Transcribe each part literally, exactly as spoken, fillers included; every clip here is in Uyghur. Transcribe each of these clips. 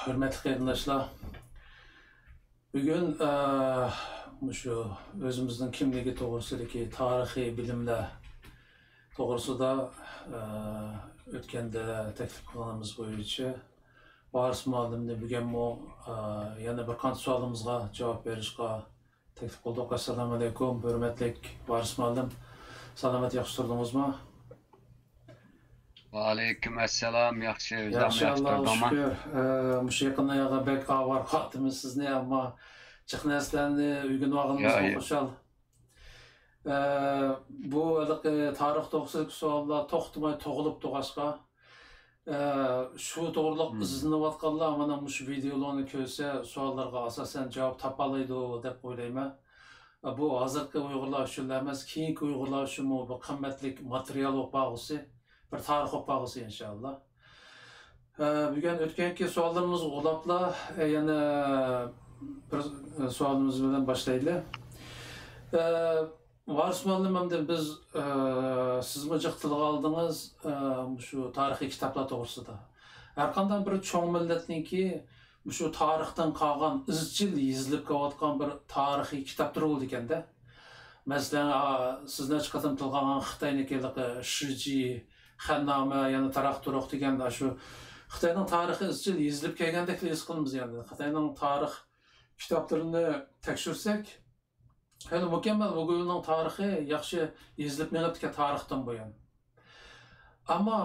ھۆرمەتلىك قېرىنداشلار، بۈگۈن، ئە، مۇشۇ ئۆزىمىزنىڭ كىملىكى توغرىسىدىكى تارىخىي بىلىملەر توغرىسىدا، ئە، ئۆتكەندە تەكلىپ قىلغىنىمىز بويىچە ۋارىس مۇئەللىمنى بۈگۈنمۇ، ئە، يەنە بىر قانچە سوئالىمىزغا جاۋاب بېرىشقا تەكلىپ قىلدۇق. ئەسسالامۇ ئەلەيكۇم، ھۆرمەتلىك ۋارىس مۇئەللىم. سالامەت، ياخشى تۇردىڭىزمۇ؟ ۋەئەلەيكۇم ئەسسالام، ياخشى، ئۆزۈڭ ياخشى، ياخشى ئاللاغا تۇردۇڭمۇ؟ شۈكۈر. ئە، مۇشۇ يېقىندا ياغا بەك ئاۋارە قاپتىمىز سىزنى، ئەمما جىق نەرسىلەرنى ئۆگىنىۋالغىنىمىزغا يا، يا. خۇشال. ئە، بۇ ھېلىقى تارىخ توغرىسىدىكى سوئاللار توختىماي تۇغۇلۇپ تۇرغاچقا، ئە، شۇ توغرىلىق مم. ئىزدىنىۋاتقانلار مانا مۇشۇ ۋىدېئولارنى كۆرسە، سوئاللارغا ئاساسەن جاۋاب تاپالايدۇ دەپ ئويلايمەن. ئە، بۇ ھازىرقى ئۇيغۇرلار ئۈچۈنلا ئەمەس، كېيىنكى ئۇيغۇرلار ئۈچۈنمۇ بىر قىممەتلىك ماتېرىيال بولۇپ قالغۇسى، بىر تارىخ بولۇپ قالغۇسى ئىنشاللا. ئە، بۈگۈن ئۆتكەنكى سوئاللىرىمىزغا ئۇلاپلا، ئە، يەنە بىر، ئە، سوئالىمىز بىلەن باشلايلى. ئە، ۋارىس مۇئەللىم، ئەمدى بىز، ئە، سىزمۇ جىق تىلغا ئالدىڭىز، ئە، مۇشۇ تارىخىي كىتابلار توغرىسىدا. ھەرقانداق بىر چوڭ مىللەتنىڭكى مۇشۇ تارىختىن قالغان ئىزچىل يېزىلىپ كېلىۋاتقان بىر تارىخىي كىتابلىرى بولىدىكەن-دە. مەسىلەن، ئا، سىز نەچچە قېتىم تىلغا ئالغان خىتاينىڭكى ھېلىقى شىجى، خەننامە، يەنە تاراق-تۇرۇق دېگەن ئاشۇ خىتاينىڭ تارىخى ئىزچىل يېزىلىپ كەلگەندەكلا ھېس قىلىمىز. يەنى خىتاينىڭ تارىخ كىتابلىرىنى تەكشۈرسەك، خېلى مۇكەممەل، بۇ گۇينىڭ تارىخى ياخشى يېزىلىپ مېڭىپتىكەن تارىختىن بۇيان. ئەمما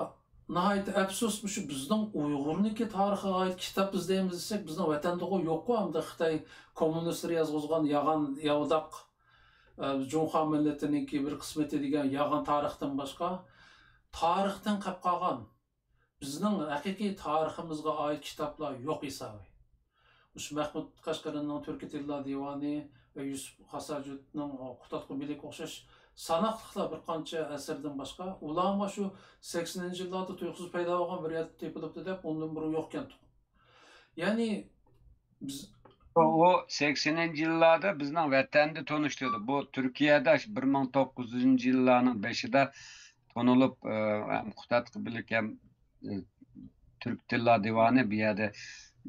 ناھايىتى ئەپسۇس، مۇشۇ بىزنىڭ ئۇيغۇرنىڭكى تارىخىغا ئائىت كىتاب ئىزدەيمىز دېسەك، بىزنىڭ ۋەتەندىغۇ يوققۇ، ئەمدى خىتاي كوممۇنىستلىرى يازغۇزغان ياغان ياۋىداق، ئە، جۇڭخۇا مىللىتىنىڭكى بىر قىسمىتى دېگەن ياغان تارىختىن باشقا، تارىختىن قېلىپ قالغان بىزنىڭ ھەقىقىي تارىخىمىزغا ئائىت كىتابلار يوق ھېسابى. مۇشۇ مەھمۇد قەشقەرىنىڭ تۈركىي تىللار دىۋانى ۋە يۈسۈپ خاساجۇتنىڭ قۇتادغۇ بىلىكى ئوخشاش ساناقلىقلا بىر قانچە ئەسەردىن باشقا، ئۇلارمۇ شۇ سەكسىنىنچى يىللاردا تۇيۇقسىز پەيدا بولغان بىر يەردە تېپىلىپتۇ دەپ، ئۇندىن بۇرۇن يوقكەن. يەنى بىز ئۇ سەكسىنىنچى يىللاردا بىزنىڭ ۋەتەندە تونۇشتۇردى. بۇ تۈركىيەدە شۇ بىر مىڭ توققۇز يۈزىنچى يىللارنىڭ بېشىدا تونۇلۇپ، ئە، ھەم قۇتادغۇ بىلىك ھەم، ئە، تۈرك تىللار دىۋانى بۇ يەردە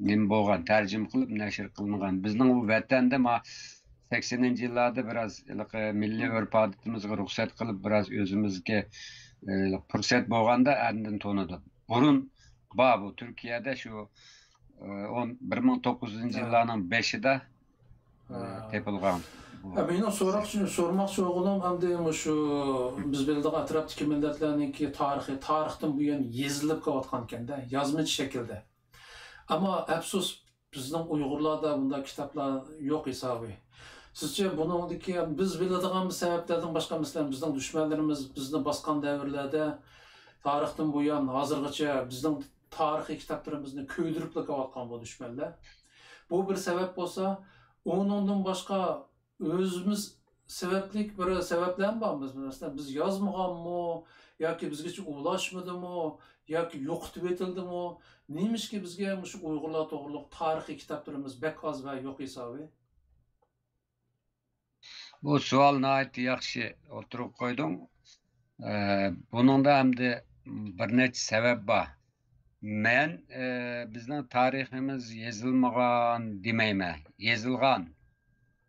نېمە بولغان، تەرجىمە قىلىپ نەشر قىلىنغان. بىزنىڭ بۇ ۋەتەندە ما سەكسىنىنچى يىللاردا بىراز ھېلىقى مىللىي ئۆرپ-ئادىتىمىزگە رۇخسەت قىلىپ، بىراز ئۆزىمىزگە، ئە، پۇرسەت بولغاندا ئاندىن تونۇدۇق. بۇرۇن بار بۇ تۈركىيەدە شۇ، ئە، ئون، بىر مىڭ توققۇز يۈزىنچى ھە. يىللارنىڭ بېشىدا، ئە، ھە. تېپىلغان. ھە، مېنىڭ سوراقچى، سورىماقچى بولغىنىم ئەمدى مۇشۇ بىز بىلىدىغان ئەتراپتىكى مىللەتلەرنىڭكى تارىخى، تارىختىن بۇيان يېزىلىپ كېلىۋاتقانكەن-دە، يازمىچە شەكىلدە. ئەمما ئەپسۇس، بىزنىڭ ئۇيغۇرلاردا بۇنداق كىتابلار يوق ھېسابى. سىزچە بۇنىڭدىكى بىز بىلىدىغان سەۋەبلەردىن باشقا، مەسىلەن، بىزنىڭ دۈشمەنلىرىمىز بىزنى باسقان دەۋرلەردە تارىختىن بۇيان ھازىرغىچە بىزنىڭ تارىخىي كىتابلىرىمىزنى كۆيدۈرۈپلا كېلىۋاتقان بۇ دۈشمەنلەر. بۇ بىر سەۋەب بولسا، ئۇنىڭدىن باشقا ئۆزىمىز سەۋەبلىك بىر سەۋەبلەرمۇ بار. مەسىلەن، بىز يازمىغانمۇ ياكى بىزگىچە ئۇلاشمىدىمۇ ياكى يوقىتىۋېتىلدىمۇ؟ نېمىشقا بىزگە مۇشۇ ئۇيغۇرلار توغرۇلۇق تارىخىي كىتابلىرىمىز بەك ئاز ۋە يوق ھېسابى؟ بۇ سوئال ناھايىتى ياخشى ئوتتۇرىغا قويدۇڭ. ئە، بۇنىڭدا ئەمدى بىر نەچچە سەۋەب بار. مەن، ئە، بىزنىڭ تارىخىمىز يېزىلمىغان دېمەيمەن، يېزىلغان.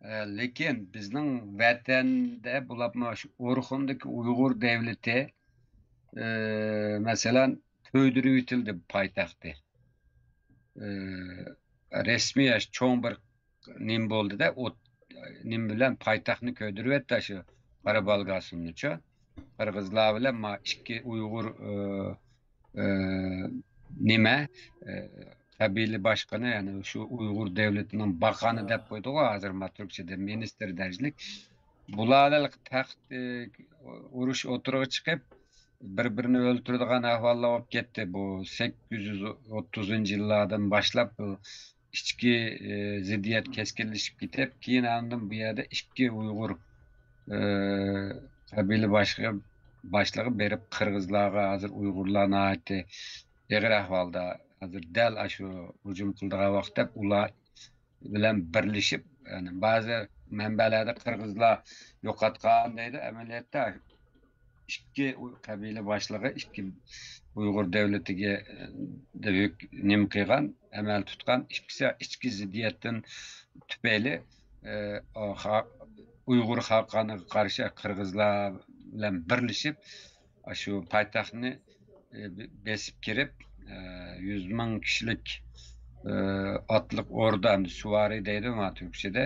ئە، لېكىن بىزنىڭ ۋەتەندە بولۇپمۇ شۇ ئورخۇندىكى ئۇيغۇر دەۋلىتى، ئە، مەسىلەن، كۆيدۈرۈۋېتىلدى پايتەختى. ئە، رەسمىي چوڭ بىر نېمە بولدى-دە، ئوت، نېمە بىلەن پايتەختنى كۆيدۈرۈۋەتتى شۇ قارا بالگاسىمنىچۇ. قىرغىزلار بىلەن ما ئىككى ئۇيغۇر، ئە، ئە، نېمە، ئە، قەبىلە باشقىنى، يەنى شۇ ئۇيغۇر دەۋلىتىنىڭ باقانى دەپ قويدىغۇ ھازىر ما تۈركچىدە مىنىستىر دەرىجىلىك. بۇلار تەخت، ئە، ئۇرۇش ئوتتۇرىغا چىقىپ، بىر-بىرىنى ئۆلتۈرىدىغان ئەھۋاللار بولۇپ كەتتى. بۇ سەككىز يۈز ئوتتۇزىنچى يىللاردىن باشلاپ بۇ ئىچكى، ئى، زىددىيەت كەسكىنلىشىپ كېتىپ، كېيىن ئاندىن بۇ يەردە ئىككى ئۇيغۇر، ئى، قەبىلە باشلىقى، باشلىقى بېرىپ قىرغىزلارغا، ھازىر ئۇيغۇرلار ناھايىتى ئېغىر ئەھۋالدا، ھازىر دەل ئاشۇ ھۇجۇم قىلىدىغان ۋاقىت دەپ، ئۇلار بىلەن بىرلىشىپ، يەنى بەزى مەنبەلەردە قىرغىزلار يوقاتقان دەيدۇ، ئەمەلىيەتتە ئىككى قەبىلە باشلىقى، ئىككى ئۇيغۇر دۆلىتىگە، ئە، نېمە قىلغان، ئەمەل تۇتقان ئىچكى، ئىچكى زىددىيەتتىن تۈپەيلى، ئە، خا-، ئۇيغۇر خاقانىغا قارشى قىرغىزلار بىلەن بىرلىشىپ، ئاشۇ پايتەختنى، ئە، بېسىپ كىرىپ، ئە، يۈز مىڭ كىشىلىك، ئە، ئاتلىق ئوردا، ئەمدى سۇۋارى دەيدۇ مانا تۈركچىدە.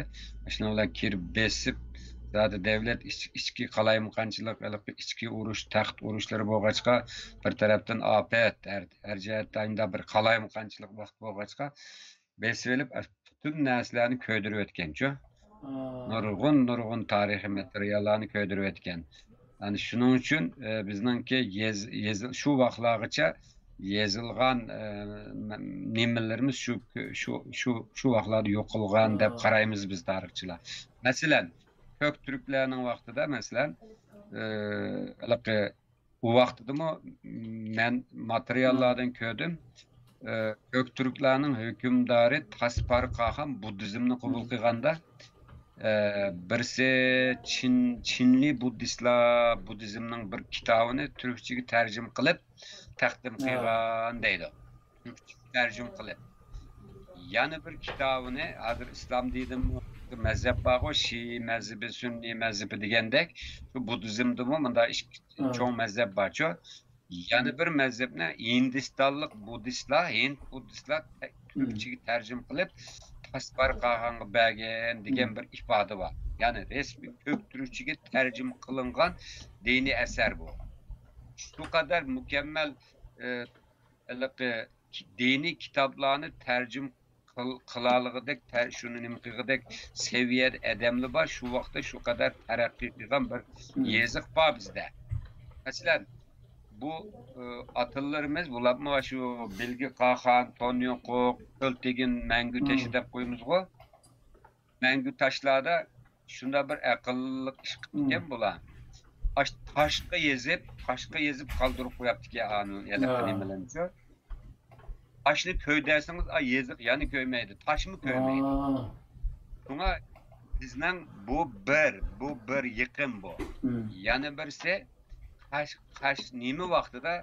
شۇنىڭ بىلەن كىرىپ بېسىپ، زادى دۆلەت ئىچ-، ئىچكى قالايمىقانچىلىق، ھېلىقى ئىچكى ئۇرۇش، تەخت ئۇرۇشلىرى بولغاچقا، بىر تەرەپتىن ئاپەت، ھەر، ھەر جەھەتتە ئاينىدا بىر قالايمىقانچىلىق ۋاقىت بولغاچقا، بېسىۋېلىپ، پۈتۈن نەرسىلەرنى كۆيدۈرۈۋەتكەنچۇ. نۇرغۇن، نۇرغۇن تارىخىي ماتېرىياللارنى كۆيدۈرۈۋەتكەن. يەنى شۇنىڭ ئۈچۈن، ئە، بىزنىڭكى يېز-، يېزىل-، شۇ ۋاقىتلارغىچە يېزىلغان، ئە، نېمىلىرىمىز شۇ، شۇ، شۇ، شۇ ۋاقىتلاردا يوقالغان دەپ قارايمىز بىز تارىخچىلار. مەسىلەن، كۆك تۈركلەرنىڭ ۋاقتىدا، مەسىلەن، ئە، ھېلىقى ئۇ ۋاقتىدىمۇ مەن ماتېرىياللاردىن كۆردۈم. ئى، كۆك تۈركلەرنىڭ ھۆكۈمدارى تاسپارى قاخان بۇددىزمنى قوبۇل قىلغاندا، ئى، بىرسى چىن، چىنلى بۇددىستلار بۇددىزمنىڭ بىر كىتابىنى تۈركچىگە تەرجىمە قىلىپ تەقدىم قىلغان دەيدۇ. تۈركچىگە تەرجىمە قىلىپ. يەنە بىر كىتابىنى، ھازىر ئىسلام دىنىدىمۇ مەزھەپ بارغۇ، شىئى مەزھىپى، سۈننىي مەزھىپى دېگەندەك، شۇ بۇددىزمدىمۇ مۇنداق ئىككى چوڭ مەزھەپ بارچۇ. يەنە بىر مەزھەپنى ھىندىستانلىق بۇددىستلار، ھىند بۇددىستلار تە-، تۈركچىگە تەرجىمە قىلىپ، تاسپارى قاخانغا بەرگەن دېگەن بىر ئىپادە بار. يەنى رەسمىي كۆك تۈركچىگە تەرجىمە قىلىنغان دىنىي ئەسەر بۇ. شۇ قەدەر مۇكەممەل، ئى، ھېلىقى دىنىي كىتابلارنى تەرجىمە قىل-، قىلالىغۇدەك، تەر-، شۇنى نېمە قىلغۇدەك سەۋىيەدە ئادەملەر بار، شۇ ۋاقىتتا شۇ قەدەر تەرەققىي قىلغان بىر يېزىق بار بىزدە. مەسىلەن، بۇ، ئى، ئاتىلىرىمىز، بۇلارمۇ شۇ بىلگە قاخان، تونيوقۇق، كۆلتېگىن، مەڭگۈ تېشى دەپ قويىمىزغۇ. مەڭگۈ تاشلاردا شۇنداق بىر ئەقىللىق ئىش قىپتىكەن بۇلار. ئاش-، تاشقا يېزىپ، تاشقا يېزىپ قالدۇرۇپ قوياپتىكەن ئانى، يەنە نېمىلەرنىچۇ. تاشنى كۆي دەسىڭىز، ئا، يېزىق يەنە كۆيمەيدۇ، تاشمۇ كۆيمەيدۇ. شۇڭا بىزنىڭ بۇ بىر، بۇ بىر يېقىن بۇ. يەنە بىرسى، قاش، قاش نېمە ۋاقتىدا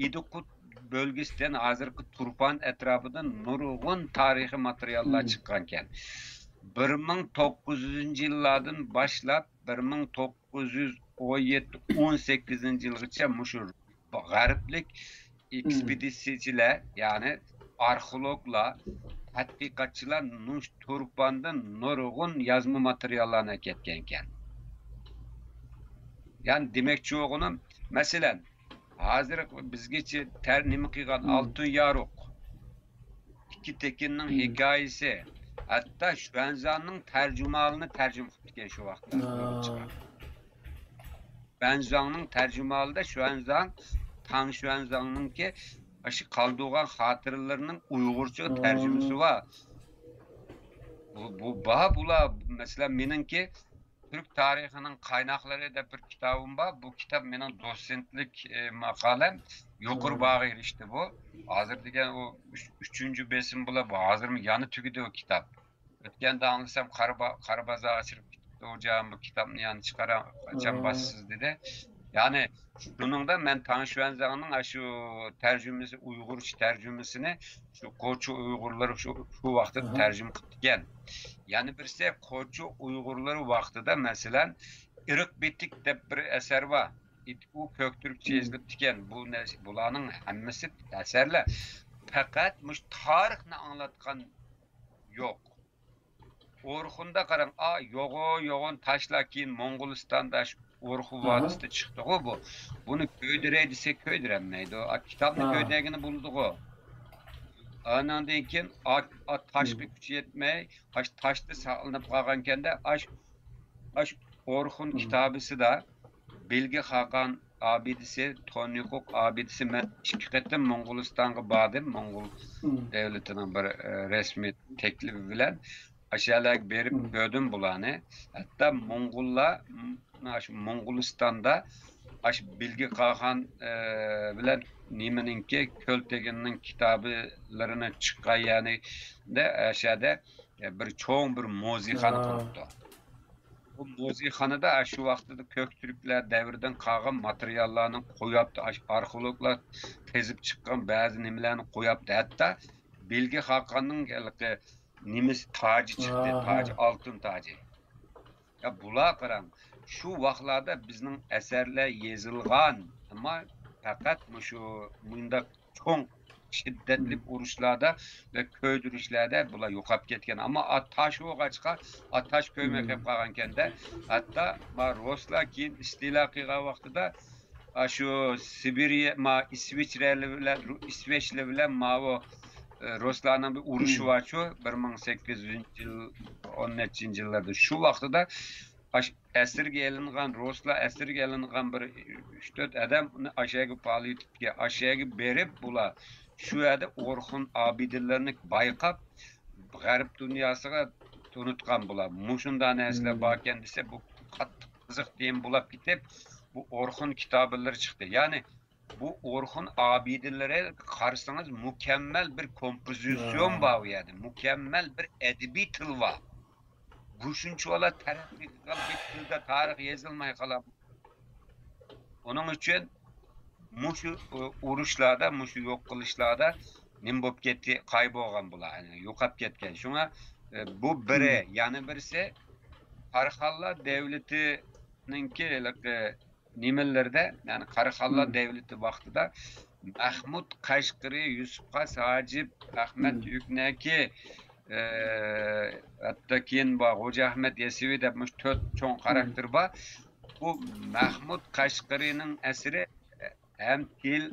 ئىدىقۇت بۆلگىسىدىن، ھازىرقى تۇرپان ئەتراپىدىن نۇرغۇن تارىخىي ماتېرىياللار چىققانىكەن. بىر مىڭ توققۇز يۈزىنچى يىللاردىن باشلاپ، بىر مىڭ توققۇز يۈز ئون يەتتە، ئون سەككىزىنچى يىلغىچە مۇشۇ غەربلىك ئېكسپېدىتسىيىچىلەر، يەنى ئارخېئولوگلار، تەتقىقاتچىلار مۇشۇ تۇرپاندىن نۇرغۇن يازما ماتېرىياللارنى ئەكەتكەنىكەن. يەنى دېمەكچى بولغىنىم، مەسىلەن، ھازىر بىزگىچە تەر-، نېمە قىلغان ئالتۇن يارۇق، ئىككى تېكىننىڭ ھېكايىسى، ھەتتا شۈەنزاڭنىڭ تەرجىمىھالىنى تەرجىمە قىپتىكەن شۇ ۋاقىتتا. شۈەنزاڭنىڭ تەرجىمىھالىدا شۈەنزاڭ، تاڭ شۈەنزاڭنىڭكى ئاشۇ قالدۇرغان خاتىرىلىرىنىڭ ئۇيغۇرچە تەرجىمىسى بار. بۇ، بۇ، بۇلار، مەسىلەن، مېنىڭكى تۈرك تارىخىنىڭ قايناقلىرى دەپ بىر كىتابىم بار. بۇ كىتاب مېنىڭ دوتسېنتلىك، ئى، ماقالەم. يۇقىرى باھاغا ئېرىشتى بۇ. ھازىر دېگەن ئۇ ئۈچ-، ئۈچىنچى بېسىم بولا، بۇ ھازىرمۇ يەنە تۈگىدى ئۇ كىتاب. ئۆتكەندە ئاڭلىسام، قارا با-، قارا بازار ئېچىلىپ كېتىپتۇ، خوجام، بۇ كىتابنى يەنە چىقىرا-، قاچان باسىسىز دېدى. يەنى شۇنىڭدا مەن تاڭ شۈەنزاڭنىڭ ئاشۇ تەرجىمىسى، ئۇيغۇرچە تەرجىمىسىنى شۇ قوچۇ ئۇيغۇرلىرى شۇ، شۇ ۋاقىتتا تەرجىمە قىپتىكەن. يەنە بىرسى، قوچۇ ئۇيغۇرلىرى ۋاقتىدا، مەسىلەن، ئىرىق بىتىك دەپ بىر ئەسەر بار. ئۇ كۆك تۈركچە يېزىلىپتىكەن. بۇ نەرسە، بۇلارنىڭ ھەممىسى ئەسەرلەر. پەقەت مۇشۇ تارىخنى ئاڭلاتقان يوق. ئورخۇندا قاراڭ، ئا، يوغان، يوغان تاشلار، كېيىن موڭغۇلىستاندا شۇ ئورخۇن ۋادىسىدا چىقتىغۇ بۇ. بۇنى كۆيدۈرەي دېسە كۆيدۈرەلمەيدۇ. ئا، كىتابنى كۆيدۈرگىنى بولىدىغۇ. ئانىڭدىن كېيىن ئا، ئا، تاشقا كۈچى يەتمەي، ئاش تاشتا ساقلىنىپ قالغانكەندە، ئاش، ئاش ئورخۇن كىتابىسىدا بىلگە خاقان ئابىدىسى، تونيوقۇق ئابىدىسى، مەن ئىككى قېتىم موڭغۇلىستانغا باردىم، موڭغۇل دۆلىتىنىڭ بىر، ئە، رەسمىي تەكلىپى بىلەن. ئاشۇ يەرلەرگە بېرىپ كۆردۈم بۇلارنى. ھەتتا موڭغۇللار، م-، ئاشۇ موڭغۇلىستاندا ئاشۇ بىلگە قاخان، ئە، بىلەن نېمىنىڭكى، كۆلتېگىننىڭ كىتابلىرىنى چىققان يەرنى، ئاشۇ يەردە، ئە، بىر چوڭ بىر مۇزېيخانا قۇرۇپتۇ. بۇ مۇزېيخانىدا شۇ ۋاقتىدا كۆك تۈركلەر دەۋرىدىن قالغان ماتېرىياللارنى قويۇپتۇ، ئاش-، ئارخېئولوگلار قېزىپ چىققان بەزى نېمىلەرنى قويۇپتۇ. ھەتتا بىلگە خاقاننىڭ ھېلىقى نېمىسى تاجى چىقتى، تاجى، ئالتۇن تاجى. يا بۇلار قاراڭ، شۇ ۋاقىتلاردا بىزنىڭ ئەسەرلەر يېزىلغان، ئەمما پەقەت مۇشۇ مۇنداق چوڭ شىددەتلىك ئۇرۇشلاردا ۋە كۆيدۈرۈشلەردە بۇلار يوقاپ كەتكەن. ئەمما ئا-، تاش بولغاچقا، ئا، تاش كۆيمەي قېلىپ قالغانكەندە، ھەتتا ما رۇسلار كېيىن ئىستىلا قىلغان ۋاقتىدا، ئا، شۇ سىبىرىيە، ما ئىسۋىچرەلى بىلەن، رۇ-، ئىسۋېچلى بىلەن ماۋۇ، ئە، رۇسلارنىڭ بىر ئۇرۇشى بارچۇ، بىر مىڭ سەككىز يۈزىنچى يىل، ئون نەچچىنچى يىللاردا. شۇ ۋاقتىدا ئاش-، ئەسىرگە ئېلىنغان، رۇسلار ئەسىرگە ئېلىنغان بىر ئۈچ تۆت ئادەم ئۇنى ئاشەگە پالىتىپكە، ئاشەگە بېرىپ، بۇلار شۇ يەردە ئورخۇن ئابىدىلىرىنى بايقاپ، غەرب دۇنياسىغا تونۇتقان بۇلار. مۇشۇنداق نەرسىلەر باركەن دېسە، بۇ قاتتىق قىزىق تېما بولاپ كېتىپ، بۇ ئورخۇن كىتابىلىرى چىقتى. يەنى بۇ ئورخۇن ئابىدىلىرى قارىسىڭىز، مۇكەممەل بىر كومپوزىتسىيون بار ئۇ يەردە، مۇكەممەل بىر ئەدەبىي تىل بار. بۇ شۇنچىۋالا تەرەققىي قىلغان بىر تىلدا تارىخ يېزىلماي قالار. ئۇنىڭ ئۈچۈن مۇشۇ، ئۇ، ئۇرۇشلاردا، مۇشۇ يوق قىلىشلاردا نېمە بولۇپ كەتتى، قايىل بولغان بۇلار، يەنى يوقاپ كەتكەن. شۇڭا، ئە، بۇ بىرى، يەنە بىرسى، قاراخانلار دەۋلىتىنىڭكى ھېلىقى نېمىلىرىدە، يەنى قاراخانلار دەۋلىتى ۋاقتىدا مەخمۇت قەشقىرى، يۈسۈپ خاس ھاجىپ، ئەخمەت يۈكنەكى، ئە، ھەتتا كېيىن بار غوجا ئەخمەت يەسىۋى دەپ مۇشۇ تۆت چوڭ خاراكتېر بار. بۇ مەخمۇت قەشقىرىنىڭ ئەسىرى ھەم تىل،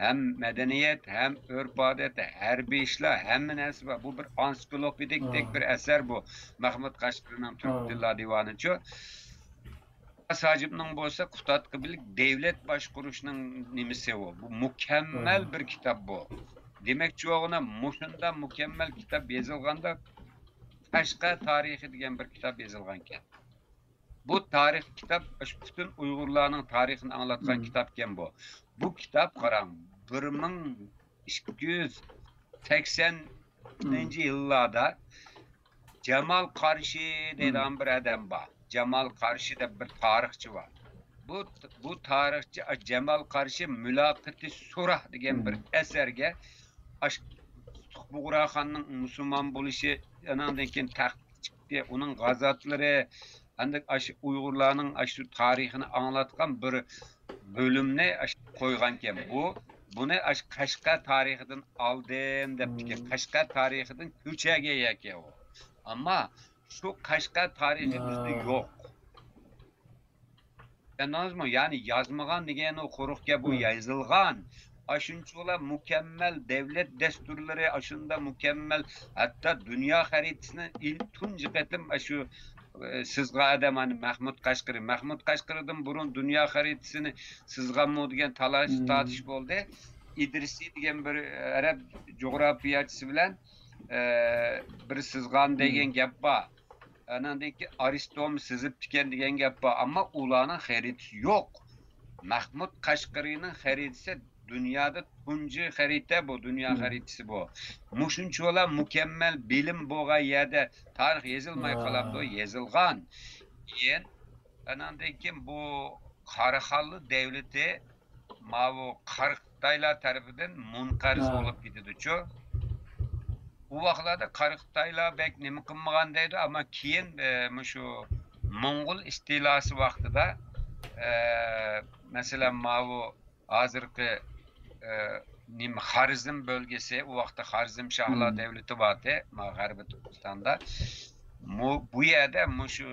ھەم مەدەنىيەت، ھەم ئۆرپ-ئادەت، ھەربىي ئىشلار، ھەممە نەرسە بار. بۇ بىر ئانسىكلوپېدىكتەك بىر ئەسەر بۇ. مەخمۇت قەشقىرىنىڭ تۈرك تىللار دىۋانىچۇ. ساجىپنىڭ بولسا قۇتادغۇ بىلىك دەۋلەت باشقۇرۇشنىڭ نېمىسى ئۇ. بۇ مۇكەممەل بىر كىتاب بۇ. دېمەكچى بولغىنىم، مۇشۇنداق مۇكەممەل كىتاب يېزىلغاندا، قەشقەر تارىخى دېگەن بىر كىتاب يېزىلغانىكەن. بۇ تارىخ كىتاب، ئاشۇ پۈتۈن ئۇيغۇرلارنىڭ تارىخىنى ئاڭلاتقان كىتابكەن بۇ. بۇ كىتاب قاراڭ، بىر مىڭ ئىككى يۈز سەكسەنىنچى يىللاردا جامال قارشى دەيدىغان بىر ئادەم بار. جامال قارشى دەپ بىر تارىخچى بار. بۇ، بۇ تارىخچى جامال قارشى مۇلاقىتى سۇراھ دېگەن بىر ئەسەرگە ئاشۇ قۇتلۇق بۇغراخاننىڭ مۇسۇلمان بولۇشى، ئاناندىن كېيىن تەختكە چىقتى، ئۇنىڭ غازاتلىرى، ئەمدى ئاشۇ ئۇيغۇرلارنىڭ ئاشۇ تارىخىنى ئاڭلاتقان بىر بۆلۈمنى ئاشۇ قويغانكەن. بۇ، بۇنى ئاشۇ قەشقەر تارىخىدىن ئالدىم دەپتىكەن. قەشقەر تارىخىدىن كۆچۈرگەن يەكەن ئۇ. ئەمما شۇ قەشقەر تارىخى بىزدە يوق. چۈشەندىڭىزمۇ؟ يەنى يازمىغان دېگەن ئۇ قۇرۇق گەپ، ئۇ يېزىلغان. ئاشۇنچىۋالا مۇكەممەل دەۋلەت دەستۇرلىرى، ئاشۇنداق مۇكەممەل، ھەتتا دۇنيا خەرىتىسىنى ئىل-، تۇنجى قېتىم ئاشۇ، ئە، سىزغان ئادەم، ئەنە، مەخمۇت قەشقىرى. مەخمۇت قەشقىرىدىن بۇرۇن دۇنيا خەرىتىسىنى سىزغانمۇ دېگەن تالاش-تارتىش بولدى. ئىدرىسى دېگەن بىر ئەرەب جۇغراپىيەچىسى بىلەن، ئە، بىر سىزغان دېگەن گەپ بار. ئاناندىن كېيىن ئارىستومۇ سىزىپتىكەن دېگەن گەپ بار، ئەمما ئۇلارنىڭ خەرىتىسى يوق. مەخمۇت قەشقىرىنىڭ خەرىتىسى دۇنيادا تۇنجى خەرىتە بۇ، دۇنيا خەرىتىسى بۇ. مۇشۇنچىۋالا مۇكەممەل بىلىم بولغان يەردە تارىخ يېزىلماي قالامدۇ؟ يېزىلغان. كېيىن، ئاناندىن كېيىن بۇ قاراخانلار دەۋلىتى ماۋۇ قارا خىتايلار تەرىپىدىن مۇنقەرز بولۇپ كېتىدۇچۇ. ئۇ ۋاقىتلاردا قارا خىتايلار بەك نېمە قىلمىغان دەيدۇ، ئەمما كېيىن، ئە، مۇشۇ موڭغۇل ئىستىلاسى ۋاقتىدا، ئە، مەسىلەن، ماۋۇ ھازىرقى، ئە، نېمە، خارزم بۆلگىسى، ئۇ ۋاقىتتا خارزم شاھلار دەۋلىتى بارتى، ما غەربىي تۈركىستاندا. مۇ-، بۇ يەردە مۇشۇ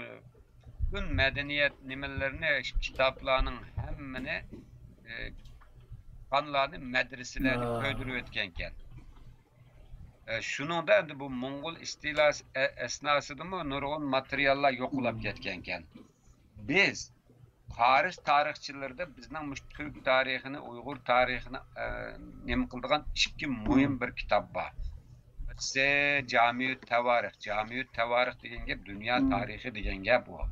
پۈتۈن مەدەنىيەت نېمىلىرىنى، كىتابلارنىڭ ھەممىنى، ئى، خانلارنى مەدرىسىلەرنى كۆيدۈرۈۋەتكەنكەن. ئى، شۇنىڭدا ئەمدى بۇ موڭغۇل ئىستىلاسى ئە-، ئەسناسىدىمۇ نۇرغۇن ماتېرىياللار يوقىلاپ كەتكەنكەن. بىز پارس تارىخچىلىرىدا بىزنىڭ مۇشۇ تۈرك تارىخىنى، ئۇيغۇر تارىخىنى، ئە، نېمە قىلىدىغان ئىككى مۇھىم بىر كىتاب بار. بىرسى جامىئۇت تاۋارىخ. جامىئۇت تاۋارىخ دېگەن گەپ دۇنيا تارىخى دېگەن گەپ ئۇ.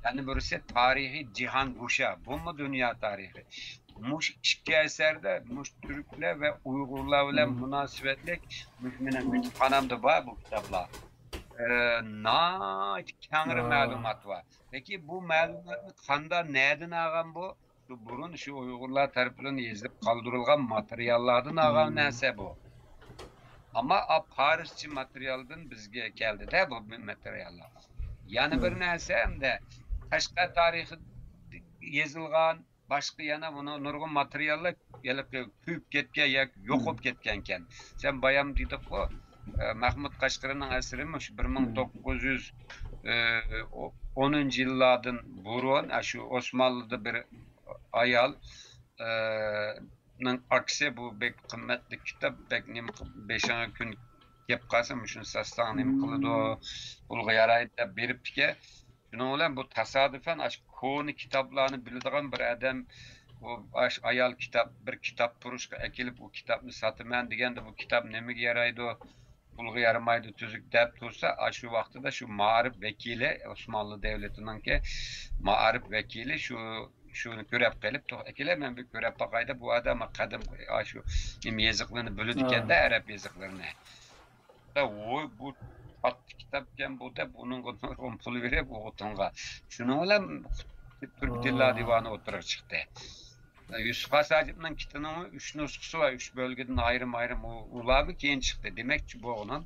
يەنە بىرسى تارىخى جىھان گۇشا. بۇمۇ دۇنيا تارىخى. مۇشۇ ئىككى ئەسەردە مۇشۇ تۈركلەر ۋە ئۇيغۇرلار بىلەن مۇناسىۋەتلىك مۇشۇ مېنىڭ كۇتۇپخانامدا بار بۇ كىتابلار. ئە، ناھايىتى كەڭرى مەلۇمات بار. لېكىن بۇ مەلۇماتنى قاندا، نەدىن ئالغان بۇ؟ شۇ بۇرۇن شۇ ئۇيغۇرلار تەرىپىدىن يېزىپ قالدۇرۇلغان ماتېرىياللاردىن ئالغان نەرسە بۇ. ئەمما ئا، پارسچە ماتېرىيالدىن بىزگە كەلدى-دە بۇ ماتېرىياللار. يەنە بىر نەرسە، ئەمدى قەشقەر تارىخى يېزىلغان، باشقا يەنە بۇنى نۇرغۇن ماتېرىياللار ھېلىقى كۆيۈپ كەتكەن ياكى يوقاپ كەتكەنكەن. سەن بايام دېدىققۇ، ئە، مەھمۇد قەشقىرىنىڭ ئەسىرى مۇشۇ بىر مىڭ توققۇز يۈز ئونىنچى يىللاردىن بۇرۇن، ئە، شۇ ئوسمانلىدا بىر ئايال، ئە، نىڭ ئاكىسى، بۇ بەك قىممەتلىك كىتاب، بەك نېمە قىل-، بېشىڭغا كۈن كەپ قالسا، مۇشۇنى ساتساڭ نېمە قىلىدۇ، پۇلغا يارايدۇ دەپ بېرىپتىكەن. شۇنىڭ بىلەن بۇ تاسادىپەن ئاشۇ كونا كىتابلارنى بىلىدىغان بىر ئادەم، بۇ ئاش-، ئايال كىتاب، بىر كىتاب پۇرۇشقا ئەكېلىپ، ئۇ كىتابنى ساتىمەن دېگەندە، بۇ كىتاب نېمىگە يارايدۇ، پۇلغا يارىمايدۇ، تۈزۈك دەپ تۇرسا، ئاشۇ ۋاقتىدا شۇ مائارىپ ۋەكىلى، ئوسمانلى دەۋلىتىنىڭكى مائارىپ ۋەكىلى شۇ، شۇنى كۆرۈپ قېلىپ، توخ-، ئەكېلە، مەن بىر كۆرۈپ باقاي دەپ، بۇ ئادەم قەدىم، ئاشۇ نېمە يېزىقلىرىنى بىلىدىكەن-دە، ئەرەب يېزىقلىرىنى. ۋوي، بۇ قاتتىق كىتابكەن بۇ دەپ، ئۇنىڭغا نۇرغۇن پۇل بېرىپ ئوقۇتۇڭغا. شۇنىڭ بىلەن تۈرك تىللار دىۋانى ئوتتۇرىغا چىقتى. يۈسۈپ خاس ھاجىپنىڭ كىتابىنىڭ ئۈچ نۇسخىسى بار، ئۈچ بۆلگىدىن ئايرىم-ئايرىم، ئۇ-، ئۇلارمۇ كېيىن چىقتى. دېمەكچى بولغىنىم،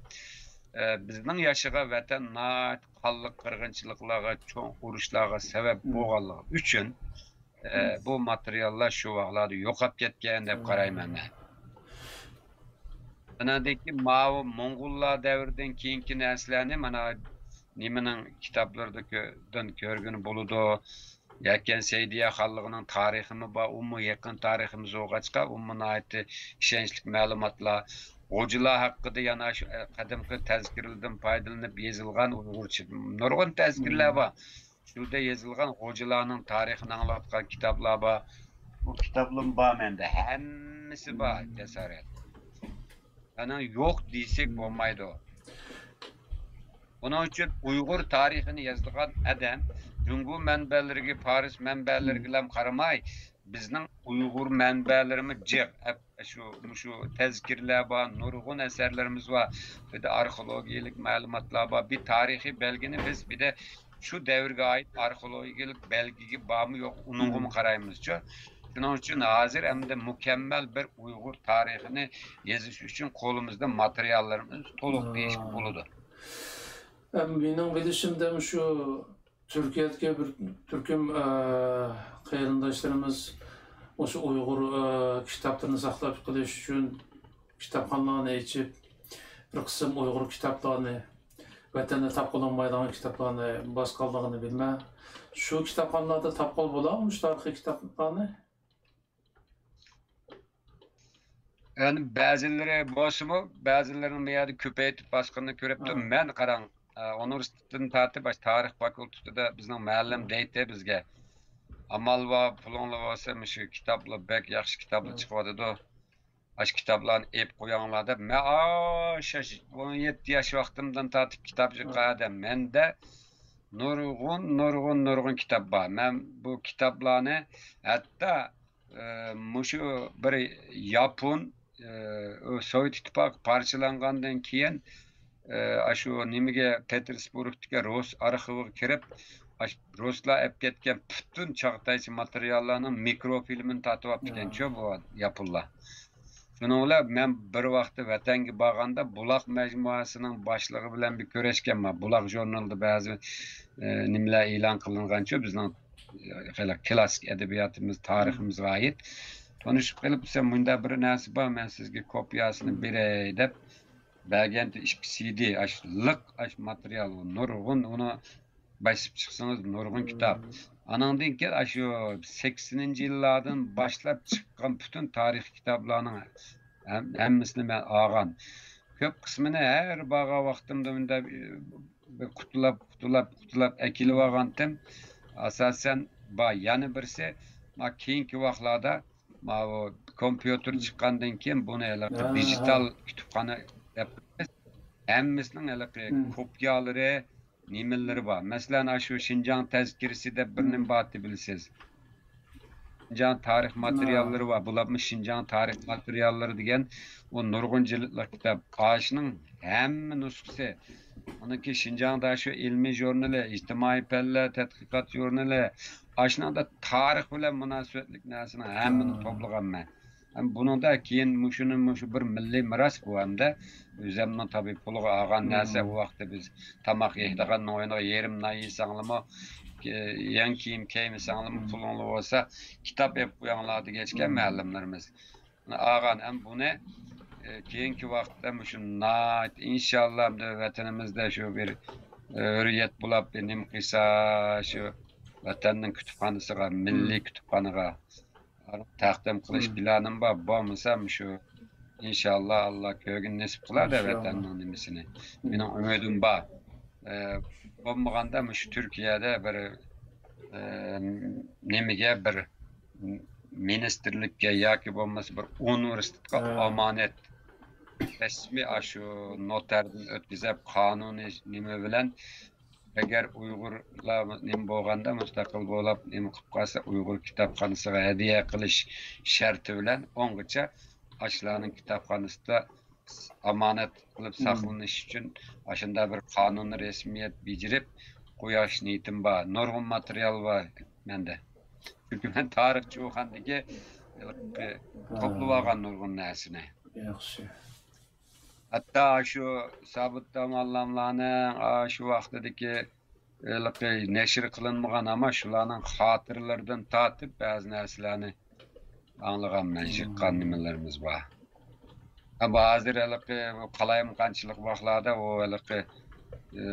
ئە، بىزنىڭ ياشىغان ۋەتەن ناھايىتى قانلىق قىرغىنچىلىقلارغا، چوڭ ئۇرۇشلارغا سەۋەب بولغانلىقى ئۈچۈن، ئە، بۇ ماتېرىياللار شۇ ۋاقىتلاردا يوقاپ كەتكەن دەپ قارايمەن مەن. ئاناندىن كېيىن ماۋۇ موڭغۇللار دەۋرىدىن كېيىنكى نەرسىلەرنى مانا نېمىنىڭ كىتابلىرىدا كۆ-، دىن كۆرگىلى بولىدۇ. يەكەن سەئىدىيە خانلىقىنىڭ تارىخىمۇ بار، ئۇمۇ يېقىن تارىخىمىز بولغاچقا، ئۇمۇ ناھايىتى ئىشەنچلىك مەلۇماتلار. غوجىلار ھەققىدە يەنە شۇ، ئە، قەدىمكى تەزكىرىلىدىن پايدىلىنىپ يېزىلغان ئۇيغۇرچە نۇرغۇن تەزكىرىلەر بار. شۇ يەردە يېزىلغان غوجىلارنىڭ تارىخىنى ئاڭلاتقان كىتابلار بار. بۇ كىتابلىرىم بار مەندە. ھەممىسى بار، جاسارەت. يەنى يوق دېسەك بولمايدۇ. ئۇنىڭ ئۈچۈن ئۇيغۇر تارىخىنى يازىدىغان ئادەم جۇڭگو مەنبەلىرىگە، پارس مەنبەلىرىگىلا قارىماي، بىزنىڭ ئۇيغۇر مەنبەلىرىمۇ جىق. ئەپ-، شۇ، مۇشۇ تەزكىرىلەر بار، نۇرغۇن ئەسەرلىرىمىز بار، بىر ئارخېئولوگىيەلىك مەلۇماتلار بار، بىر تارىخىي بەلگىنى بىز بىر شۇ دەۋرگە ئائىت ئارخېئولوگىيەلىك بەلگىگە بارمۇ يوق، ئۇنىڭغىمۇ قارايمىزچۇ. شۇنىڭ ئۈچۈن ھازىر ئەمدى مۇكەممەل بىر ئۇيغۇر تارىخىنى يېزىش ئۈچۈن قولىمىزدا ماتېرىياللىرىمىز تولۇق دېيىشكە بولىدۇ. ئەم، مېنىڭ بىلىشىمدە، مۇشۇ تۈركىيەدىكى بىر تۈركۈم، ئە، قېرىنداشلىرىمىز مۇشۇ ئۇيغۇر، ئە، كىتابلىرىنى ساقلاپ قېلىش ئۈچۈن كىتابخانىلارنى ئېچىپ، بىر قىسىم ئۇيغۇر كىتابلارنى، ۋەتەندە تاپقىلى بولمايدىغان كىتابلارنى باسقانلىقىنى بىلىمەن. شۇ كىتابخانىلاردا تاپقىلى بولامۇ مۇشۇ تارىخىي كىتابلارنى؟ يەنى بەزىلىرى بولسىمۇ، بەزىلىرىنى بۇ يەردە كۆپەيتىپ باسقىنىنى كۆرۈپ تۇرۇپ، مەن قاراڭ، ئە، ئۇنىۋېرسىتېتتىن تارتىپ، ئاشۇ تارىخ فاكۇلتېتىدا بىزنىڭ مۇئەللىم دەيتتى بىزگە، ئامال بار، پۇلۇڭلار بولسا، مۇشۇ كىتابلار، بەك ياخشى كىتابلار چىقىۋاتىدۇ. ئاشۇ كىتابلارنى ئېلىپ قويۇڭلار دەپ، مەن ئاشۇ ئون يەتتە ياش ۋاقتىمدىن تارتىپ كىتاب يىغقان ئادەم. مەندە نۇرغۇن، نۇرغۇن، نۇرغۇن كىتاب بار. مەن بۇ كىتابلارنى ھەتتا، ئە، مۇشۇ بىر ياپون، ئە، سوۋېت ئىتتىپاقى پارچىلانغاندىن كېيىن، ئە، ئاشۇ نېمىگە، پېتېرسبۇرگتىكى رۇس ئارخىۋىغا كىرىپ، ئاشۇ رۇسلار ئەپ كەتكەن پۈتۈن چاغتايچە ماتېرىياللارنىڭ مىكروفىلمىنى تارتىۋاپتىكەنچۇ بۇ ياپونلار. شۇنىڭ بىلەن مەن بىر ۋاقىتتا ۋەتەنگە بارغاندا، بۇلاق مەجمۇئەسىنىڭ باشلىقى بىلەن بىر كۆرۈشكەنمەن. بۇلاق ژۇرنىلىدا بەزى، ئە، نېمىلەر ئېلان قىلىنغانچۇ، بىزنىڭ، ئە، خېلى كلاسسىك ئەدەبىياتىمىز، تارىخىمىزغا ئائىت. تونۇشۇپ قېلىپ، سەن مۇنداق بىر نەرسە بار، مەن سىزگە كوپىياسىنى بېرەي دەپ بەرگەنتى ئىككى سىدى، ئاشۇ لىق، ئاشۇ ماتېرىيال، نۇرغۇن، ئۇنى بېسىپ چىقسىڭىز نۇرغۇن كىتاب. ئانىڭدىن كېيىن ئاشۇ سەكسىنىنچى يىللاردىن باشلاپ چىققان پۈتۈن تارىخىي كىتابلارنىڭ ھەم-، ھەممىسىنى مەن ئالغان. كۆپ قىسمىنى ھەر بارغان ۋاقتىمدا مۇنداق، ئى، قۇتىلاپ، قۇتىلاپ، قۇتىلاپ ئەكېلىۋالغانتىم. ئاساسەن بار. يەنە بىرسى، ما كېيىنكى ۋاقىتلاردا ماۋۇ كومپيۇتېر چىققاندىن كېيىن بۇنى ھېلىقى دىجىتال كۇتۇپخانا دەپ، ھەممىسىنىڭ ھېلىقى كوپىيالىرى، نېمىلىرى بار. مەسىلەن، ئاشۇ شىنجاڭ تەزكىرىسى دەپ بىر نېمە بارتى، بىلىسىز. شىنجاڭ تارىخ ماتېرىياللىرى بار. بۇلارمۇ شىنجاڭ تارىخ ماتېرىياللىرى دېگەن ئۇ نۇرغۇن جىلدلىق كىتاب. ئاشۇنىڭ ھەممە نۇسخىسى. ئۇنىڭكى شىنجاڭدا شۇ ئىلمىي ژۇرنىلى، ئىجتىمائىي پەنلەر تەتقىقات ژۇرنىلى، ئاشۇنىڭدا تارىخ بىلەن مۇناسىۋەتلىك نەرسىنىڭ ھەممىنى توپلىغانمەن. ھەم بۇنىڭدا كېيىن مۇشۇنى، مۇشۇ بىر مىللىي مىراس بۇ ھەمدە ئۆزەمنىڭ تەبىئىي پۇلىغا ئالغان نەرسە. ئۇ ۋاقىتتا بىز تاماق يەيدىغان ئويۇنغا يېرىم نان يېسەڭلىمۇ، يەڭ كىيىم كىيمىسەڭلىمۇ پۇلۇڭلا بولسا، كىتاب ئېلىپ قويۇڭلار دېگەچكەن مۇئەللىملىرىمىز. ئالغان ھەم بۇنى، ئە، كېيىنكى ۋاقىتتا مۇشۇ ناھايىتى ئىنشاللا ۋەتىنىمىزدە شۇ بىر، ئە، ھۆرىيەت بولۇپ، بىر نېمە قىلسا، شۇ ۋەتەننىڭ كۇتۇپخانىسىغا، مىللىي كۇتۇپخانىغا تەقدىم قىلىش پىلانىم بار. بولمىسا مۇشۇ ئىنشاللا ئاللا كۆرگىن نېسىپ قىلار-دە ۋەتەننىڭ نېمىسىنى. مېنىڭ ئۈمىدىم بار. ئە، بولمىغاندا مۇشۇ تۈركىيەدە بىر، ئە، نېمىگە بىر مىنىستىرلىككە ياكى بولمىسا بىر ئۇنىۋېرسىتېتقا ئامانەت رەسمىي ئاشۇ نوتاردىن ئۆتكۈزۈپ قانۇنىي نېمە بىلەن ئەگەر ئۇيغۇرلار نېمە بولغاندا مۇستەقىل بولۇپ نېمە قىلىپ قالسا ئۇيغۇر كىتابخانىسىغا ھەدىيە قىلىش شەرتى بىلەن ئوڭغىچە ئاشۇلارنىڭ كىتابخانىسىدا ئامانەت قىلىپ ساقلىنىش ئۈچۈن ئاشۇنداق بىر قانۇنىي رەسمىيەت بېجىرىپ قويۇش نىيىتىم بار. نۇرغۇن ماتېرىيال بار مەندە. چۈنكى مەن تارىخچى بولغاندىكى توپلىۋالغان نۇرغۇن نەرسىنى. ياخشى. ھەتتا شۇ سابىت داماللاملارنىڭ شۇ ۋاقتىدىكى ھېلىقى نەشر قىلىنمىغان، ئەمما شۇلارنىڭ خاتىرىلىرىدىن تارتىپ بەزى نەرسىلەرنى ئاڭلىغانمەن، يىغقان نېمىلىرىمىز بار. ئەمما ھازىر ھېلىقى بۇ قالايمىقانچىلىق ۋاقىتلاردا ئۇ ھېلىقى، ئى،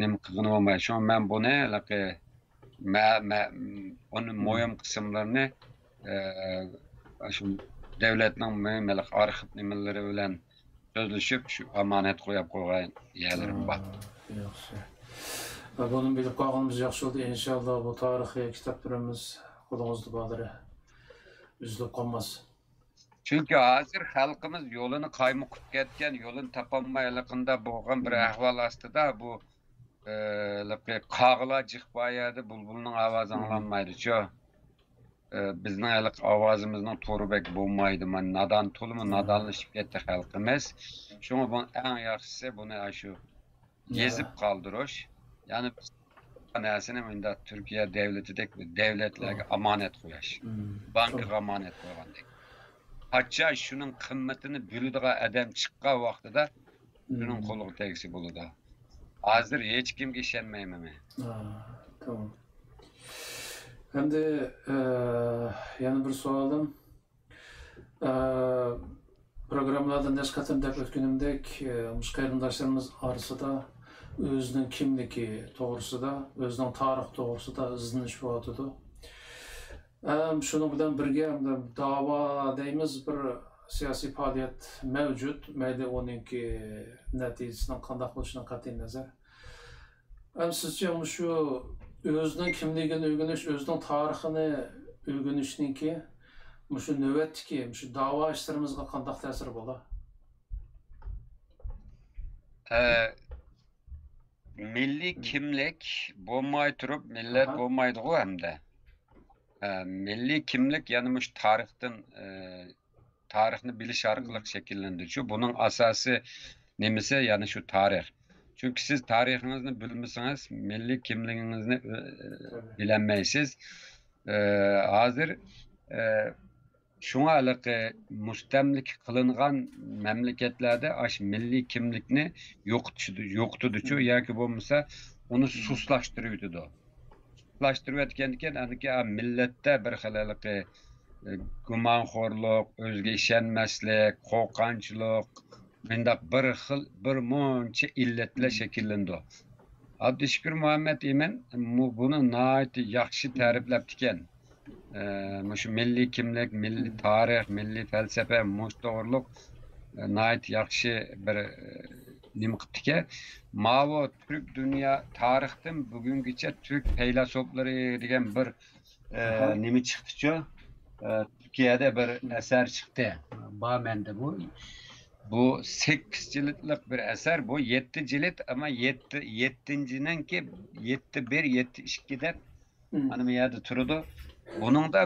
نېمە قىلغىنى بولمايدۇ. شۇڭا مەن بۇنى ھېلىقى مە-، مە-، ئۇنى مۇھىم قىسىملىرىنى، ئى، شۇ دۆلەتنىڭ مۇھىم ھېلىقى ئارخىپ نېمىلىرى بىلەن سۆزلىشىپ، شۇ ئامانەت قويۇپ قويغان يەرلىرىم بار. ياخشى. بۇنى بىلىپ قالغىنىمىز ياخشى بولدى. ئىنشاللا بۇ تارىخىي كىتابلىرىمىز قولىڭىزدا بارلىرى ئۈزۈلۈپ قالماس. چۈنكى ھازىر خەلقىمىز يولىنى قايمۇقۇپ كەتكەن، يولىنى تاپالماي ھېلىقىنداق بولغان بىر ئەھۋال ئاستىدا بۇ، ئى، ھېلىقى قاغىلار جىق بار يەردە بۇلبۇلنىڭ ئاۋازى ئاڭلانمايدۇچۇ. ئى، بىزنىڭ ھېلىقى ئاۋازىمىزنىڭ تورى بەك بولمايدۇ. مانا نادان، تولىمۇ نادانلىشىپ كەتتى خەلقىمىز. شۇڭا بۇ ئەڭ ياخشىسى بۇنى ئاشۇ يېزىپ قالدۇرۇش. يەنى بىز نەرسىنى مۇنداق تۈركىيە دۆلىتىدەك بىر دۆلەتلەرگە ئامانەت قويۇش. بانكىغا ئامانەت قويغاندەك. قاچان شۇنىڭ قىممىتىنى بىلىدىغان ئادەم چىققان ۋاقتىدا شۇنىڭ قولىغا تەگسە بولىدۇ. ھازىر ھېچكىمگە ئىشەنمەيمەن مەن. ھە، تامام. ئەمدى، ئە، يەنە بىر سوئالىم. ئە، پروگراممىلاردا نەچچە قېتىم دەپ ئۆتكىنىمدەك، ئە، مۇشۇ قېرىنداشلىرىمىز ئارىسىدا ئۆزىنىڭ كىملىكى توغرىسىدا، ئۆزىنىڭ تارىخى توغرىسىدا ئىزدىنىش بولۇۋاتىدۇ. ھەم شۇنىڭ بىلەن بىرگە، داۋا دەيمىز، بىر سىياسىي پائالىيەت مەۋجۇت. مەيلى ئۇنىڭكى نەتىجىسىنىڭ قانداق بولۇشىدىن قەتئىينەزەر. ھەم سىزچە مۇشۇ ئۆزىنىڭ كىملىكىنى ئۆگىنىش، ئۆزىنىڭ تارىخىنى ئۆگىنىشنىڭكى مۇشۇ نۆۋەتتىكى مۇشۇ داۋا ئىشلىرىمىزغا قانداق تەسىرى بولا؟ ئە، مىللىي كىملىك بولماي تۇرۇپ مىللەت بولمايدىغۇ ھەمدە. ئە، مىللىي كىملىك يەنە مۇشۇ تارىختىن، ئە، تارىخنى بىلىش ئارقىلىق شەكىللىنىدۇ. شۇ بۇنىڭ ئاساسىي نېمىسى، يەنى شۇ تارىخ. چۈنكى سىز تارىخىڭىزنى بىلمىسىڭىز، مىللىي كىملىكىڭىزنى، ئۆ-، بىلەلمەيسىز. ئە، ھازىر، ئە، شۇڭا ھېلىقى مۇستەملىكە قىلىنغان مەملىكەتلەردە ئاشۇ مىللىي كىملىكنى يوقىتىشىدۇ-، يوقىتىدۇچۇ ياكى بولمىسا ئۇنى سۇسلاشتۇرۇۋېتىدۇ. سۇسلاشتۇرۇۋەتكەندىكىن ئاندىكى مىللەتتە بىر خىل ھېلىقى، ئە، گۇمانخورلۇق، ئۆزىگە ئىشەنمەسلىك، قورقۇنچلۇق، مۇنداق بىر خىل، بىر مۇنچە ئىللەتلەر شەكىللىنىدۇ. ئابدۇشۈكۈر مۇھەممەد ئىمىن مۇ-، بۇنى ناھايىتى ياخشى تەرىپلەپتىكەن. ئە، مۇشۇ مىللىي كىملىك، مىللىي تارىخ، مىللىي پەلسەپە، مۇشۇ توغرۇلۇق، ئە، ناھايىتى ياخشى بىر، ئە، نېمە قىپتىكەن. ماۋۇ تۈرك دۇنيا تارىختىن بۈگۈنگىچە تۈرك پەيلاسوپلىرى دېگەن بىر، ئە، نېمە چىقتىچۇ؟ ئە، تۈركىيەدە بىر ئەسەر چىقتى. بار مەندە بۇ. بۇ سەككىز جىلىتلىق بىر ئەسەر. بۇ يەتتە جىلىت، ئەمما يەتتە، يەتتىنچىنىڭكى يەتتە بىر، يەتتە ئىككى دەپ ئانا بۇ يەردە تۇرىدۇ. بۇنىڭدا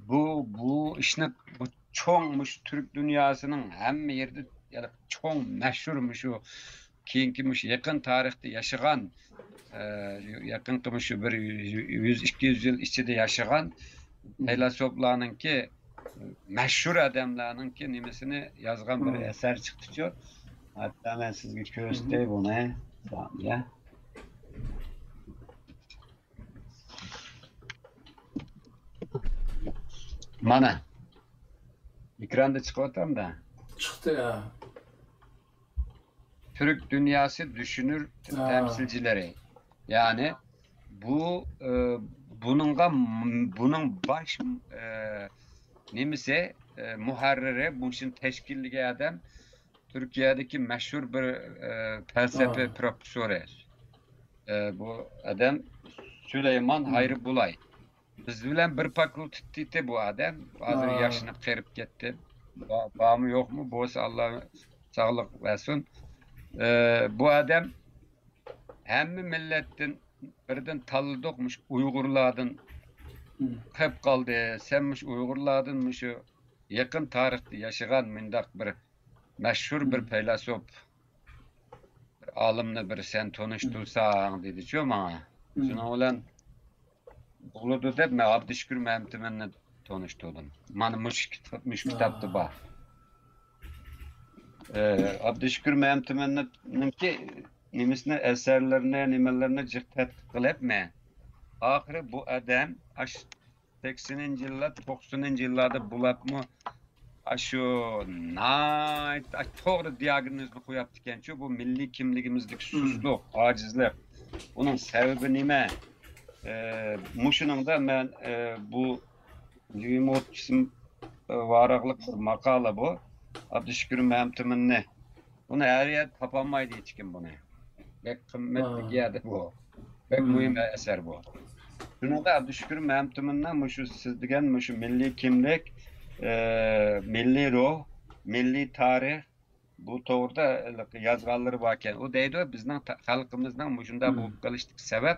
بۇ، بۇ ئىشنى، بۇ چوڭ، مۇشۇ تۈرك دۇنياسىنىڭ ھەممە يېرىدە، يەنى چوڭ، مەشھۇر، مۇشۇ كېيىنكى، مۇشۇ يېقىن تارىختا ياشىغان، ئە، يېقىنقى مۇشۇ بىر يۈز، ئىككى يۈز يىل ئىچىدە ياشىغان پەيلاسوپلارنىڭكى، مەشھۇر ئادەملەرنىڭكى نېمىسىنى يازغان بىر ئەسەر چىقتىچۇ. ھەتتا مەن سىزگە كۆرسىتەي بۇنى. مانا، ئېكراندا چىقىۋاتامدا. چىقتى، ھە. تۈرك دۇنياسى دۈشۈنۈر تەمسىلچىلىرى. يەنى بۇ، ئە، بۇنىڭغا، بۇنىڭ باش، ئە، نېمىسى، ئە، مۇھەررىرى، بۇ ئىشنى تەشكىللىگەن ئادەم تۈركىيەدىكى مەشھۇر بىر، ئە، پەلسەپە پروفېسسورى. ئە، بۇ ئادەم سۈلەيمان ھايرى بۇلاي. بىز بىلەن بىر فاكۇلتېتتا بۇ ئادەم. ھازىر ياشىنىپ قېرىپ كەتتى. با-، بارمۇ يوقمۇ؟ بولسا ئاللا ساغلىق بەرسۇن. ئە، بۇ ئادەم ھەممە مىللەتتىن بىردىن تاللىدۇق، مۇشۇ ئۇيغۇرلاردىن قېلىپ قالدى. سەن مۇشۇ ئۇيغۇرلاردىن مۇشۇ يېقىن تارىختا ياشىغان مۇنداق بىر مەشھۇر بىر پەيلاسوپ، بىر ئالىمنى بىر سەن تونۇشتۇرساڭ، دېدىچۇ ماڭا. شۇنىڭ بىلەن بولىدۇ دەپ، مەن ئابدۇشۈكۈر مەمتىمىننى تونۇشتۇردۇم. مانا مۇشۇ كىتاب، مۇشۇ كىتابتا بار. ئابدۇشۈكۈر مەمتىمىننىڭكى نېمىسىنى، ئەسەرلىرىنى، نېمىلىرىنى جىق تەتقىق قىلىپ مەن، ئاخىرى بۇ ئادەم ئاشۇ سەكسىنىنچى يىللار، توقسىنىنچى يىللاردا بولۇپمۇ ئاشۇ ناھايىتى توغرا دىياگنوزنى قويۇپتىكەنچۇ، بۇ مىللىي كىملىكىمىزدىكى سۇسلۇق، ئاجىزلىق. ئۇنىڭ سەۋەبى نېمە؟ ئە، مۇشۇنىڭدا مەن، ئە، بۇ يىگىرمە ئوتتۇز قىسىم، ئە، ۋاراقلىق بىر ماقالە بۇ. ئابدۇشۈكۈر مەمتىمىننى. بۇنى ھەر يەردە تاپالمايدۇ ھېچكىم بۇنى. بەك قىممەتلىك يەردە بۇ. بەك مۇھىم ئەسەر بۇ. شۇنىڭدا ئابدۇشۈكۈر مەمتىمىننىڭ مۇشۇ سىز دېگەن مۇشۇ مىللىي كىملىك، ئە، مىللىي روھ، مىللىي تارىخ، بۇ توغرىدا يازغانلىرى باركەن. ئۇ دەيدۇ، بىزنىڭ تا-، خەلقىمىزنىڭ مۇشۇنداق بولۇپ قېلىشتىكى سەۋەب،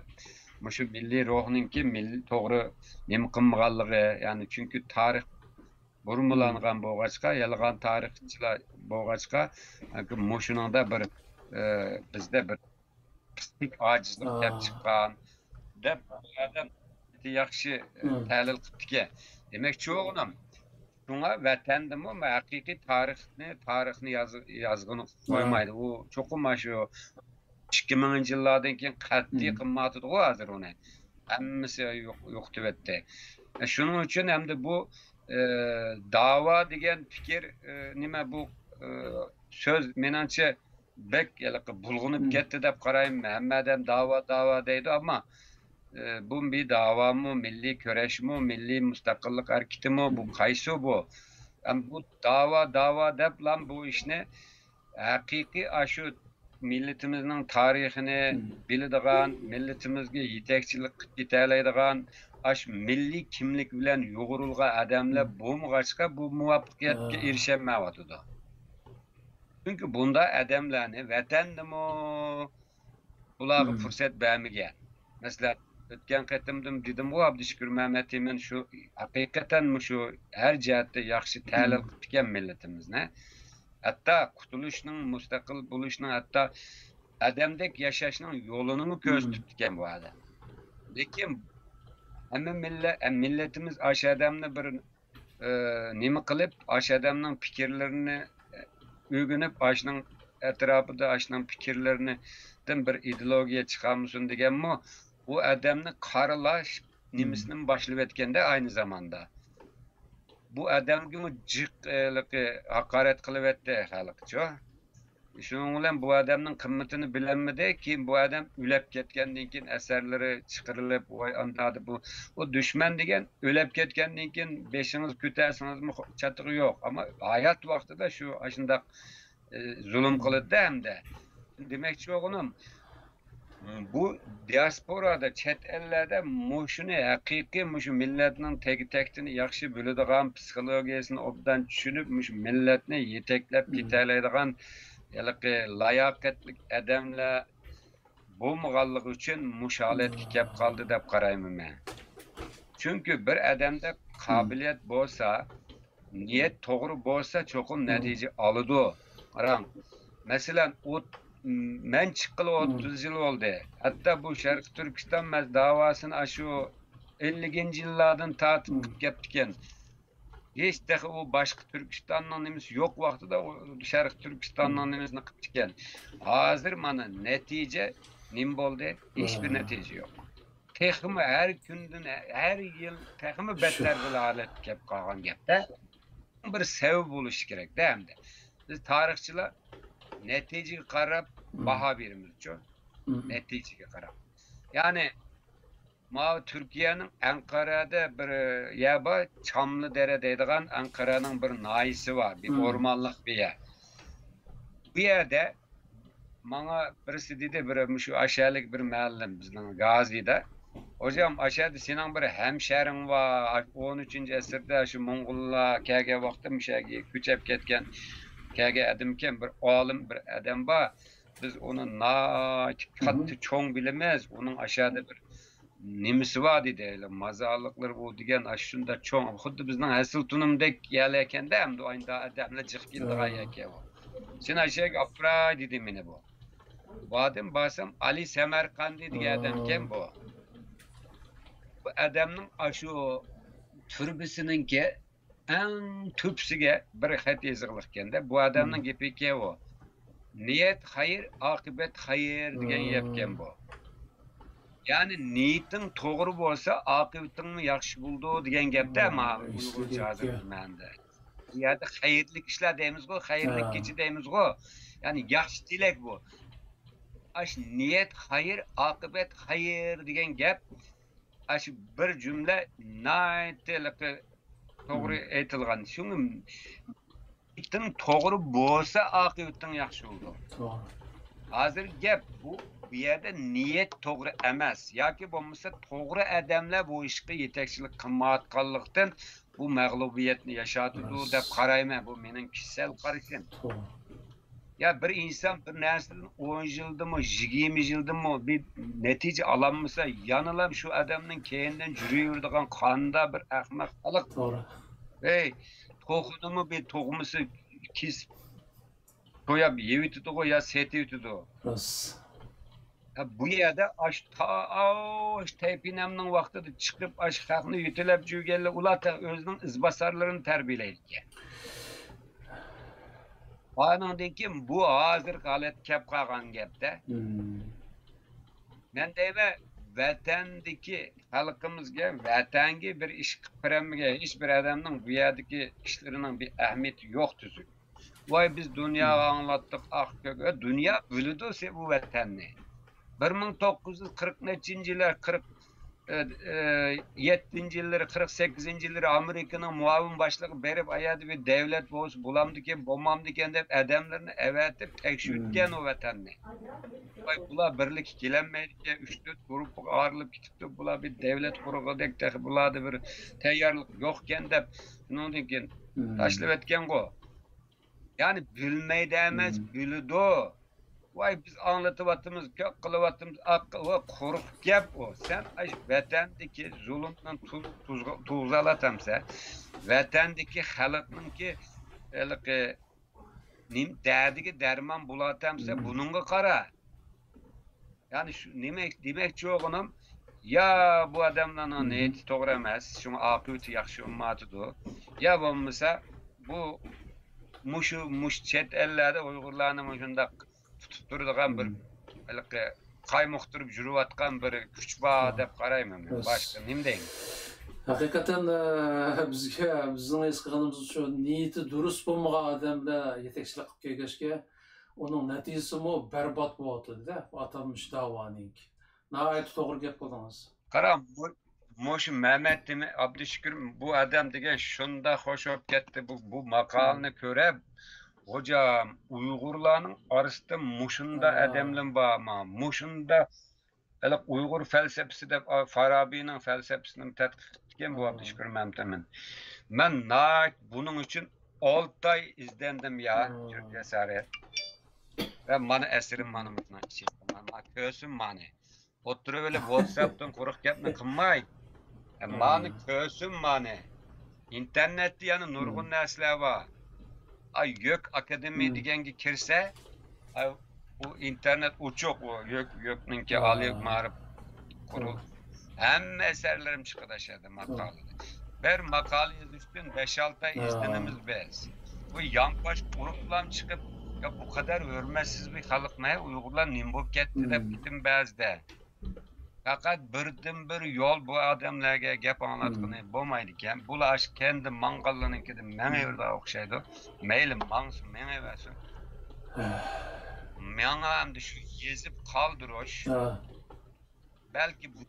مۇشۇ مىللىي روھنىڭكى مىل-، توغرا نېمە قىلمىغانلىقى، يەنى چۈنكى تارىخ بۇرمىلانغان بولغاچقا، يالغان تارىخچىلار بولغاچقا، مۇشۇنىڭدا بىر، ئە، بىزدە بىر پىسخىك ئاجىزلىق كەپ چىققان دەپ، بۇ ئادەم ياخشى، ئە، تەھلىل قىپتىكەن. دېمەكچى بولغىنىم، شۇڭا ۋەتەندىمۇ ھەقىقىي تارىخنى، تارىخنى ياز-، يازغىنى قويمايدۇ. ئۇ چوقۇم مانا شۇ ئىككى مىڭىنچى يىللاردىن كېيىن قەتئىي قىلمايۋاتىدىغۇ ھازىر ئۇنى. ھەممىسى يوق-، يوقىتىۋەتتى. ئە، شۇنىڭ ئۈچۈن ئەمدى بۇ، ئە، داۋا دېگەن پىكىر، ئە، نېمە بۇ، ئە، سۆز مېنىڭچە بەك ھېلىقى بۇلغىنىپ كەتتى دەپ قارايمەن. ھەممە ئادەم داۋا، داۋا دەيدۇ، ئەمما، ئە، بۇ بىر داۋامۇ، مىللىي كۈرەشمۇ، مىللىي مۇستەقىللىق ھەرىكىتىمۇ، بۇ قايسى بۇ؟ ئەم، بۇ داۋا، داۋا دەپلا بۇ ئىشنى ھەقىقىي ئاشۇ مىللىتىمىزنىڭ تارىخىنى بىلىدىغان، مىللىتىمىزگە يېتەكچىلىك قىلىپ كېتەلەيدىغان، ئاشۇ مىللىي كىملىك بىلەن يۇغۇرۇلغان ئادەملەر بولمىغاچقا، بۇ مۇۋەپپەقىيەتكە ئېرىشەلمەيۋاتىدۇ. چۈنكى بۇنداق ئادەملەرنى ۋەتەندىمۇ بۇلارغا پۇرسەت بەرمىگەن. مەسىلەن، ئۆتكەن قېتىمدىمۇ دېدىمغۇ، ئابدۇشۈكۈر مەمەتئىمىن شۇ ھەقىقەتەن مۇشۇ ھەر جەھەتتە ياخشى تەھلىل قىپتىكەن مىللىتىمىزنى. ھەتتا قۇتۇلۇشنىڭ، مۇستەقىل بولۇشنىڭ، ھەتتا ئادەمدەك ياشاشنىڭ يولىنىمۇ كۆرسىتىپتىكەن بۇ ئادەم. لېكىن ھەممە مىللەت، مىللىتىمىز ئاشۇ ئادەمنى بىر ئى، نېمە قىلىپ، ئاشۇ ئادەمنىڭ پىكىرلىرىنى ئۆگىنىپ، ئاشۇنىڭ ئەتراپىدا ئاشۇنىڭ پىكىرلىرىنىدىن بىر ئىدېئولوگىيە چىقارمىسۇن دېگەنمۇ، ئۇ ئادەمنى قارىلاش نېمىسىنىمۇ باشلىۋەتكەندە ئاينى زاماندا. بۇ ئادەمگىمۇ جىق، ھېلىقى ھاقارەت قىلىۋەتتى خەلقچۇ. شۇنىڭ بىلەن بۇ ئادەمنىڭ قىممىتىنى بىلەلمىدى. كېيىن بۇ ئادەم ئۆلۈپ كەتكەندىن كېيىن ئەسەرلىرى چىقىرىلىپ، ۋاي ئاندادا بۇ، ئۇ دۈشمەن دېگەن ئۆلۈپ كەتكەندىن كېيىن بېشىڭىز كۆتەرسىڭىزمۇ چاتىقى يوق. ئەمما ھايات ۋاقتىدا شۇ ئاشۇنداق، ئى، زۇلۇم قىلىدىدا ھەمدە. دېمەكچى بولغىنىم، بۇ دىياسپورادا، چەت ئەللەردە مۇشۇنى ھەقىقىي مۇشۇ مىللەتنىڭ تەگە-تەكتىنى ياخشى بىلىدىغان، پسىخولوگىيەسىنى ئوبدان چۈشىنىپ، مۇشۇ مىللەتنى يېتەكلەپ كېتەلەيدىغان ھېلىقى لاياقەتلىك ئادەملەر بولمىغانلىقى ئۈچۈن مۇشۇ ھالەتكە كەپ قالدى دەپ قارايمەن مەن. چۈنكى بىر ئادەمدە قابىلىيەت بولسا، نىيەت توغرا بولسا، چوقۇم نەتىجە ئالىدۇ. قاراڭ، مەسىلەن، ئوت-، مەن چىققىلى ئوتتۇز يىل بولدى. ھەتتا بۇ شەرقىي تۈركىستان مەس-، داۋاسىنى ئاشۇ ئەللىكىنچى يىللاردىن تارتىپ قىلىپ كەپتىكەن. ھېچ تېخى ئۇ باشقا تۈركىستاننىڭ نېمىسى يوق ۋاقتىدا ئۇ شەرقىي تۈركىستاننىڭ نېمىسىنى قىپتىكەن. ھازىر مانا نەتىجە نېمە بولدى؟ ھېچبىر نەتىجە يوق. تېخىمۇ ھەر كۈندىن، ھەر يىل تېخىمۇ بەتتەر بىر ھالەتكە كەپ قالغان گەپتە. بىر سەۋەب بولۇشى كېرەكتە ئەمدى. بىز تارىخچىلار نەتىجىگە قاراپ باھا بېرىمىزچۇ. نەتىجىگە قاراپ. يەنى ماۋۇ تۈركىيەنىڭ ئەنقەرەدە بىر يەر بار، چاملىدەرە دەيدىغان ئەنقەرەنىڭ بىر ناھىيىسى بار، بىر ئورمانلىق بىر يەر. بۇ يەردە ماڭا بىرسى دېدى، بىر مۇشۇ ئاشەلىك بىر مۇئەللىم بىزنىڭ گازىدا، «خوجام، ئاشەدە سېنىڭ بىر ھەمشەھرىڭ بار، ئون ئۈچىنچى ئەسىردە شۇ موڭغۇللار كەلگەن ۋاقىتتا مۇشۇ يەرگە كۆچۈپ كەتكەن، كەلگەن ئادەمكەن، بىر ئالىم بىر ئادەم بار.» بىز ئۇنى ناھايىتى كاتتا چوڭ بىلىمىز. ئۇنىڭ ئاشەدە بىر نېمىسى بار دېدى. مازارلىقلىرى بۇ دېگەن ئاشۇنداق چوڭ. خۇددى بىزنىڭ ھەسىل تۇنۇمدەك يەرلەركەندە، ئەمدى ئاينىدا ئادەملەر جىق كېلىدىغان يەركەن ئۇ. سېنى ئاشەگە ئاپىراي دېدى مېنى بۇ. باردىم، بارسام، ئالى سەمەرقاندى دېگەن ئادەمكەن بۇ. بۇ ئادەمنىڭ ئاشۇ تۈربىسىنىڭكى ئەڭ تۆپىسىگە بىر خەت يېزىقلىقكەندە، بۇ ئادەمنىڭ گېپىكەن ئۇ. «نىيەت خەير، ئاقىۋەت خەير» دېگەن گەپكەن بۇ. يەنى نىيىتىڭ توغرا بولسا، ئاقىۋىتىڭمۇ ياخشى بولىدۇ دېگەن گەپتە، مانا ئۇيغۇرچە ھازىر مەنىدە. بۇ يەردە خەيرلىك ئىشلار دەيمىزغۇ، خەيرلىك كېچە دەيمىزغۇ. يەنى ياخشى تىلەك بۇ. ئاشۇ نىيەت خەير، ئاقىۋەت خەير دېگەن گەپ، ئاشۇ بىر جۈملە ناھايىتى ھېلىقى توغرا ئېيتىلغان. شۇڭا نىيىتىڭ توغرا بولسا، ئاقىۋىتىڭ ياخشى بولىدۇ. توغرا. ھازىر گەپ بۇ، بۇ يەردە نىيەت توغرا ئەمەس ياكى بولمىسا توغرا ئادەملەر بۇ ئىشقا يېتەكچىلىك قىلمايۋاتقانلىقتىن، بۇ مەغلۇبىيەتنى ياشاتىدۇ دەپ قارايمەن. بۇ مېنىڭ كىشىسەل قارىشىم. يا بىر ئىنسان بىر نەرسىدىن ئون يىلدىمۇ، يىگىرمە يىلدىمۇ بىر نەتىجە ئالالمىسا، يەنىلا شۇ ئادەمنىڭ كەينىدىن يۈرۈۋېرىدىغان قانداق بىر ئەخمەق خەلق. ھەي، توخۇنىمۇ بىر تۇغمىسى كېسىپ سوياپ يەۋېتىدىغۇ يا سېتىۋېتىدۇ. بۇ يەردە ئاش تا-، ئاش تەيپىنەمنىڭ ۋاقتىدا چىقىپ، ئاش خەقنى يۆتىلەپ جۈرگەنلەر، ئۇلار تە-، ئۆزىنىڭ ئىزباسارلىرىنى تەربىيەلەيدىكەن. ئانىڭدىن كېيىن بۇ ھازىرقى ھالەتكە كەپ قالغان گەپتە. مەن دەيمەن، ۋەتەندىكى خەلقىمىزگە، ۋەتەنگە بىر ئىش قىلىپ بېرەلمىگەن ھېچ بىر ئادەمنىڭ بۇ يەردىكى ئىشلىرىنىڭ بىر ئەھمىيىتى يوق تۈزۈك. ۋاي، بىز دۇنياغا ئاڭلاتتۇق، ئاق كۆك. ئە، دۇنيا بىلىدۇ سە-، بۇ ۋەتەننى. بىر مىڭ توققۇز يۈز قىرىق نەچچىنچى يىلى، قىرىق، ئە، ئە، يەتتىنچى يىللىرى، قىرىق سەككىزىنچى يىللىرى ئامېرىكىنىڭ مۇئاۋىن باشلىقى بېرىپ، ئايەردە بىر دەۋلەت بولسا بولامدىكىن، بولمامدىكىن دەپ ئادەملىرىنى ئەۋەتىپ تەكشۈرتكەن ئۇ ۋەتەننى. ۋاي، بۇلار بىرلىككە كېلەلمەيدىكەن، ئۈچ تۆت گۇرۇپپىغا ئايرىلىپ كېتىپتۇ. بۇلار بىر دەۋلەت قۇرغۇدەك تېخى بۇلاردا بىر تەييارلىق يوقكەن دەپ، شۇنىڭدىن كېيىن تاشلىۋەتكەنغۇ. يەنى بىلمەيدۇ ئەمەس، بىلىدۇ. ۋاي، بىز ئاڭلىتىۋاتىمىز، كۆپ قىلىۋاتىمىز، ئاق-، ۋاي، قۇرۇق گەپ ئۇ. سەن ئاش ۋەتەندىكى زۇلۇمنى تۇز-، تۇزغا-، تۇغزالاتامسەن؟ ۋەتەندىكى خەلقنىڭكى ھېلىقى نېمە دەردىگە دەرمان بولاتامسەن؟ بۇنىڭغا قارا. يەنى شۇ نېمە دېمەكچى بولغىنىم، يا بۇ ئادەملەرنىڭ نىيىتى توغرا ئەمەس، شۇڭا ئاقىۋىتى ياخشى بولمايۋاتىدۇ. يا بولمىسا بۇ مۇشۇ، مۇشۇ چەت ئەللەردە ئۇيغۇرلارنى مۇشۇنداق تۇتۇپ تۇرىدىغان بىر ھېلىقى قايمۇقتۇرۇپ يۈرۈۋاتقان بىر كۈچ بار دەپ قارايمەن مەن. باشقا نېمە دەيمەن؟ ھەقىقەتەن، ئە، بىزگە، بىزنىڭ ھېس قىلغىنىمىزچە نىيىتى دۇرۇس بولمىغان ئادەملەر يېتەكچىلىك قىلىپ كەلگەچكە، ئۇنىڭ نەتىجىسىمۇ بەربات بولۇۋاتىدۇ-دە، ئاتالمىش داۋانىڭكى. ناھايىتى توغرا گەپ قىلدىڭىز. قاراڭ، مۇ-، مۇشۇ مەمەت دېمە-، ئابدۇشۈكۈر، بۇ ئادەم دېگەن شۇنداق خوش بولۇپ كەتتى، بۇ، بۇ ماقالىنى كۆرۈپ، خوجام، ئۇيغۇرلارنىڭ ئارىسىدا مۇشۇنداق ئادەملەر بارمۇ؟ مۇشۇنداق ھېلىقى ئۇيغۇر فەلسەپىسى دەپ، ئا، فارابىنىڭ فەلسەپىسىنى تەتقىق قىپتىكەن بۇ ئابدۇشۈكۈر مەمتىمىن. مەن ناھايىتى بۇنىڭ ئۈچۈن ئالتە ئاي ئىزدەندىم يا، جاسارەت. ۋە مانا ئەسىرىم مانا مۇشۇنىڭ ئىچىدە. مانا، مانا كۆرسۇن مانى. ئولتۇرۇۋېلىپ ۋاتساپتىن قۇرۇق گەپنى قىلماي. مانى كۆرسۇن مانى. ئىنتېرنېتتە يەنە نۇرغۇن نەرسىلەر بار. ئاي، يۆك ئاكادېمىيە دېگەنگە كىرسە، ئاي، ئۇ ئىنتېرنېت ئوچۇق، ئۇ يۆك، يۆكنىڭكى ئالىي مائارىپ قۇرۇل. ھەممە ئەسەرلىرىم چىقىدۇ ئاشۇ يەردە ماقالىدە. بىر ماقالە يېزىش ئۈچۈن بەش-ئالتە ئاي ئىزدىنىمىز بىز. بۇ يانپاش ئۇرۇپلام چىقىپ، يا بۇ قەدەر ھۆرمەتسىز بىر خەلقمۇ، ئۇيغۇرلار نېمە بولۇپ كەتتى دەپ كېتىم بەزىدە. پەقەت بىردىنبىر يول بۇ ئادەملەرگە گەپ ئاڭلاتقىلى بولمايدىكەن. بۇلار ئاشۇ كەندە ماڭغانلارنىڭكىدىن مېڭىۋېرىدىغان ئوخشايدۇ. مەيلى ماڭسۇن، مېڭىۋەرسۇن. ماڭا ئەمدى شۇ يېزىپ قالدۇرۇش، بەلكى بۇ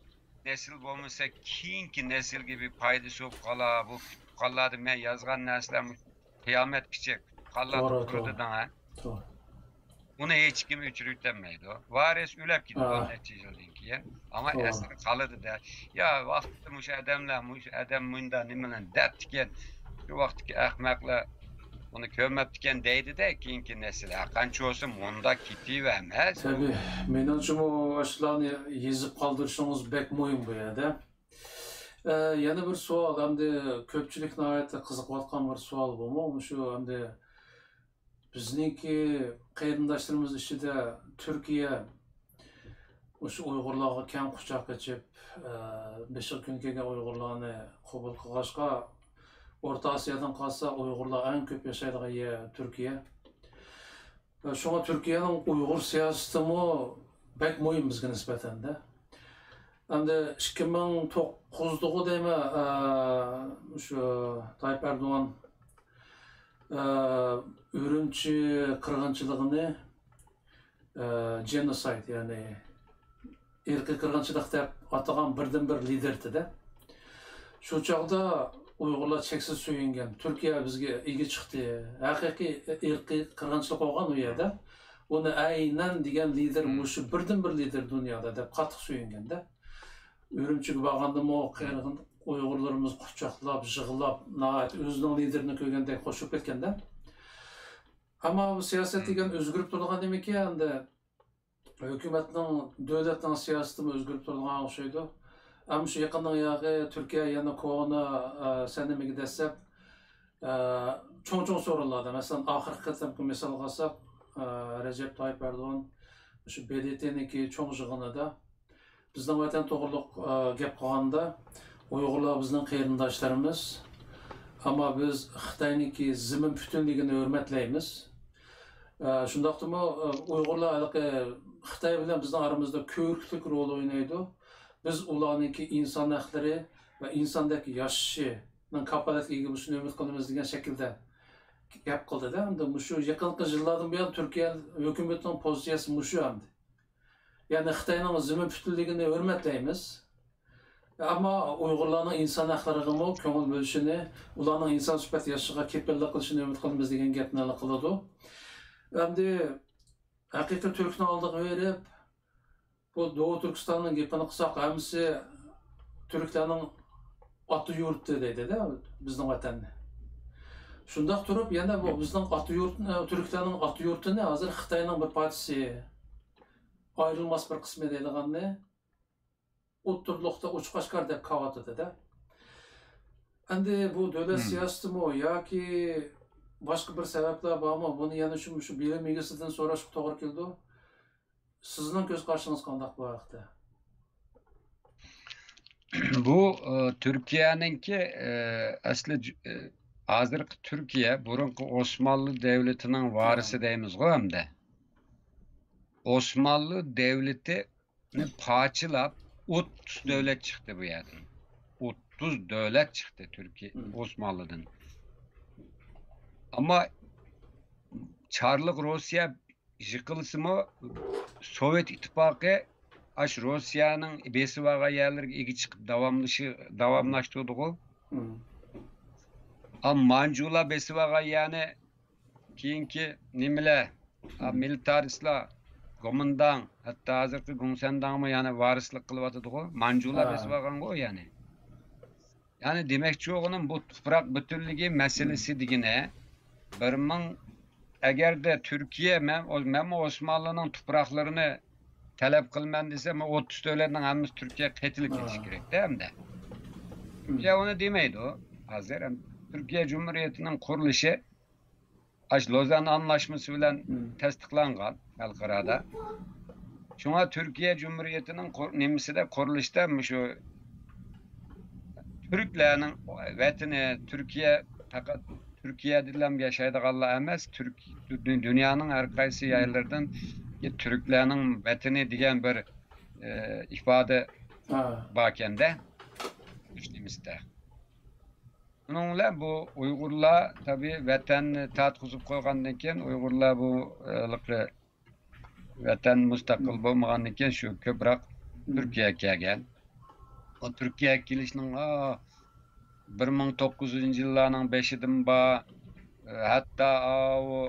نەسىل بولمىسا، كېيىنكى نەسىلگە بىر پايدىسى بولۇپ قالار. بۇ كۇتۇپخانىلاردا مەن يازغان نەرسىلەر مۇشۇ قىيامەتكىچە كۇتۇپخانىلاردا تۇرىدۇ دەڭە. ئۇنى ھېچكىم ئۆچۈرۈۋېتەلمەيدۇ. ۋارىس ئۆلۈپ كېتىدۇ نەچچە يىلدىن كېيىن. ئەمما ئەسىرى قالىدۇ-دە. يا، ۋاقتىدا مۇشۇ ئادەملەر، مۇشۇ ئادەم مۇنداق نېمىلەرنى دەپتىكەن، شۇ ۋاقىتتىكى ئەخمەقلەر ئۇنى كۆرمەپتىكەن دەيدۇ-دە، كېيىنكى نەسىل. ھەرقانچە بولسا مۇنداق كېتىۋەرمەس. تەبىئىي. مېنىڭچىمۇ ئاشۇلارنى يېزىپ قالدۇرۇشىڭىز بەك مۇھىم بۇ يەردە. ئە، يەنە بىر سوئال، ئەمدى كۆپچىلىك ناھايىتى قىزىقىۋاتقان بىر سوئال بۇمۇ. مۇشۇ ئەمدى بىزنىڭكى قېرىنداشلىرىمىز ئىچىدە تۈركىيە مۇشۇ ئۇيغۇرلارغا كەڭ قۇچاق ئېچىپ، ئە، بېشىغا كۈن كەلگەن ئۇيغۇرلارنى قوبۇل قىلغاچقا، ئورتا ئاسىيادىن قالسا ئۇيغۇرلار ئەڭ كۆپ ياشايدىغان يەر تۈركىيە. شۇڭا تۈركىيەنىڭ ئۇيغۇر سىياسىتىمۇ بەك مۇھىم بىزگە نىسبەتەن-دە. ئەمدى ئىككى مىڭ توققۇزدىغۇ دەيمەن، ئە، شۇ تايىپ ئەردوغان، ئە، ئۈرۈمچى قىرغىنچىلىقىنى، ئە، جېنوسايد، يەنى ئىرقىي قىرغىنچىلىق دەپ ئاتىغان بىردىنبىر لىدېر ئىدى. شۇ چاغدا ئۇيغۇرلار چەكسىز سۆيۈنگەن. تۈركىيە بىزگە ئىگە چىقتى. ھەقىقىي ئىرقىي قىرغىنچىلىق بولغان ئۇ يەردە. ئۇنى ئەينەن دېگەن لىدېر مۇشۇ بىردىنبىر لىدېر دۇنيادا دەپ قاتتىق سۆيۈنگەندە. ئۈرۈمچىگە بارغاندىمۇ قىرغىن ئۇيغۇرلىرىمىز قۇچاقلاپ، يىغلاپ، ناھايىتى ئۆزىنىڭ لىدېرىنى كۆرگەندەك خوش بولۇپ كەتكەندە. ئەمما بۇ سىياسەت دېگەن ئۆزگىرىپ تۇرىدىغان نېمىكەن ئەمدى. ھۆكۈمەتنىڭ، دۆلەتنىڭ سىياسىتىمۇ ئۆزگىرىپ تۇرىدىغان ئوخشايدۇ. ئەمما شۇ يېقىننىڭ ياغى تۈركىيە يەنە كونا، ئە، سەنىمىگە دەسسەپ، ئە، چوڭ-چوڭ سورۇنلاردا، مەسىلەن، ئاخىرقى قېتىمقى مىسالغا ئالساق، ئە، رەجەپ تايىپ ئەردوغان مۇشۇ ب د ت نىڭكى چوڭ يىغىنىدا بىزنىڭ ۋەتەن توغرۇلۇق، ئە، گەپ قىلغاندا، ئۇيغۇرلار بىزنىڭ قېرىنداشلىرىمىز، ئەمما بىز خىتاينىڭكى زېمىن پۈتۈنلۈكىنى ھۆرمەتلەيمىز. ئە، شۇنداقتىمۇ، ئە، ئۇيغۇرلار ھېلىقى خىتاي بىلەن بىزنىڭ ئارىمىزدا كۆۋرۈكلۈك رول ئوينايدۇ. بىز ئۇلارنىڭكى ئىنسان ھەقلىرى ۋە ئىنساندەك ياشىشىنىڭ كاپالەتكە ئىگە بولۇشىنى ئۈمىد قىلىمىز دېگەن شەكىلدە گەپ قىلدىدا. ئەمدى مۇشۇ يېقىنقى يىللاردىن بۇيان تۈركىيە ھۆكۈمىتىنىڭ پوزىتسىيەسى مۇشۇ ئەمدى. يەنى خىتاينىڭ زېمىن پۈتۈنلۈكىنى ھۆرمەتلەيمىز. ئەمما ئۇيغۇرلارنىڭ ئىنسان ھەقلىرىغىمۇ كۆڭۈل بۆلۈشىنى، ئۇلارنىڭ ئىنسان سۈپەت ياشىشىغا كېپىللىك قىلىشىنى ئۈمىد قىلىمىز دېگەن گەپنى قىلىدۇ. ئەمدى ھەقىقىي تۈركنىڭ ئالدىغا بېرىپ، بۇ دوۋا تۈركىستاننىڭ گېپىنى قىلساق، ھەممىسى تۈركلەرنىڭ ئاتا يۇرتى دەيدىدە، بىزنىڭ ۋەتەننى. شۇنداق تۇرۇپ، يەنە بۇ بىزنىڭ ئاتا يۇرت، تۈركلەرنىڭ ئاتا يۇرتىنى ھازىر خىتاينىڭ بىر پارچىسى، ئايرىلماس بىر قىسمى دەيدىغاننى ئوتتۇرىلىقتا ئوچۇق ئاشكارا دەپ كېلىۋاتىدۇ-دە. ئەمدى بۇ دۆلەت سىياسىتىمۇ ياكى باشقا بىر سەۋەبلەر بارمۇ؟ بۇنى يەنە شۇ، شۇ بىلىم ئىگىسىدىن سوراشقا توغرا كېلىدۇ. سىزنىڭ كۆز قارىشىڭىز قانداق بۇ ھەقتە؟ بۇ، ئە، تۈركىيەنىڭكى، ئە، ئەسلى، ئە، ھازىرقى تۈركىيە بۇرۇنقى ئوسمانلى دەۋلىتىنىڭ ۋارىسى دەيمىزغۇ ئەمدى. ئوسمانلى دەۋلىتى پارچىلاپ، ئوتتۇز دۆلەت چىقتى بۇ يەردىن. ئوتتۇز دۆلەت چىقتى تۈركىي، ئوسمانلىدىن. ئەمما چارلىق روسىيە يىقىلسىمۇ، سوۋېت ئىتتىپاقى ئاشۇ روسىيەنىڭ بېسىۋالغان يەرلىرىگە ئىگە چىقىپ داۋاملىشى-، داۋاملاشتۇردىغۇ. ئا، مانجۇلار بېسىۋالغان يەرنى كېيىنكى نېمىلەر، ئا، مىلىتارىستلار، گومىنداڭ، ھەتتا ھازىرقى گۇڭسەنداڭمۇ يەنە ۋارىسلىق قىلىۋاتىدىغۇ، مانجۇلار بېسىۋالغانغۇ يەنى. يەنى دېمەكچى بولغىنىم، بۇ تۇپراق بۈتۈنلۈكى مەسىلىسى دېگىنى، بىر مىڭ، ئەگەردە تۈركىيە، مەن، مەنمۇ ئوسمانلىنىڭ تۇپراقلىرىنى تەلەپ قىلىمەن دېسە، مانا ئوتتۇز دۆلەتنىڭ ھەممىسى تۈركىيەگە قېتىلىپ كېتىشى كېرەكتە ئەمدى. تۈركىيە ئۇنى دېمەيدۇ. ھازىر ھەم تۈركىيە جۇمھۇرىيىتىنىڭ قۇرۇلۇشى ئاشۇ لوزان ئانلاشمىسى بىلەن تەستىقلانغان خەلقئارادا. شۇڭا تۈركىيە جۇمھۇرىيىتىنىڭ قۇر-، نېمىسىدە، قۇرۇلۇشىدا مۇشۇ تۈركلەرنىڭ ۋەتىنى، تۈركىيە، پەقەت تۈركىيەدىلا ياشايدىغانلار ئەمەس، تۈرك-، دۇ-، دۇنيانىڭ ھەر قايسى يەرلىرىدىن تۈركلەرنىڭ ۋەتىنى دېگەن بىر، ئە، ئىپادە باركەندە، نېمىسىدە. شۇنىڭ بىلەن بۇ ئۇيغۇرلار تەبىئىي ۋەتەننى تارتقۇزۇپ قويغاندىن كېيىن، ئۇيغۇرلار بۇ، ھېلىقى ۋەتەن مۇستەقىل بولمىغاندىن كېيىن شۇ كۆپرەك تۈركىيەگە كەلگەن. ئۇ تۈركىيەگە كېلىشنىڭ، ئا، بىر مىڭ توققۇز يۈزىنچى يىللارنىڭ بېشىدىن بار، ھەتتا ئاۋۇ،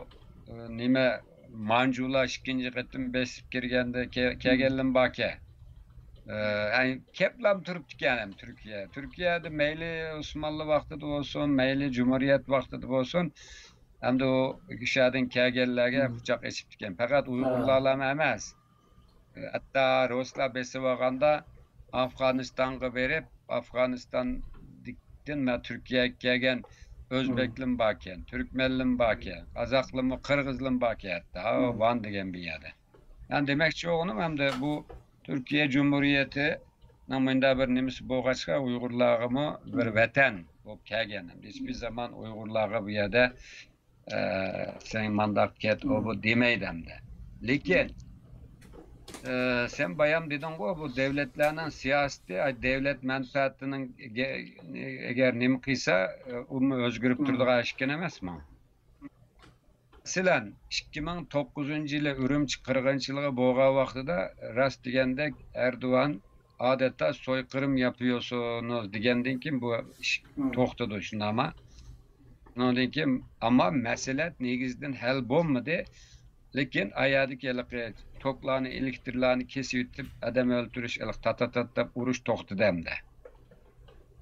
نېمە، مانجۇلار ئىككىنچى قېتىم بېسىپ كىرگەندە كە-، كەلگەنلىم باركەن. ئە، كەپلام تۇرۇپتىكەن ھەم تۈركىيە. تۈركىيەدە مەيلى ئوسمانلى ۋاقتىدا بولسۇن، مەيلى جۇمھۇرىيەت ۋاقتىدا بولسۇن، ئەمدى ئۇ ئىشاردىن كەلگەنلەرگە قۇچاق ئېچىپتىكەن. پەقەت ئۇيغۇرلارلا ئەمەس. ھەتتا رۇسلار بېسىۋالغاندا ئافغانىستانغا بېرىپ، ئافغانىستاندىن مە-، تۈركىيەگە كەلگەن ئۆزبەكلىم باركەن، تۈركمەنلىم باركەن، قازاقلىمۇ، قىرغىزلىم باركەن ھەتتا. ھا، ۋان دېگەن بىر يەردە. يەنى دېمەكچى بولغىنىم، ئەمدى بۇ تۈركىيە جۇمھۇرىيىتىنىڭ مۇنداق بىر نېمىسى بولغاچقا، ئۇيغۇرلارغىمۇ بىر ۋەتەن بولۇپ كەلگەن. ھېچبىر زامان ئۇيغۇرلارغا بۇ يەردە، ئە، سەن مانداق كەت، ئۇ بۇ دېمەيدۇ ئەمدى. لېكىن، ئە، سەن بايام دېدىڭغۇ، بۇ دۆلەتلەرنىڭ سىياسىتى، ئاي، دۆلەت مەنپەئەتىنىڭ گە-، ئەگەر نېمە قىلسا، ئە، ئۇمۇ ئۆزگىرىپ تۇرىدىغان ئىش ئىكەن ئەمەسمۇ؟ مەسىلەن، ئىككى مىڭ توققۇزىنچى يىلى ئۈرۈمچى قىرغىنچىلىقى بولغان ۋاقتىدا، راست دېگەندەك، ئەردوغان ئادەتتە «سويقىرىم ياپىيوسىنوز» دېگەندىن كېيىن بۇ ئىش توختىدى، شۇنداقما؟ شۇنىڭدىن كېيىن، ئەمما مەسىلە نېگىزىدىن ھەل بولمىدى. لېكىن ئايادىكى ھېلىقى توكلارنى، ئېلېكتىرلارنى كېسىۋېتىپ، ئادەم ئۆلتۈرۈش، ھېلىقى تاتاتات دەپ ئۇرۇش توختىدى ئەمدى.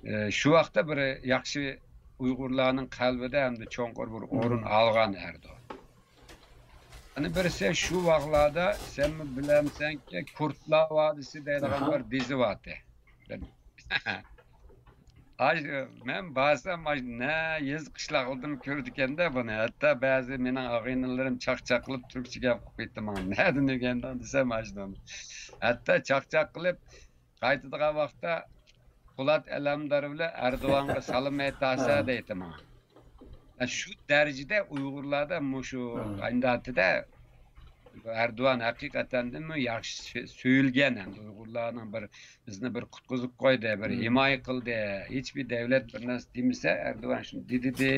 ئى، شۇ ۋاقىتتا بىر ياخشى ئۇيغۇرلارنىڭ قەلبىدە ئەمدى چوڭقۇر بىر ئورۇن ئالغان ئەردوغان. يەنە بىرسى شۇ ۋاقىتلاردا سەنمۇ بىلەمسەنكى، كۇردلار ۋادىسى دەيدىغان بىر دېزى بارتى. ئاي، مەن بارسام، ئاي، نە يېزا قىشلاقلىدىن كۆرىدىكەندە بۇنى. ھەتتا بەزى مېنىڭ ئاغىنىلىرىم چاقچاق قىلىپ تۈركچە گەپ قىلىپ كېتىدۇ ماڭا. نەدىن ئۆگەندىڭ دېسەم، ئاشۇ. ھەتتا چاقچاق قىلىپ قايتىدىغان ۋاقىتتا پولات ئەلەمدار بىلەن ئەردوغانغا سالام ئېيتارسەن دەيتتى ماڭا. شۇ دەرىجىدە ئۇيغۇرلاردا مۇشۇ ئاينىداتىدە ئەردوغان ھەقىقەتەندىنمۇ ياخشى سۆ-، سۆيۈلگەن، ئەمدى ئۇيغۇرلارنىڭ بىر، بىزنى بىر قۇتقۇزۇپ قويدى، بىر ھىمايە قىلدى، ھېچبىر دۆلەت بىر نەرسە دېمىسە، ئەردوغان شۇنى دېدى،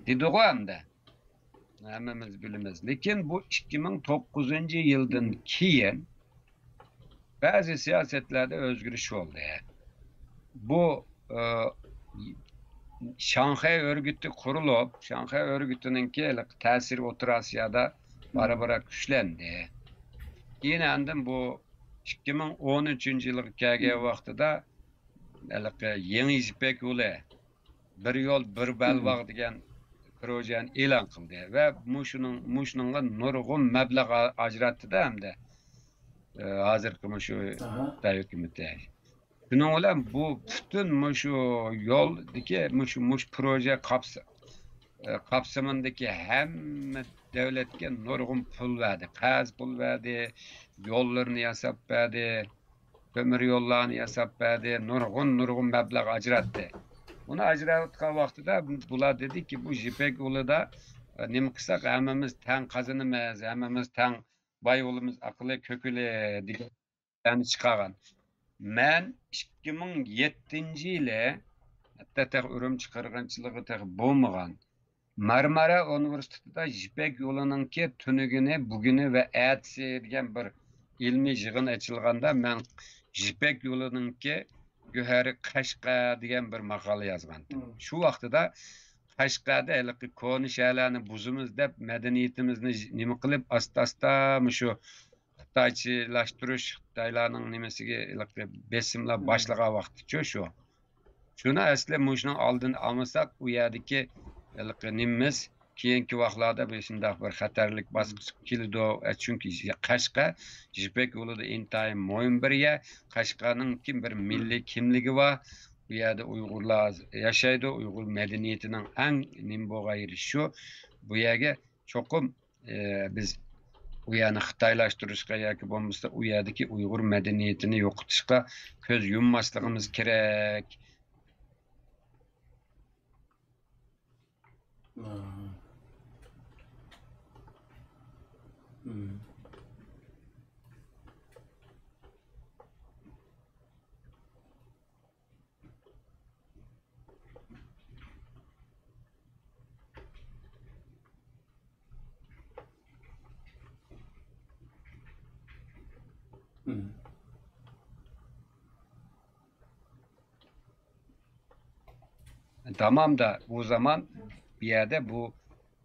دېدىغۇ ئەمدى. ھەممىمىز بىلىمىز. لېكىن بۇ ئىككى مىڭ توققۇزىنچى يىلدىن كېيىن بەزى سىياسەتلەردە ئۆزگىرىش بولدى. بۇ، ئى، شاڭخەي ئۆرگىتى قۇرۇلۇپ، شاڭخەي ئۆرگىتىنىڭكى ھېلىقى تەسىرى ئوتتۇرا ئاسىيادا بارا-بارا كۈچلەندى. كېيىن ئاندىن بۇ ئىككى مىڭ ئون ئۈچىنچى يىلغا كەلگەن ۋاقتىدا ھېلىقى يېڭى يىپەك يولى، بىر يول، بىر بەلباغ دېگەن پروژەنى ئېلان قىلدى ۋە مۇشۇنىڭ، مۇشۇنىڭغا نۇرغۇن مەبلەغ ئا-، ئاجراتتى-دە ئەمدى، ئى، ھازىرقى مۇشۇ خىتاي ھۆكۈمىتى. شۇنىڭ بىلەن بۇ پۈتۈن مۇشۇ يولدىكى مۇشۇ، مۇشۇ پروژە قاپس-، ئى، قاپسىمىندىكى ھەممە دۆلەتكە نۇرغۇن پۇل بەردى، قەرز پۇل بەردى، يوللىرىنى ياساپ بەردى. تۆمۈر يوللارنى ياساپ بەردى، نۇرغۇن، نۇرغۇن مەبلەغ ئاجراتتى. بۇنى ئاجراتقان ۋاقتىدا بۇلار دېدىكى، بۇ يىپەك يولىدا، ئە، نېمە قىلساق ھەممىمىز تەڭ قازىنىمىز، ھەممىمىز تەڭ باي بولىمىز، ئاقىلى كۆكىلى دېگەنلەرنى چىقارغان. مەن ئىككى مىڭ يەتتىنچى يىلى، ھەتتا تېخى ئۈرۈمچى قىرغىنچىلىقى تېخى بولمىغان، مارمارا ئۇنىۋېرسىتېتىدا يىپەك يولىنىڭكى تۈنۈگۈنى، بۈگۈنى ۋە ئەتىسى دېگەن بىر ئىلمىي يىغىن ئېچىلغاندا، مەن يىپەك يولىنىڭكى گۆھەرى قەشقەر دېگەن بىر ماقالە يازغانتىم. شۇ ۋاقتىدا قەشقەردە ھېلىقى كونا شەھەرلەرنى بۇزىمىز دەپ، مەدەنىيىتىمىزنى نېمە قىلىپ، ئاستا-ئاستا مۇشۇ خىتايچىلاشتۇرۇش، خىتايلارنىڭ نېمىسىگە ھېلىقى بېسىملار باشلىغان ۋاقتىچۇ شۇ. شۇنى ئەسلى مۇشۇنىڭ ئالدىنى ئالمىساق، ئۇ يەردىكى ھېلىقى نېمىمىز كېيىنكى ۋاقىتلاردا بىر شۇنداق بىر خەتەرلىك باسقۇچقا كېلىدۇ. ئە، چۈنكى قەشقەر يىپەك يولىدا ئىنتايىن مۇھىم بىر يەر. قەشقەرنىڭكى بىر مىللىي كىملىكى بار. بۇ يەردە ئۇيغۇرلار ياشايدۇ. ئۇيغۇر مەدەنىيىتىنىڭ ئەڭ نېمە بولغان يېرى شۇ. بۇ يەرگە چوقۇم، ئى، بىز ئۇ يەرنى خىتايلاشتۇرۇشقا ياكى بولمىسا ئۇ يەردىكى ئۇيغۇر مەدەنىيىتىنى يوقىتىشقا كۆز يۇمماسلىقىمىز كېرەك. تامام دا، ئۇ زامان بۇ يەردە بۇ،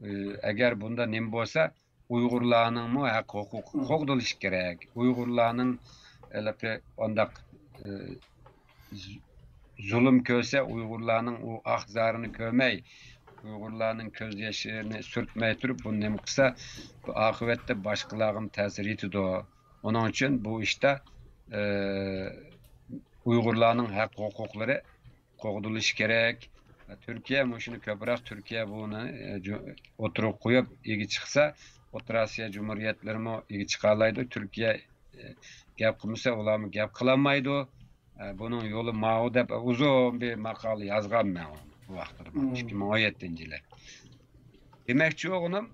ئى، ئەگەر بۇندا نېمە بولسا، ئۇيغۇرلارنىڭمۇ ھەق ھوقۇقى قوغدىلىشى كېرەك. ئۇيغۇرلارنىڭ ھېلىقى ئانداق، ئى، ز-، زۇلۇم كۆرسە، ئۇيغۇرلارنىڭ ئۇ ئاھ-زارىنى كۆرمەي، ئۇيغۇرلارنىڭ كۆز يېشىنى سۈرتمەي تۇرۇپ، بۇ نېمە قىلسا، بۇ ئاقىۋەتتە باشقىلارغىمۇ تەسىر يېتىدۇ. ئۇنىڭ ئۈچۈن بۇ ئىشتا، ئى، ئۇيغۇرلارنىڭ ھەق ھوقۇقلىرى قوغدىلىشى كېرەك. تۈركىيە مۇشۇنى كۆپرەك، تۈركىيە بۇنى، ئى، جۇ-، ئوتتۇرىغا قويۇپ ئىگە چىقسا، ئوتتۇرا ئاسىيا جۇمھۇرىيەتلىرىمۇ ئىگە چىقالايدۇ. تۈركىيە، ئى، گەپ قىلمىسا، ئۇلارمۇ گەپ قىلالمايدۇ. ئە، بۇنىڭ يولى ماۋۇ دەپ ئۇزۇن بىر ماقالە يازغانمەن بۇ ۋاقتىدا، مم. ئىككى مىڭ ئون يەتتىنچى يىلى. دېمەكچى بولغىنىم،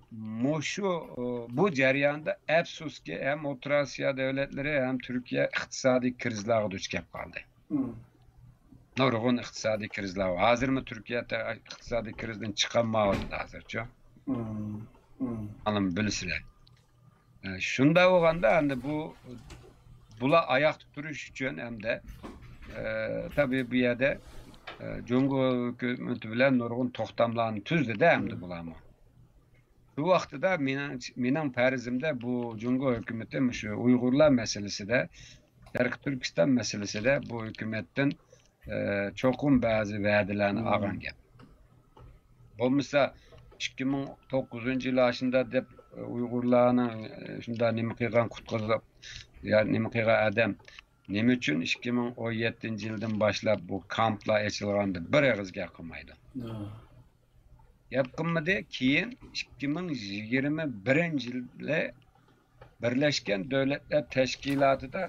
مۇشۇ، ئۇ، بۇ جەرياندا ئەپسۇسكى، ھەم ئوتتۇرا ئاسىيا دۆلەتلىرى ھەم تۈركىيە ئىقتىسادىي كىرىزلارغا دۇچ كەپ قالدى. مم. نۇرغۇن ئىقتىسادىي كىرىزلار بار. ھازىرمۇ تۈركىيە تە-، ئىقتىسادىي كىرىزدىن چىقالمايۋاتىدۇ ھازىرچۇ. مم. مم. ئانىمۇ بىلىسىلەر. ئە، شۇنداق بولغاندا، ئەمدى بۇ، بۇلار ئاياقتا تۇرۇش ئۈچۈن ھەمدە، ئە، تەبىئىي بۇ يەردە، ئە، جۇڭگو ھۆكۈمىتى بىلەن نۇرغۇن توختاملارنى تۈزدى-دە ئەمدى بۇلارمۇ. شۇ ۋاقتىدا مېنىڭ، مېنىڭ پەرىزىمدە بۇ جۇڭگو ھۆكۈمىتى مۇشۇ ئۇيغۇرلار مەسىلىسىدە، شەرقىي تۈركىستان مەسىلىسىدە بۇ ھۆكۈمەتتىن ئى، چوقۇم بەزى ۋەدىلەرنى مم. ئالغان گەپ. بولمىسا، ئىككى مىڭ توققۇزىنچى يىل ئاشۇنداق دەپ، ئۇيغۇرلارنىڭ، ئى، شۇنداق نېمە قىلغان قۇتقۇزۇپ، يا نېمە قىلغان ئادەم نېمە ئۈچۈن ئىككى مىڭ ئون يەتتىنچى يىلدىن باشلاپ بۇ كامپلار ئېچىلغاندا بىر ئېغىز گەپ قىلمايدۇ؟ ھە. گەپ قىلمىدى. كېيىن ئىككى مىڭ يىگىرمە بىرىنچى يىلى بىرلەشكەن دۆلەتلەر تەشكىلاتىدا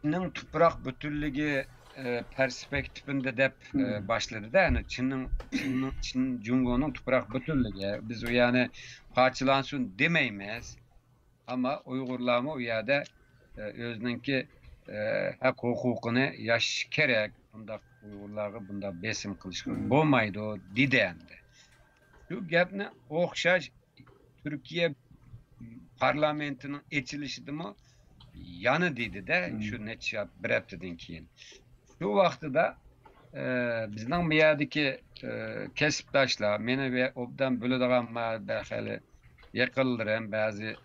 چىننىڭ تۇپراق پۈتۈنلۈكى، ئە، پېرسپېكتىپىندا دەپ، ئە، مم. باشلىدى-دە، يەنى چىننىڭ، چىننىڭ، چىن جۇڭگونىڭ تۇپراق پۈتۈنلۈكى. بىز ئۇ يەرنى پارچىلانسۇن دېمەيمىز. ئەمما ئۇيغۇرلارمۇ ئۇ يەردە، ئە، ئۆزىنىڭكى، ئە، ھەق ھوقۇقىنى ياشىشى كېرەك. بۇنداق ئۇيغۇرلارغا بۇنداق بېسىم قىلىشقا مم. بولمايدۇ، دېدى ئەمدى. شۇ گەپنى ئوخشاش تۈركىيە پارلامېنتىنىڭ ئېچىلىشىدىمۇ يەنە دېدى-دە، مم. شۇ نەچچە بىر ھەپتىدىن كېيىن. شۇ ۋاقتىدا، ئە، بىزنىڭ بۇ يەردىكى، ئە، كەسىپداشلار، مېنى ۋە ئوبدان بىلىدىغان ما-، بە-، خېلى يېقىنلىرىم، بەزى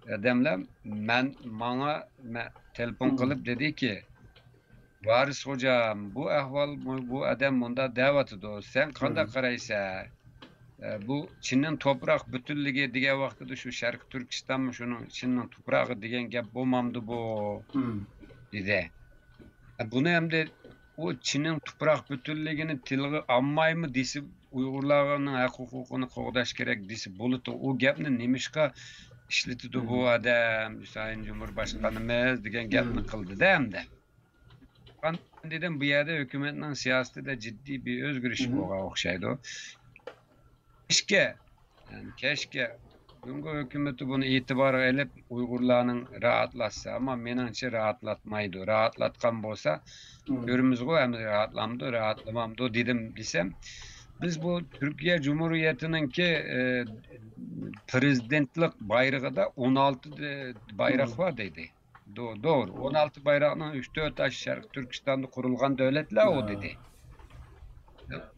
ئادەملەر مەن، ماڭا مە-، تېلېفون مم. قىلىپ دېدىكى، ۋارىس خوجام، بۇ ئەھۋال، بۇ، بۇ ئادەم مۇنداق دەۋاتىدۇ، سەن قانداق مم. قارايسەن؟ ئە، بۇ چىننىڭ تۇپراق پۈتۈنلۈكى دېگەن ۋاقتىدا شۇ شەرقىي تۈركىستانمۇ شۇنىڭ چىننىڭ تۇپرىقى دېگەن گەپ بولمامدۇ بۇ؟ مم. دېدى. ئە، بۇنى ئەمدى ئۇ چىننىڭ تۇپراق پۈتۈنلۈكىنى تىلغا ئالمايمۇ دېسە، ئۇيغۇرلارنىڭ ھەق ھوقۇقىنى قوغداش كېرەك دېسە بولىدۇ. ئۇ گەپنى نېمىشقا ئىشلىتىدۇ بۇ مم. ئادەم، سايىن جۇمھۇر باشقانىمىز دېگەن گەپنى مم. قىلدى-دە ئەمدى. مەن دېدىم، بۇ يەردە ھۆكۈمەتنىڭ سىياسىتىدە جىددىي بىر ئۆزگىرىش مم. بولغان ئوخشايدۇ. كەچكە، يەنى كەچكە جۇڭگو ھۆكۈمىتى بۇنى ئېتىبارغا ئېلىپ، ئۇيغۇرلارنىڭ راھەتلاتسا، ئەمما مېنىڭچە راھەتلاتمايدۇ. راھەتلاتقان بولسا، مم. كۆرىمىزغۇ، ئەمدى راھەتلامدۇ، راھەتلىمامدۇ دېدىم دېسەم، بىز بۇ تۈركىيە جۇمھۇرىيىتىنىڭكى، ئى، پىرېزىدېنتلىق بايرىقىدا ئون ئالتە بايراق مم. بار دېدى. دو-، دوغرۇ. ئون ئالتە بايراقنىڭ ئۈچ تۆت ئاشۇ شەرقىي تۈركىستاندا قۇرۇلغان دۆلەتلەر ئۇ ھە. دېدى.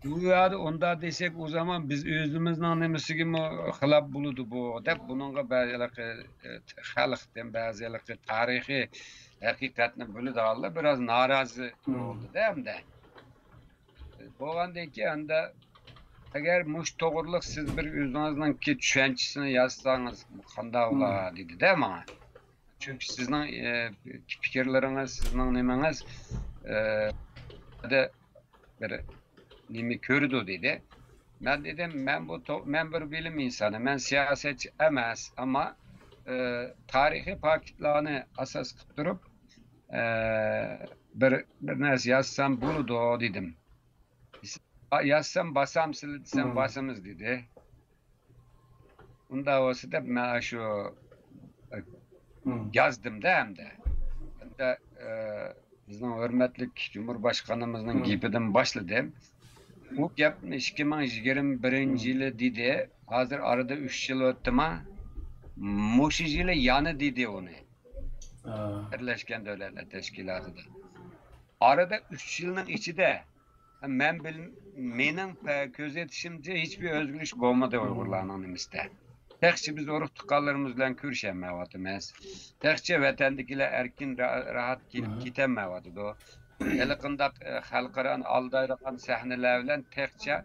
ئۇ يەردە ئۇنداق دېسەك، ئۇ زامان بىز ئۆزىمىزنىڭ نېمىسىگىمۇ خىلاپ بولىدۇ بۇ، دەپ بۇنىڭغا بەزى ھېلىقى، ئە، خەلقتىن، بەزى ھېلىقى تارىخىي ھەقىقەتنى بىلىدىغانلار بىراز نارازى مم. بولدى-دە ئەمدى. بولغاندىن كېيىن ئەمدى، ئەگەر مۇشۇ توغرىلىق سىز بىر ئۆزىڭىزنىڭكى چۈشەنچىسىنى يازساڭىز قانداق بولا؟ مم. دېدى-دە ماڭا. چۈنكى سىزنىڭ، ئە، پىكىرلىرىڭىز، سىزنىڭ نېمىڭىز، ئە، بىر نېمە كۆرىدۇ دېدى. مەن دېدىم، مەن بۇ تو-، مەن بىر بىلىم ئىنسانى، مەن سىياسەتچى ئەمەس، ئەمما، ئى، تارىخىي پاكىتلارنى ئاساس قىلىپ تۇرۇپ، ئى، بىر، بىر نەرسە يازسام بولىدۇ دېدىم. يازسام باسامسىلەر دېسەم، باسىمىز دېدى. ئۇنداق بولسا دەپ مەن شۇ يازدىم-دە ئەمدى. ئەمدى، ئى، بىزنىڭ ھۆرمەتلىك جۇمھۇرباشقانىمىزنىڭ گېپىدىن باشلىدىم. ئۇ گەپنى ئىككى مىڭ يىگىرمە بىرىنچى يىلى دېدى. ھازىر ئارىدا ئۈچ يىل ئۆتتىما؟ مۇشۇ يىلى يەنە دېدى ئۇنى. بىرلەشكەن دۆلەتلەر تەشكىلاتىدا. ئارىدا ئۈچ يىلنىڭ ئىچىدە مەن بىل-، مېنىڭ پە-، كۆزىتىشىمچە ھېچبىر ئۆزگىرىش بولمىدى ئۇيغۇرلارنىڭ نېمىسىدە. تېخىچە بىز ئۇرۇق تۇغقانلىرىمىز بىلەن كۆرۈشەلمەيۋاتىمىز. تېخىچە ۋەتەندىكىلەر ئەركىن را-، راھەت كېلىپ كېتەلمەيۋاتىدۇ. ھېلىقىنداق، ئە، خەلقئارانى ئالدايدىغان سەھنىلەر بىلەن تېخىچە،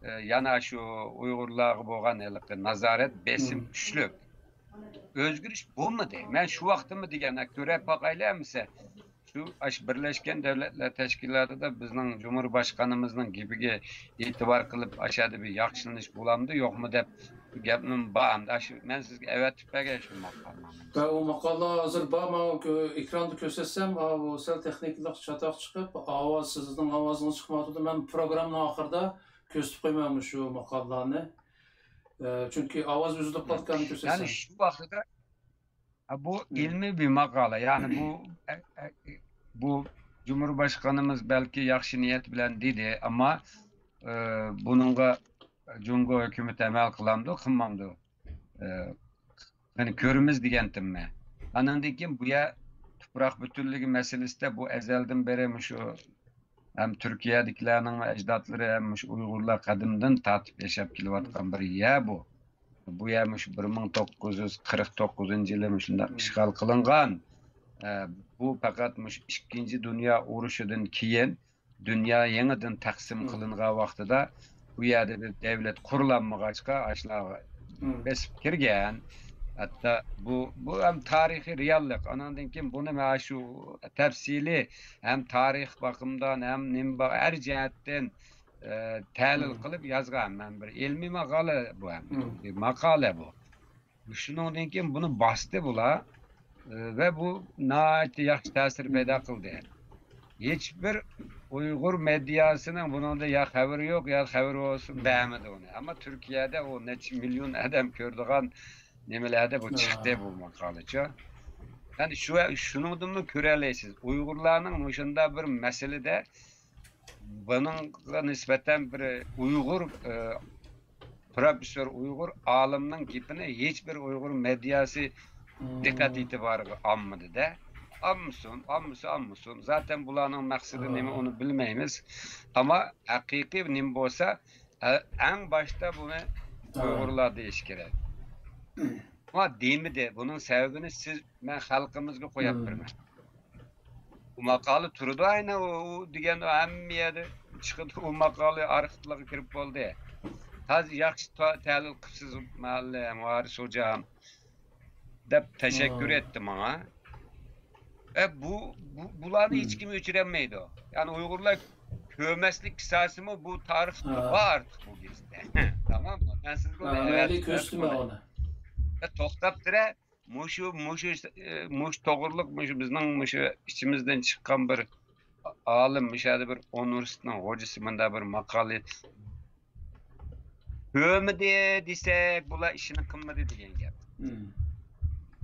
ئە، يەنە شۇ ئۇيغۇرلارغا بولغان ھېلىقى نازارەت، بېسىم كۈچلۈك. ئۆزگىرىش بولمىدى. مەن شۇ ۋاقتىمۇ دېگەن، كۆرۈپ باقايلى ئەمىسە. شۇ ئاشۇ بىرلەشكەن دۆلەتلەر تەشكىلاتىدا بىزنىڭ جۇمھۇرباشقانىمىزنىڭ گېپىگە ئېتىبار قىلىپ، ئاشۇ يەردە بىر ياخشىلىنىش بولامدۇ، يوقمۇ دەپ گەپنىمۇ بار. ئەمدى ئاشۇ مەن سىزگە ئەۋەتىپ بەرگەن شۇ ماقالىنى. ۋە ئۇ ماقالە ھازىر بار، مانا ئېكراندا كۆرسەتسەم، ئا، ئۇ سەل تېخنىكىلىق چاتاق چىقىپ، ئاۋاز، سىزنىڭ ئاۋازىڭىز چىقمايۋاتىدۇ. مەن پروگراممىنىڭ ئاخىرىدا كۆرسىتىپ قويىمەن مۇشۇ ماقالىلارنى. ئە، چۈنكى ئاۋاز ئۈزۈلۈپ قالىدىكەن، يەنى كۆرسەتسەم. شۇ ۋاقتىدا، ھە، بۇ ئىلمىي بىر ماقالە. يەنى بۇ، ئە، ئە، بۇ جۇمھۇرباشقانىمىز بەلكى ياخشى نىيەت بىلەن دېدى، ئەمما، ئە، بۇنىڭغا جۇڭگو ھۆكۈمىتى ئەمەل قىلامدۇ، قىلمامدۇ؟ ئە، يەنى كۆرىمىز دېگەنتىممەن. ئانىڭدىن كېيىن بۇ يەر تۇپراق پۈتۈنلۈكى مەسىلىسىدە بۇ ئەزەلدىن بېرى مۇشۇ ھەم تۈركىيەدىكىلەرنىڭ ئەجدادلىرى ھەم مۇشۇ ئۇيغۇرلار قەدىمدىن تارتىپ ياشاپ كېلىۋاتقان بىر يەر بۇ. بۇ يەر مۇشۇ بىر مىڭ توققۇز يۈز قىرىق توققۇزىنچى يىلى مۇشۇنداق ئىشغال قىلىنغان. ئە، بۇ پەقەت مۇشۇ ئىككىنچى دۇنيا ئۇرۇشىدىن كېيىن دۇنيا يېڭىدىن تەقسىم قىلىنغان ۋاقتىدا بۇ يەردە بىر دەۋلەت قۇرۇلالمىغاچقا، ئاشۇلارغا بېسىپ كىرگەن. ھەتتا بۇ، بۇ ھەم تارىخىي رېئاللىق. ئاناندىن كېيىن بۇنى مانا شۇ تەپسىلىي ھەم تارىخ باقىمدىن، ھەم نېمە با-، ھەر جەھەتتىن، ئە، تەھلىل قىلىپ يازغان مەن بىر ئىلمىي ماقالە بۇ ھەم. بىر ماقالە بۇ. شۇنىڭدىن كېيىن بۇنى باستى بۇلار، ئى، ۋە بۇ ناھايىتى ياخشى تەسىر پەيدا قىلدى. ھېچبىر ئۇيغۇر مېدىياسىنىڭ بۇنىڭدا يا خەۋىرى يوق، يا خەۋىرى بولسا بەرمىدى ئۇنى. ئەمما تۈركىيەدە ئۇ نەچچە مىليون ئادەم كۆرىدىغان نېمىلەردە بۇ چىقتى، بۇ ماقالىچۇ. يەنى شۇ، شۇنىڭدىنمۇ كۆرەلەيسىز، ئۇيغۇرلارنىڭ مۇشۇنداق بىر مەسىلىدە بۇنىڭغا نىسبەتەن بىر ئۇيغۇر، ئى، پروفېسسور، ئۇيغۇر ئالىمنىڭ گېپىنى ھېچبىر ئۇيغۇر مېدىياسى دىققەت ئېتىبارىغا ئالمىدى-دە. ئالمىسۇن، ئالمىسا ئالمىسۇن. زاتەن بۇلارنىڭ مەقسىتى نېمە، ئۇنى بىلمەيمىز. ئەمما ھەقىقىي نېمە بولسا، ئە-، ئەڭ باشتا بۇنى ئۇيغۇرلار دېيىش كېرەك. ئەمما دېمىدى. بۇنىڭ سەۋەبىنى سىز، مەن خەلقىمىزگە قويۇپ بېرىمەن. بۇ ماقالە تۇرىدۇ، ئەينى ئۇ، ئۇ دېگەن ھەممە يەردە چىقىدۇ، ئۇ ماقالە ئارخىپلارغا كىرىپ بولدى. تازا ياخشى تا-، تەھلىل قىپسىز، مەللىم ۋارىس خوجام، دەپ تەشەككۈر ئېيتتى ماڭا. ئە، بۇ، بۇ، بۇلارنى ھېچكىم ئۆچۈرەلمەيدۇ. يەنى ئۇيغۇرلار كۆرمەسلىك كىساسىمۇ بۇ تارىختا بار ئارتۇق بۇ گېزىتتە. تاماممۇ؟ مەن سىزگە ئۇنى ئەۋەتىپ بەردىم. ئە، توختاپ تۇرە. مۇشۇ، مۇشۇ، ئى، مۇشۇ توغرىلىق، مۇشۇ بىزنىڭ مۇشۇ ئىچىمىزدىن چىققان بىر ئالىم، مۇشۇ يەردە بىر ئۇنىۋېرسىتېتنىڭ خوجىسى مۇنداق بىر ماقالە كۆرمىدى دېسەك، بۇلار ئىشىنى قىلمىدى دېگەن گەپ.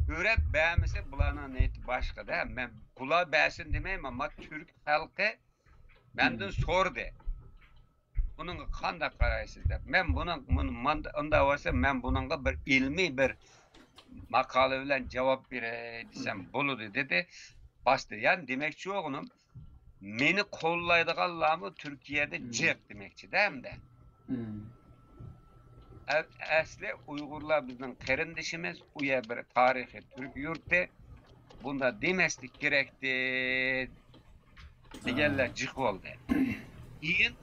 كۆرۈپ بەرمىسە، بۇلارنىڭ نىيىتى باشقىدە. مەن بۇلار بەرسۇن دېمەيمەن، ئەمما تۈرك خەلقى مەندىن سورىدى. بۇنىڭغا قانداق قارايسىز دەپ. مەن بۇنىڭ، مۇن-، ماندا-، ئۇنداق بولسا، مەن بۇنىڭغا بىر ئىلمىي بىر ماقالە بىلەن جاۋاب بېرەي دېسەم بولىدۇ، دېدى. باستى. يەنى دېمەكچى بولغىنىم، مېنى قوللايدىغانلارمۇ تۈركىيەدە جىق دېمەكچىدە ئەمدى. ئە-، ئەسلى ئۇيغۇرلار بىزنىڭ قېرىندىشىمىز، ئۇ يەر بىر تارىخىي تۈرك يۇرتى، بۇنداق دېمەسلىك كېرەكتى، دېگەنلەر جىق بولدى. كېيىن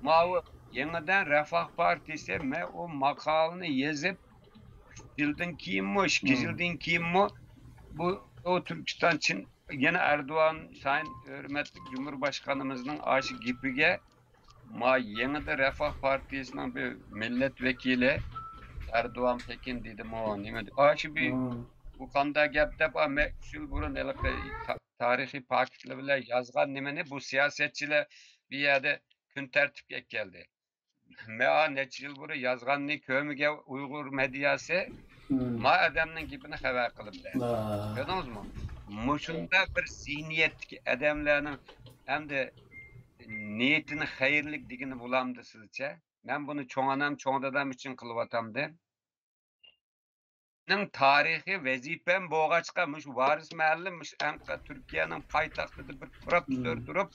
ماۋۇ يېڭىدىن رەفاھ پارتىيىسى، مەن ئۇ ماقالىنى يېزىپ، ئۈچ يىلدىن كېيىنمۇ، ئىككى يىلدىن كېيىنمۇ بۇ، ئۇ تۈركىستان چىن يەنە ئەردوغان سايىن ھۆرمەتلىك جۇمھۇرباشقانىمىزنىڭ ئاشۇ گېپىگە، ما يېڭىدا رەفاھ پارتىيىسىنىڭ بىر مىللەت ۋەكىلى ئەردوغان پېكىن دېدىمۇ، نېمە دېدى؟ ئاشۇ بىر، بۇ قانداق گەپ دەپ، ئا، مەن ئۈچ يىل بۇرۇن ھېلىقى تا-، تارىخىي پاكىتلار بىلەن يازغان نېمىنى بۇ سىياسەتچىلەر بۇ يەردە كۈن تەرتىپكە ئەكەلدى. مەن نەچچە يىل بۇرۇن يازغاننى كۆرمىگەن ئۇيغۇر مېدىياسى ما ئادەمنىڭ گېپىنى خەۋەر قىلىپ بەردى. كۆردىڭىزمۇ؟ مۇشۇنداق بىر زېھنىيەتتىكى ئادەملەرنىڭ ئەمدى نىيىتىنى خەيرلىك دېگىنى بولامدۇ سىزچە؟ مەن بۇنى چوڭ ئانام، چوڭ دادام ئۈچۈن قىلىۋاتامدىم. مېنىڭ تارىخىي ۋەزىپەم بولغاچقا، مۇشۇ ۋارىس مەھەللە، مۇشۇ ئەنقەرە تۈركىيەنىڭ پايتەختىدە بىر تۇرۇپ، تۇرۇپ،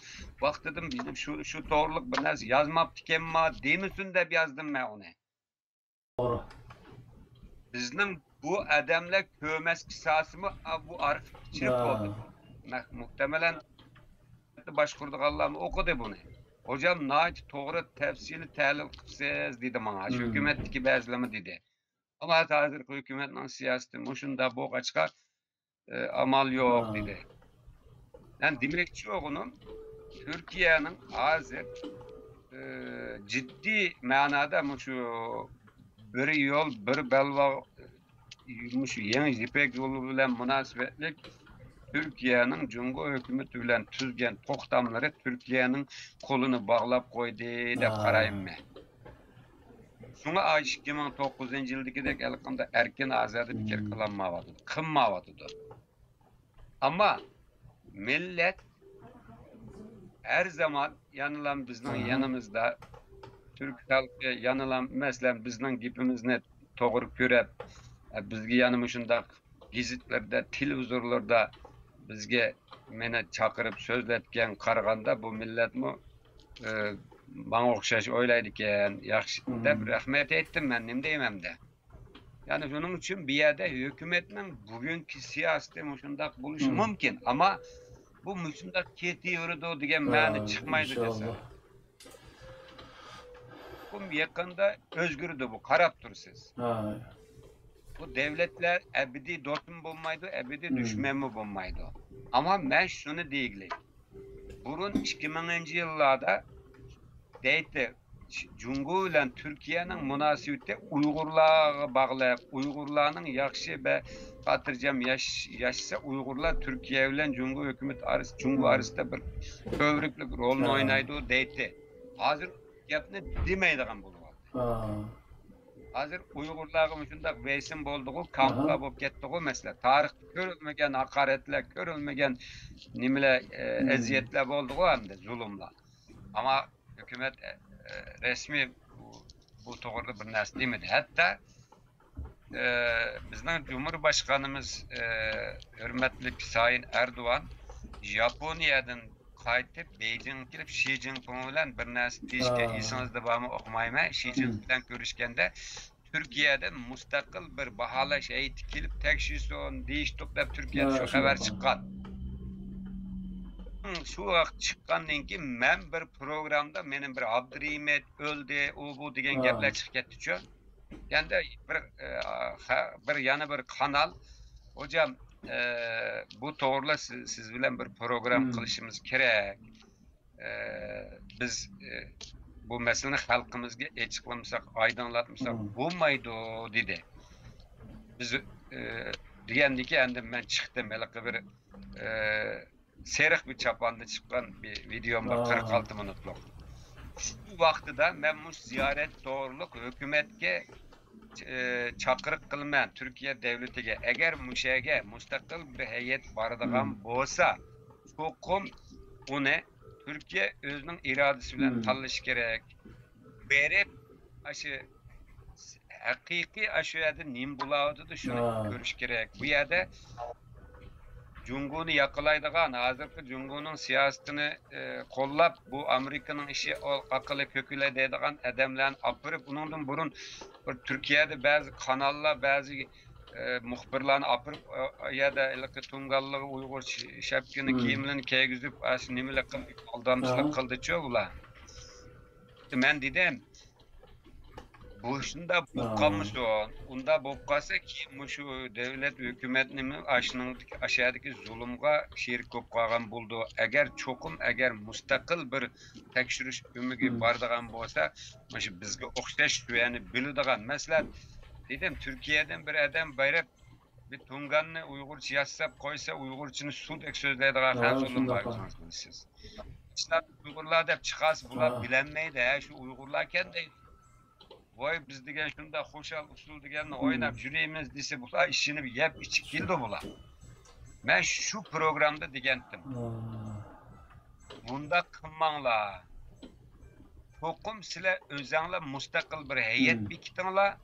ۋاقتىدىن بىلىپ شۇ، شۇ توغرىلىق بىر نەرسە يازماپتىكەنما دېمىسۇن دەپ يازدىم مەن ئۇنى. توغرا. بىزنىڭ بۇ ئادەملەر كۆرمەسكە سالسىمۇ، ئا، بۇ ئارخىپ چىرىپ بولدى. مەھ-، مۇھتەمەلەن باشقۇرىدىغانلارمۇ ئوقۇدى بۇنى. «ھوجام، ناھايىتى توغرا، تەپسىلىي تەھلىل قىپسىز» دېدى ماڭا. شۇ ھۆكۈمەتتىكى بەزىلەرمۇ دېدى. ئەمما ھازىرقى ھۆكۈمەتنىڭ سىياسىتى مۇشۇنداق بولغاچقا، ئە، ئامال يوق دېدى. مەن دېمەكچى بولغىنىم، تۈركىيەنىڭ ھازىر، ئە، جىددىي مەنادا مۇشۇ بىر يول، بىر بەلباغ، مۇشۇ يېڭى يىپەك يولى بىلەن مۇناسىۋەتلىك تۈركىيەنىڭ جۇڭگو ھۆكۈمىتى بىلەن تۈزگەن توختاملىرى تۈركىيەنىڭ قولىنى باغلاپ قويدى دەپ قارايمەن. شۇڭا ئاشۇ ئىككى مىڭ توققۇزىنچى يىلدىكىدەك ھېلىقانداق ئەركىن ئازادە پىكىر قىلالمايۋاتىدۇ، قىلمايۋاتىدۇ. ئەمما مىللەت ھەر زامان يەنىلا بىزنىڭ يېنىمىزدا، تۈرك خەلقى يەنىلا، مەسىلەن، بىزنىڭ گېپىمىزنى توغرا كۆرۈپ، بىزگە يەنە مۇشۇنداق گېزىتلەردە، تېلېۋىزورلاردا بىزگە، مېنى چاقىرىپ سۆزلەتكەن قارىغاندا، بۇ مىللەتمۇ، ئى، ماڭا ئوخشاش ئويلايدىكەن، ياخشى دەپ رەھمەت ئېيتتىم مەن، نېمە دەيمەن ئەمدى. يەنى شۇنىڭ ئۈچۈن بۇ يەردە ھۆكۈمەتنىڭ بۈگۈنكى سىياسىتى مۇشۇنداق بولۇشى مۇمكىن، ئەمما بۇ مۇشۇنداق كېتىۋېرىدۇ دېگەن مەنە چىقمايدۇ دېسە. بۇ يېقىندا ئۆزگىرىدۇ، بۇ قاراپ تۇرىسىز. بۇ دۆلەتلەر ئەبەدىي دوستمۇ بولمايدۇ، ئەبەدىي دۈشمەنمۇ بولمايدۇ. ئەمما مەن شۇنى دېگۈلۈك، بۇرۇن ئىككى مىڭىنچى يىللاردا دەيتتى، جۇڭگو بىلەن تۈركىيەنىڭ مۇناسىۋىتى ئۇيغۇرلارغا باغلىق، ئۇيغۇرلارنىڭ ياخشى ۋە خاتىرجەم ياش-، ياشىسا، ئۇيغۇرلار تۈركىيە بىلەن جۇڭگو ھۆكۈمىتى ئارىسى، جۇڭگو ئارىسىدا بىر كۆۋرۈكلۈك رولنى ئوينايدۇ دەيتتى. ھازىر گەپنى دېمەيدىغان بولۇۋالدى. ھازىر ئۇيغۇرلارغا مۇشۇنداق بېسىم بولدىغۇ، كامپلار بولۇپ كەتتىغۇ مەسىلە. تارىختا كۆرۈلمىگەن ھاقارەتلەر، كۆرۈلمىگەن نېمىلەر، ئە، ئەزىيەتلەر بولدىغۇ ئەمدى، زۇلۇملار. ئەمما ھۆكۈمەت، ئە، ئە، رەسمىي بۇ، بۇ توغرىدا بىر نەرسە دېمىدى. ھەتتا، ئە، بىزنىڭ جۇمھۇرباشقانىمىز، ئە، ھۆرمەتلىك سايىن ئەردوغان ياپونىيەدىن قايتىپ، بېيجىڭغا كېلىپ، شى جىنپىڭ بىلەن بىر نەرسە دېيىشكەن، ئېسىڭىزدە بارمۇ ئۇقمايمەن، شى جىنپىڭ بىلەن كۆرۈشكەندە، تۈركىيەدىن مۇستەقىل بىر باھالاش ھەيئىتى كېلىپ تەكشۈرسۇن دېيىشتۇق دەپ تۈركىيەدە شۇ خەۋەر چىققان. شۇ ۋاقىت چىققاندىن كېيىن مەن بىر پروگرامدا مېنىڭ بىر ئابدۇرېھىمىت ئۆلدى، ئۇ بۇ دېگەن گەپلەر چىقىپ كەتتىچۇ. يەنە بىر، ئە، خە-، بىر، يەنە بىر قانال، «ھوجام، ئە، بۇ توغرىلا سىز، سىز بىلەن بىر پروگرام قىلىشىمىز كېرەك. ئە، بىز، ئە، بۇ مەسىلىنى خەلقىمىزگە ئېچىقلىمىساق، ئايدىڭلاتمىساق بولمايدۇ» دېدى. بىز، ئە، دېگەندىكىن ئەمدى مەن چىقتىم، ھېلىقى بىر، ئە، سېرىق بىر چاپاندا چىققان بىر ۋىدېيوم بار، قىرىق ئالتە مىنۇتلۇق. شۇ ۋاقتىدا مەن مۇشۇ زىيارەت توغرۇلۇق ھۆكۈمەتكە، ئى، چاقىرىق قىلىمەن تۈركىيە دۆلىتىگە، ئەگەر مۇشۇ يەرگە مۇستەقىل بىر ھەيئەت بارىدىغان بولسا، چوقۇم ئۇنى تۈركىيە ئۆزىنىڭ ئىرادىسى بىلەن تاللىشى كېرەك. بېرىپ، ئاشۇ ھەقىقىي ئاشۇ يەردە نېمە بولاۋاتىدۇ، شۇنى كۆرۈش كېرەك. بۇ يەردە جۇڭگونى ياقىلايدىغان، ھازىرقى جۇڭگونىڭ سىياسىتىنى، ئى، قوللاپ، بۇ ئامېرىكىنىڭ ئىشى، ئاقىلى كۆكىلى دەيدىغان ئادەملەرنى ئاپىرىپ، ئۇنىڭدىن بۇرۇن بىر تۈركىيەدە بەزى قاناللار، بەزى، ئى، مۇخبىرلارنى ئاپىرىپ، ئۇ يەردە ھېلىقى تۇڭگانلىغا ئۇيغۇر ش-، شەپكىنى، كىيىملىرىنى كىيگۈزۈپ، ئاشۇ نېمىلەر قىل-، ئالدامچىلىق قىلدىچۇ بۇلار. مەن دېدىم، بۇ شۇنداق بولۇپ قالمىسۇن. ئۇنداق بولۇپ قالسا، كېيىن مۇشۇ دۆلەت، ھۆكۈمەتنىمۇ ئاشۇنىڭدىكى، ئاشۇ يەردىكى زۇلۇمغا شېرىك بولۇپ قالغان بولىدۇ. ئەگەر چوقۇم، ئەگەر مۇستەقىل بىر تەكشۈرۈش ئۆمىكى بارىدىغان بولسا، مۇشۇ بىزگە ئوخشاش شۇ يەرنى بىلىدىغان، مەسىلەن، دېدىم، تۈركىيەدىن بىر ئادەم بېرىپ، بىر تۇڭگاننى ئۇيغۇرچە ياساپ قويسا، ئۇيغۇرچىنى سۇدەك سۆزلەيدىغان خەنزۇلۇم بار، شۇنداق. ئۇيغۇرلار دەپ چىقارسا، بۇلار بىلەلمەيدۇ، ھە، شۇ ئۇيغۇرلاركەن دەيدۇ. ۋاي، بىز دېگەن شۇنداق خۇشال ئۇسسۇل دېگەننى ئويناپ يۈرىمىز دېسە، بۇلار ئىشىنىپ يەپ ئىچىپ كېلىدۇ بۇلار. مەن شۇ پروگرامدا دېگەنتىم. مۇنداق قىلماڭلار. چوقۇم سىلەر ئۆزەڭلار مۇستەقىل بىر ھەيئەت بېكىتىڭلار.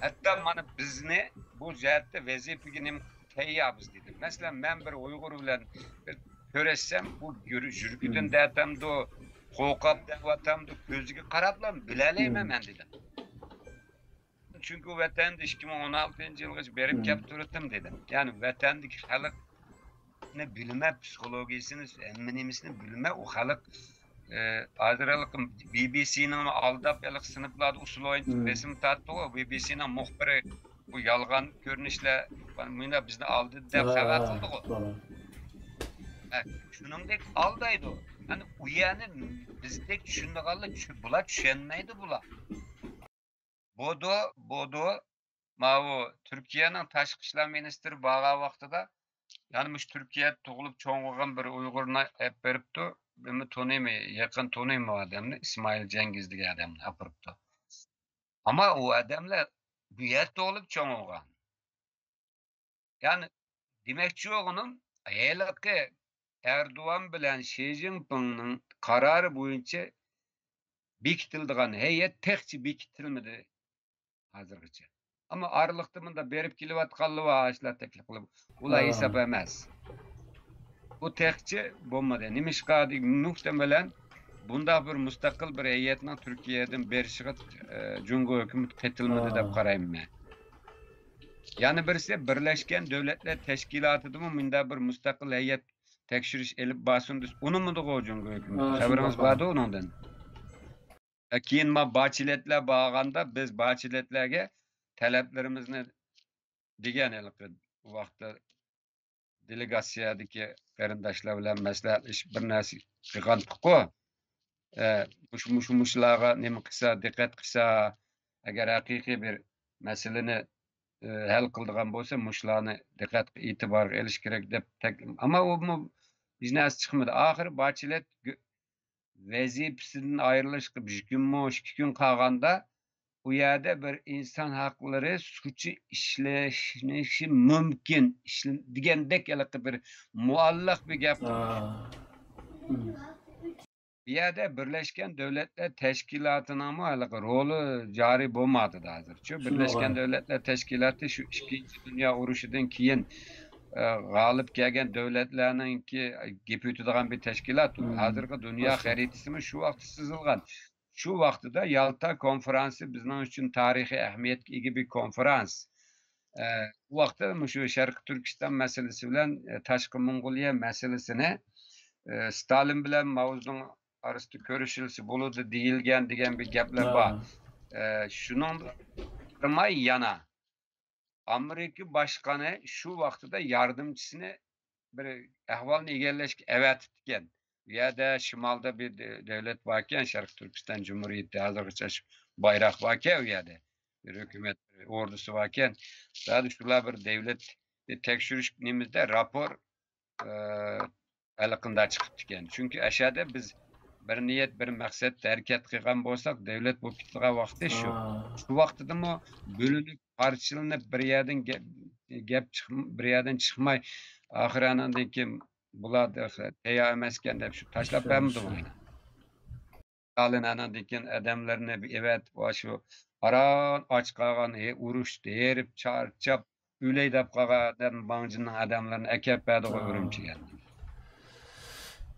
ھەتتا مانا بىزنى بۇ جەھەتتە ۋەزىپىگە نېمە تەييارمىز دېدىم. مەسىلەن، مەن بىر ئۇيغۇر بىلەن بىر كۆرۈشسەم، ئۇ يۈر-، يۈرىكىدىن دەۋاتامدۇ، قورقۇپ دەۋاتامدۇ، كۆزىگە قاراپلا بىلەلەيمەن مەن دېدىم. چۈنكى ئۇ ۋەتەندە ئىككى مىڭ ئون ئالتىنچى يىلغىچە بېرىپ كەپ تۇرۇتتۇم دېدىم. يەنى ۋەتەندىكى خەلقنى بىلىمەن، پسىخولوگىيىسىنى، ھەممە نېمىسىنى بىلىمەن. ئۇ خەلق، ئە، ھازىر ھېلىقى بى بى سىنىڭ ئالداپ، ھېلىقى سىنىپلاردا ئۇسسۇل ئوينىتىپ رەسىم تارتتىغۇ. بى بى سىنىڭ مۇخبىرى بۇ يالغان كۆرۈنۈشلەر، مانا مۇنداق بىزنى ئالدىدى دەپ خەۋەر قىلدىغۇ. ھە، شۇنىڭدەك ئالدايدۇ. يەنى ئۇ يەرنى بىزدەك چۈشىنىدىغانلار چۈ-، بۇلار چۈشەنمەيدۇ بۇلار. بودو، بودو، ماۋۇ تۈركىيەنىڭ تاشقى ئىشلار مىنىستىرى بارغان ۋاقتىدا، يەنە مۇشۇ تۈركىيەدە تۇغۇلۇپ چوڭ بولغان بىر ئۇيغۇرنى ئەپ بېرىپتۇ. بىلمە تونۇيمۇ، يېقىن تونۇيمۇ ئادەمنى، ئىسمائىل جەنگىز دېگەن ئادەمنى ئاپىرىپتۇ. ئەمما ئۇ ئادەملەر بۇ يەردە تۇغۇلۇپ چوڭ بولغان. يەنى دېمەكچى بولغىنىم، ھېلىقى ئەردوغان بىلەن شى جىنپىڭنىڭ قارارى بويىچە بېكىتىلىدىغان ھەيئەت تېخىچە بېكىتىلمىدى ھازىرغىچە. ئەمما ئارىلىقتا مۇنداق بېرىپ كېلىۋاتقانلار بار، ئاشۇلار تەكلىپ قىلىپ، ئۇلار ھېساب ئەمەس. بۇ تېخىچە بولمىدى. نېمىشقا دېگەن نۇقتام بىلەن بۇنداق بىر مۇستەقىل بىر ھەيئەتنىڭ تۈركىيەدىن بېرىشىغا، ئە، جۇڭگو ھۆكۈمىتى قېتىلمىدى دەپ قارايمەن مەن. يەنە بىرسى، بىرلەشكەن دۆلەتلەر تەشكىلاتىدىمۇ مۇنداق بىر مۇستەقىل ھەيئەت تەكشۈرۈش ئېلىپ بارسۇن دېسە، ئۇنىمىدىغۇ جۇڭگو ھۆكۈمىتى. خەۋىرىڭىز باردۇ ئۇنىڭدىن؟ ئە، كېيىن ما باچىلەتلەر بارغاندا، بىز باچىلەتلەرگە تەلەپلىرىمىزنى دېگەن ھېلىقى ۋاقىتتا دېلېگاتسىيەدىكى قېرىنداشلار بىلەن مەسلىھەتلىشىپ بىر نەرسە قىلغانتۇققۇ. ئە، مۇشۇ، مۇشۇ، مۇشۇلارغا نېمە قىلسا، دىققەت قىلسا، ئەگەر ھەقىقىي بىر مەسىلىنى، ئە، ھەل قىلىدىغان بولسا، مۇشۇلارنى دىققەتكە، ئېتىبارغا ئېلىش كېرەك دەپ تەك-، ئەمما ئۇمۇ ھېچ نەرسە چىقمىدى. ئاخىرى باچىلەت گۆ-، ۋەزىپىسىدىن ئايرىلىشقا بىر كۈنمۇ، ئىككى كۈن قالغاندا، ئۇ يەردە بىر ئىنسان ھەقلىرى سۇچى ئىشلىشىشى مۇمكىن، ئىشلە-، دېگەندەك ھېلىقى بىر مۇئەللەق بىر گەپ قىلدى. بۇ يەردە بىرلەشكەن دۆلەتلەر تەشكىلاتىنىڭمۇ ھېلىقى رولى جارى بولمايۋاتىدۇ ھازىرچۇ. بىرلەشكەن دۆلەتلەر تەشكىلاتى شۇ ئىككىنچى دۇنيا ئۇرۇشىدىن كېيىن، ئە، غالىب كەلگەن دۆلەتلەرنىڭكى گېپى ئۆتىدىغان بىر تەشكىلات. ھازىرقى دۇنيا خەرىتىسىمۇ شۇ ۋاقىتتا سىزىلغان. شۇ ۋاقتىدا يالتا كونفرانسى بىزنىڭ ئۈچۈن تارىخىي ئەھمىيەتكە ئىگە بىر كونفرانس. ئە، بۇ ۋاقىتتا مۇشۇ شەرقىي تۈركىستان مەسىلىسى بىلەن، ئە، تاشقى موڭغۇلىيە مەسىلىسىنى، ئە، ستالىن بىلەن ماۋزېدۇڭ ئارىسىدا كۆرۈشۈلسە بولىدۇ دېيىلگەن دېگەن بىر گەپلەر بار. ئە، شۇنىڭدىن قارىماي يەنە ئامېرىكا باشقىنى شۇ ۋاقتىدا ياردەمچىسىنى بىر ئەھۋالنى ئىگىلەشكە ئەۋەتىپتىكەن. ئۇ يەردە شىمالدا بىر دۆ-، دۆلەت باركەن، شەرقىي تۈركىستان جۇمھۇرىيىتى، ھازىرغىچە شۇ بايراق باركەن ئۇ يەردە. بىر ھۆكۈمەت، بىر ئوردۇسى باركەن. زادى شۇلار بىر دۆلەت، بىر تەكشۈرۈش نېمىدە راپور، ئە، ھېلىقىنداق چىقىپتىكەن. چۈنكى ئەشەدە بىز بىر نىيەت، بىر مەقسەتتە ھەرىكەت قىلغان بولساق، دۆلەت بولۇپ كېتىدىغان ۋاقتى شۇ. شۇ ۋاقتىدىمۇ بۆلۈنۈپ، پارچىلىنىپ، بىر يەردىن گەپ، گەپ چىق-، بىر يەردىن چىقماي، ئاخىرى ئاناندىن كېيىن بۇلار تەييار ئەمەسكەن دەپ شۇ تاشلاپ بەرمىدىمۇ؟ ستالىن ئاناندىن كېيىن ئادەملەرنى ئەۋەتىپ، شۇ ئاران ئاچ قالغان، ھې-، ئۇرۇشتا ھېرىپ، چارچاپ، ئۆلەي دەپ قالغان ئادەم، باڭجىنىڭ ئادەملىرىنى ئەكەپ بەردىغۇ ئۈرۈمچىگە.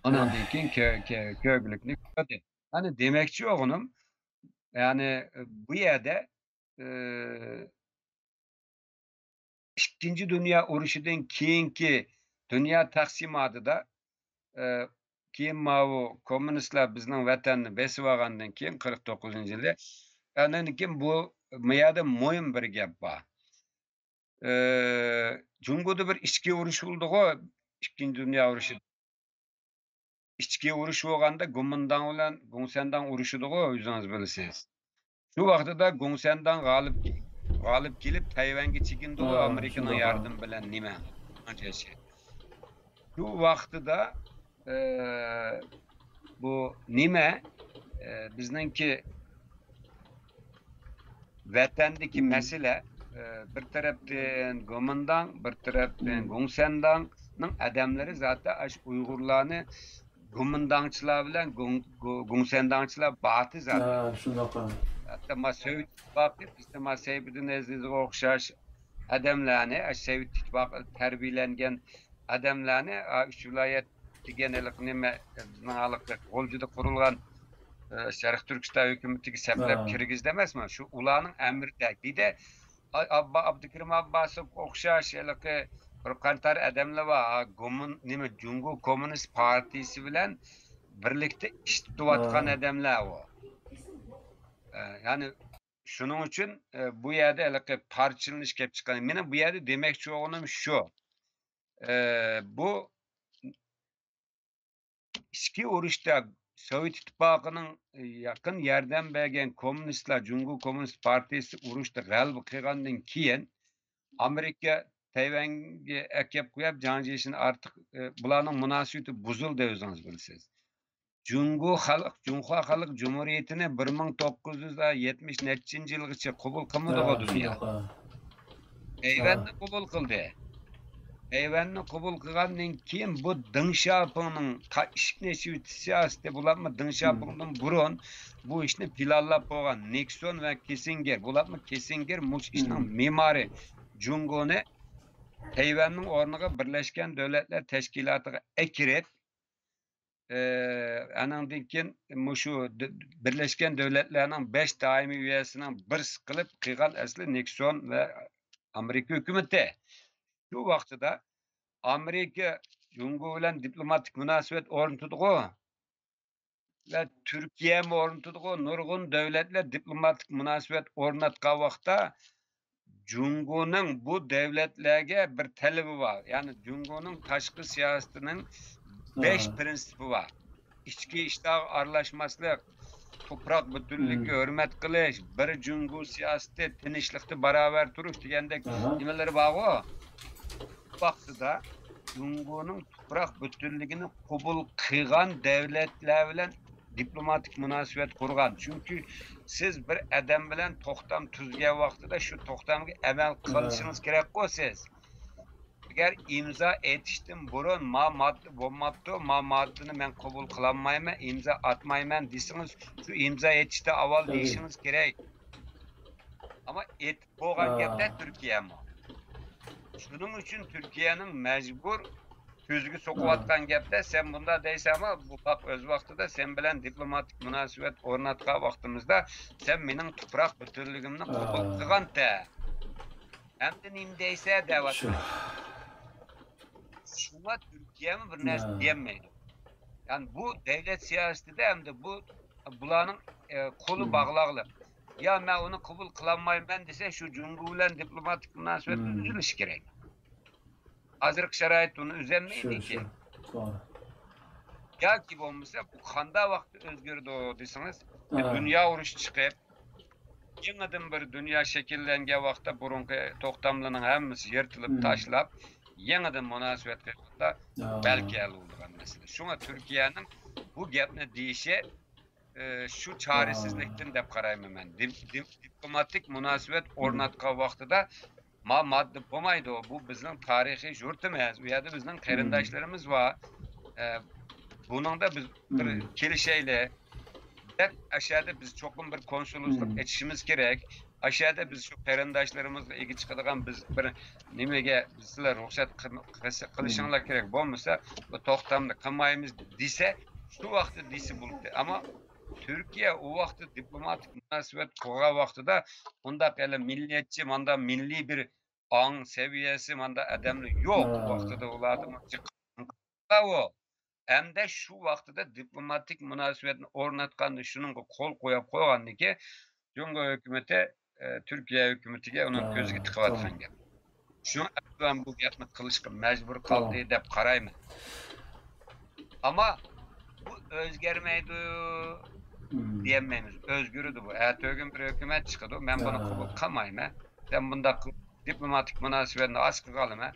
ئاناندىن كېيىن كۆ-، كۆ-، كۆرگۈلۈكنى كۆردى. يەنى دېمەكچى بولغىنىم، يەنى بۇ يەردە، ئى، ئىككىنچى دۇنيا ئۇرۇشىدىن كېيىنكى دۇنيا تەقسىماتىدا، ئى، كېيىن ماۋۇ كوممۇنىستلار بىزنىڭ ۋەتەننى بېسىۋالغاندىن كېيىن، قىرىق توققۇزىنچى يىلى، ئاندىن كېيىن بۇ ما يەردە مۇھىم بىر گەپ بار. ئى، جۇڭگودا بىر ئىچكى ئۇرۇش بولدىغۇ، ئىككىنچى دۇنيا ئۇرۇشى. ئىچكى ئۇرۇش بولغاندا گومىنداڭ بىلەن گۇڭسەنداڭ ئۇرۇشىدىغۇ، ئۆزىڭىز بىلىسىز. شۇ ۋاقتىدا گۇڭسەنداڭ غالىب، غالىب كېلىپ تەيۋەنگە چېكىندىغۇ، ھە، ئامېرىكىنىڭ شۇنداق، ھە. ياردىمى بىلەن نېمە؟ شۇ ۋاقتىدا، ئى، بۇ نېمە؟ ئى، بىزنىڭكى ۋەتەندىكى مەسىلە، ئى، بىر تەرەپتىن گومىنداڭ، بىر تەرەپتىن گۇڭسەنداڭنىڭ ئادەملىرى زاتەن ئاشۇ ئۇيغۇرلارنى گومىنداڭچىلار بىلەن گۇڭ-، گۇ-، گۇڭسەنداڭچىلار باتى زاتەن. ھە، شۇنداق. ھەتتا ما سوۋېت ئىتتىپاقى، بىزدە ما سەيپىدىن ئەزىزغا ئوخشاش ئادەملەرنى، ئاشۇ سوۋېت ئىتتىپاقى تەربىيەلەنگەن ئادەملەرنى، ئا، ئۈچ ۋىلايەت دېگەن ھېلىقى نېمە، بىزنىڭ ھېلىقى غۇلجىدا قۇرۇلغان، ئە، شەرقىي تۈركىستان ھۆكۈمىتىگە سەپلەپ ھە. كىرگۈزدى ئەمەسمۇ؟ شۇ ئۇلارنىڭ ئەمرىدە. بىردە ئا-، ئاببا-، ئابدۇكېرىم ئابباسوف ئوخشاش ھېلىقى بىر قاتار ئادەملەر بار. ھا، گومۇن-، نېمە، جۇڭگو كوممۇنىست پارتىيىسى بىلەن بىرلىكتە ئىش تۇتۇۋاتقان ھە. ئادەملەر ئۇ. ئە، يەنى شۇنىڭ ئۈچۈن، ئە، بۇ يەردە ھېلىقى پارچىلىنىش كېلىپ چىققان. مېنىڭ بۇ يەردە دېمەكچى بولغىنىم شۇ. ئە، بۇ ئىچكى ئۇرۇشتا سوۋېت ئىتتىپاقىنىڭ يېقىن ياردەم بەرگەن كوممۇنىستلار، جۇڭگو كوممۇنىست پارتىيىسى ئۇرۇشتا غەلىبە قىلغاندىن كېيىن، ئامېرىكا تەيۋەنگە ئەكەپ قويۇپ، جاڭ جيېشىنى ئارتۇق، ئى، بۇلارنىڭ مۇناسىۋىتى بۇزۇلدى، ئۆزىڭىز بىلىسىز. جۇڭگو خەلق، جۇڭخۇا خەلق جۇمھۇرىيىتىنى بىر مىڭ توققۇز يۈز يەتمىش نەچچىنچى يىلغىچە قوبۇل قىلمىدىغۇ ھە، دۇنيا. شۇنداق، ھە. تەيۋەننى ھە. قوبۇل قىلدى. تەيۋەننى قوبۇل قىلغاندىن كېيىن بۇ دېڭ شياپىڭنىڭ تا-، ئىشىكنى ئېچىۋېتىش سىياسىتى، بۇلارمۇ دېڭ شياپىڭدىن بۇرۇن بۇ ئىشنى پىلانلاپ بولغان. نىكسون ۋە كىسسىنگېر، بۇلارمۇ كىسسىنگېر مۇشۇ ئىشنىڭ مېمارى. جۇڭگونى تەيۋەننىڭ ئورنىغا بىرلەشكەن دۆلەتلەر تەشكىلاتىغا ئەكىرىپ، ئى، ئانىڭدىن كېيىن مۇشۇ د-، بىرلەشكەن دۆلەتلەرنىڭ بەش دائىمىي ئۈيەسىنىڭ بىرسى قىلىپ قىلغان ئەسلى نىكسون ۋە ئامېرىكا ھۆكۈمىتى. شۇ ۋاقتىدا ئامېرىكا جۇڭگو بىلەن دىپلوماتىك مۇناسىۋەت ئورنىتىدىغۇ ۋە تۈركىيەمۇ ئورنىتىدىغۇ، نۇرغۇن دۆلەتلەر دىپلوماتىك مۇناسىۋەت ئورناتقان ۋاقىتتا، جۇڭگونىڭ بۇ دۆلەتلەرگە بىر تەلىپى بار. يەنى جۇڭگونىڭ تاشقى سىياسىتىنىڭ بەش ھە. پىرىنسىپى بار. ئىچكى ئىشلارغا ئارىلاشماسلىق، تۇپراق پۈتۈنلۈكىگە ھۆرمەت قىلىش، بىر جۇڭگو سىياسىتى، تىنچلىقتا باراۋەر تۇرۇش دېگەندەك ئاھا. نېمىلىرى بارغۇ. بۇ ۋاقتىدا جۇڭگونىڭ تۇپراق پۈتۈنلۈكىنى قوبۇل قىلغان دۆلەتلەر بىلەن دىپلوماتىك مۇناسىۋەت قۇرغان. چۈنكى سىز بىر ئادەم بىلەن توختام تۈزگەن ۋاقتىدا شۇ توختامغا ئەمەل قىلىشىڭىز كېرەكقۇ سىز. ئەگەر ئىمزا ئېتىشتىن بۇرۇن، ما ماددا بولماپتۇ، ما ماددىنى مەن قوبۇل قىلالمايمەن، ئىمزا ئاتمايمەن دېسىڭىز، شۇ ئىمزا ئېتىشتىن ئاۋۋال دېيىشىڭىز كېرەك. ئەمما ئېتىپ بولغان گەپتە تۈركىيەمۇ. شۇنىڭ ئۈچۈن تۈركىيەنىڭ مەجبۇر كۆزىگە سوقۇۋاتقان گەپتە، سەن بۇنداق دەيسەنمۇ، بۇ پاق ئۆز ۋاقتىدا سەن بىلەن دىپلوماتىك مۇناسىۋەت ئورناتقان ۋاقتىمىزدا سەن مېنىڭ تۇپراق پۈتۈنلۈكۈمنى قوبۇل قىلغانتە. ئەمدى نېمە دەيسە دەۋاتىمەن. شۇڭا تۈركىيەمۇ بىر نەرسە دېيەلمەيدۇ. يەنى بۇ دۆلەت سىياسىتىدە ئەمدى بۇ، بۇلارنىڭ، ئە، قولى باغلاغلىق. يا مەن ئۇنى قوبۇل قىلالمايمەن دېسە، شۇ جۇڭگو بىلەن دىپلوماتىك مۇناسىۋەتنى ئۈزۈلۈشى كېرەك. ھازىرقى شارائىتتا ئۇنى ئۈزەلمەيدىكى. ياكى بولمىسا، بۇ قانداق ۋاقىتتا ئۆزگىرىدۇ دېسىڭىز، دۇنيا ئۇرۇشى چىقىپ، يېڭىدىن بىر دۇنيا شەكىللەنگەن ۋاقىتتا بۇرۇنقى توختاملىرىنىڭ ھەممىسى يىرتىلىپ تاشلاپ، يېڭىدىن مۇناسىۋەت قىلغاندا بەلكى ھەل بولىدىغان مەسىلە. شۇڭا تۈركىيەنىڭ بۇ گەپنى دېيىشى، ئى، شۇ چارىسىزلىكتىن دەپ قارايمەن مەن. دىم-، دىم-، دىپلوماتىك مۇناسىۋەت ئورناتقان ۋاقتىدا ما ماددا بولمايدۇ. بۇ بىزنىڭ تارىخىي يۇرتىمىز. ئۇ يەردە بىزنىڭ قېرىنداشلىرىمىز بار. ئە، بۇنىڭدا بىز بىر كېلىشەيلى دەپ، ئاشۇ يەردە بىز چوقۇم بىر كونسۇللۇقلۇق ئېچىشىمىز كېرەك. ئاشۇ يەردە بىز شۇ قېرىنداشلىرىمىزغا ئىگە چىقىدىغان بىز بىر نېمىگە سىلەر رۇخسەت قىل-، قىلىش-، قىلىشىڭلار كېرەك. بولمىسا، بۇ توختامنى قىلمايمىز دېسە، شۇ ۋاقىتتا دېسە بولدى. ئەمما تۈركىيە ئۇ ۋاقىتتا دىپلوماتىك مۇناسىۋەت قۇرغان ۋاقتىدا ئۇنداق ھېلى مىللەتچى، ماندا مىللىي بىر ئاڭ سەۋىيەسى، ماندا ئادەملەر يوق. ئۇ ۋاقتىدا ئۇلاردا ئۇ ئەمدى شۇ ۋاقتىدا دىپلوماتىك مۇناسىۋەتنى ئورناتقاندا، شۇنىڭغا قول قويۇپ قويغاندىكى، جۇڭگو ھۆكۈمىتى، ئە، تۈركىيە ھۆكۈمىتىگە، ئۇنىڭ كۆزىگە تىقىۋاتقان گەپ. شۇڭا ئەردوغان بۇ گەپنى قىلىشقا مەجبۇر قالدى دەپ قارايمەن. ئەمما بۇ ئۆزگەرمەيدۇ دېيەلمەيمىز. ئۆزگىرىدۇ بۇ. ئەتىگۈن بىر ھۆكۈمەت چىقىدۇ. مەن بۇنى قوبۇل قىلمايمەن. سەن بۇنداق قىلىپ دىپلوماتىك مۇناسىۋەتنى ئاز قىلغانلىما.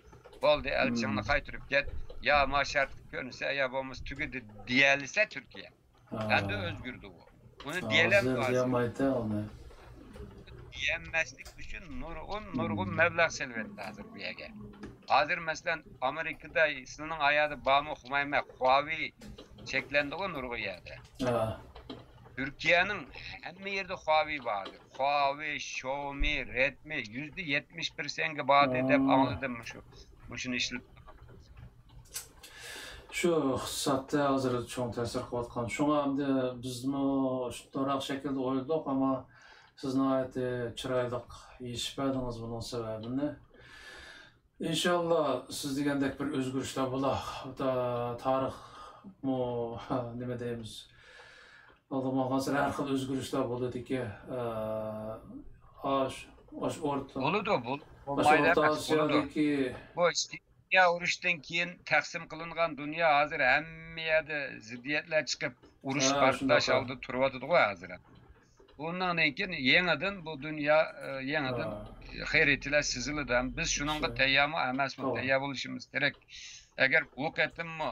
بولدى، ئەلچىڭنى قايتۇرۇپ كەت. يا ما شەرت كۆرۈنسە، يا بولمىسا تۈگىدى دېيەلىسە تۈركىيە. ئەمدى ئۆزگىرىدۇ ئۇ. ئۇنى دېيەلەمدۇ ھازىر؟ دېيەلمەسلىك ئۈچۈن نۇرغۇن، نۇرغۇن مەبلەغ سېلىۋەتتى ھازىر بۇ يەرگە. ھازىر مەسىلەن، ئامېرىكىدا سىلىنىڭ ئاياغىدا بارمۇ ئۇقمايمەن، خۇاۋېي چەكلەندىغۇ نۇرغۇن يەردە. تۈركىيەنىڭ ھەممە يېرىدە خۇاۋېي بار ھازىر. خۇاۋېي، شاۋمى، رېدمى يۈزدە يەتمىش پىرسەنتكە باردى دەپ ئاڭلىدىم مۇشۇ، مۇشۇنى ئىشلىتىپ. شۇ ئىقتىسادتا ھازىر چوڭ تەسىر قىلىۋاتقان. شۇڭا ئەمدى بىزمۇ شۇنداق شەكىلدە ئويلىدۇق، ئەمما سىز ناھايىتى چىرايلىق يېشىپ بەردىڭىز بۇنىڭ سەۋەبىنى. ئىنشاللا سىز دېگەندەك بىر ئۆزگىرىشلەر بولا. تا-، تارىخمۇ، نېمە دەيمىز، ئالدىماغانسېرى ھەر خىل ئۆزگىرىشلەر بولىدىكى. ئاش، ئاش ئورتا، بولىدۇ، بول-، ئاش بولمايدۇ ئورتا ئەمەس، بولىدۇ. ئاسىيادىكى بۇ ئىككى دۇنيا ئۇرۇشتىن كېيىن تەقسىم قىلىنغان دۇنيا ھازىر ھەممە يەردە زىددىيەتلەر چىقىپ، ئۇرۇش ھە، پارتلاش شۇنداق. ئالدىدا تۇرۇۋاتىدىغۇ ھازىر. بۇنىڭدىن كېيىن يېڭىدىن بۇ دۇنيا، ئە، يېڭىدىن ھە. خەرىتىلەر سىزىلىدۇ. ھەم بىز شۇنىڭغا شۇ. تەييارمۇ ئەمەسمۇ؟ توغرا. تەييار بولۇشىمىز كېرەك. ئەگەر بۇ قېتىممۇ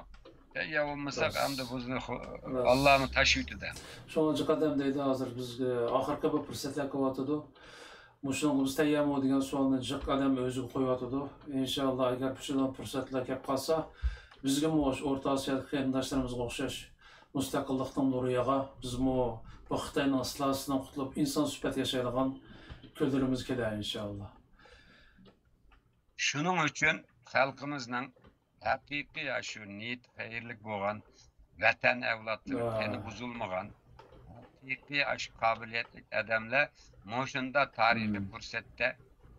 تەييار بولمىساق، راست. ئەمدى بىزنى خۇ-، راست. ئاللامۇ تاشلىۋېتىدۇ. شۇڭا جىق ئادەم دەيدۇ، ھازىر بىزگە ئاخىرقى بىر پۇرسەتلەر كېلىۋاتىدۇ. مۇشۇنىڭغا بىز تەييارمۇ دېگەن سوئالنى جىق ئادەم ئۆزىگە قويۇۋاتىدۇ. ئىنشاللا، ئەگەر مۇشۇنداق پۇرسەتلەر كەپ قالسا، بىزگىمۇ ئوشۇ ئورتا ئاسىيادىكى قېرىنداشلىرىمىزغا ئوخشاش مۇستەقىللىقنىڭ نۇرى ياغا، بىزمۇ بۇ خىتاينىڭ ئىستىلاسىدىن قۇتۇلۇپ، ئىنسان سۈپەت ياشايدىغان كۈنلىرىمىز كېلەر، ئىنشاللا. شۇنىڭ ئۈچۈن خەلقىمىزنىڭ ھەقىقىي ئاشۇ نىيىتى خەيرلىك بولغان، ۋەتەن ئەۋلادلىرى ھە. تېنى بۇزۇلمىغان، ھەقىقىي ئاشۇ قابىلىيەتلىك ئادەملەر مۇشۇنداق تارىخىي مم. پۇرسەتتە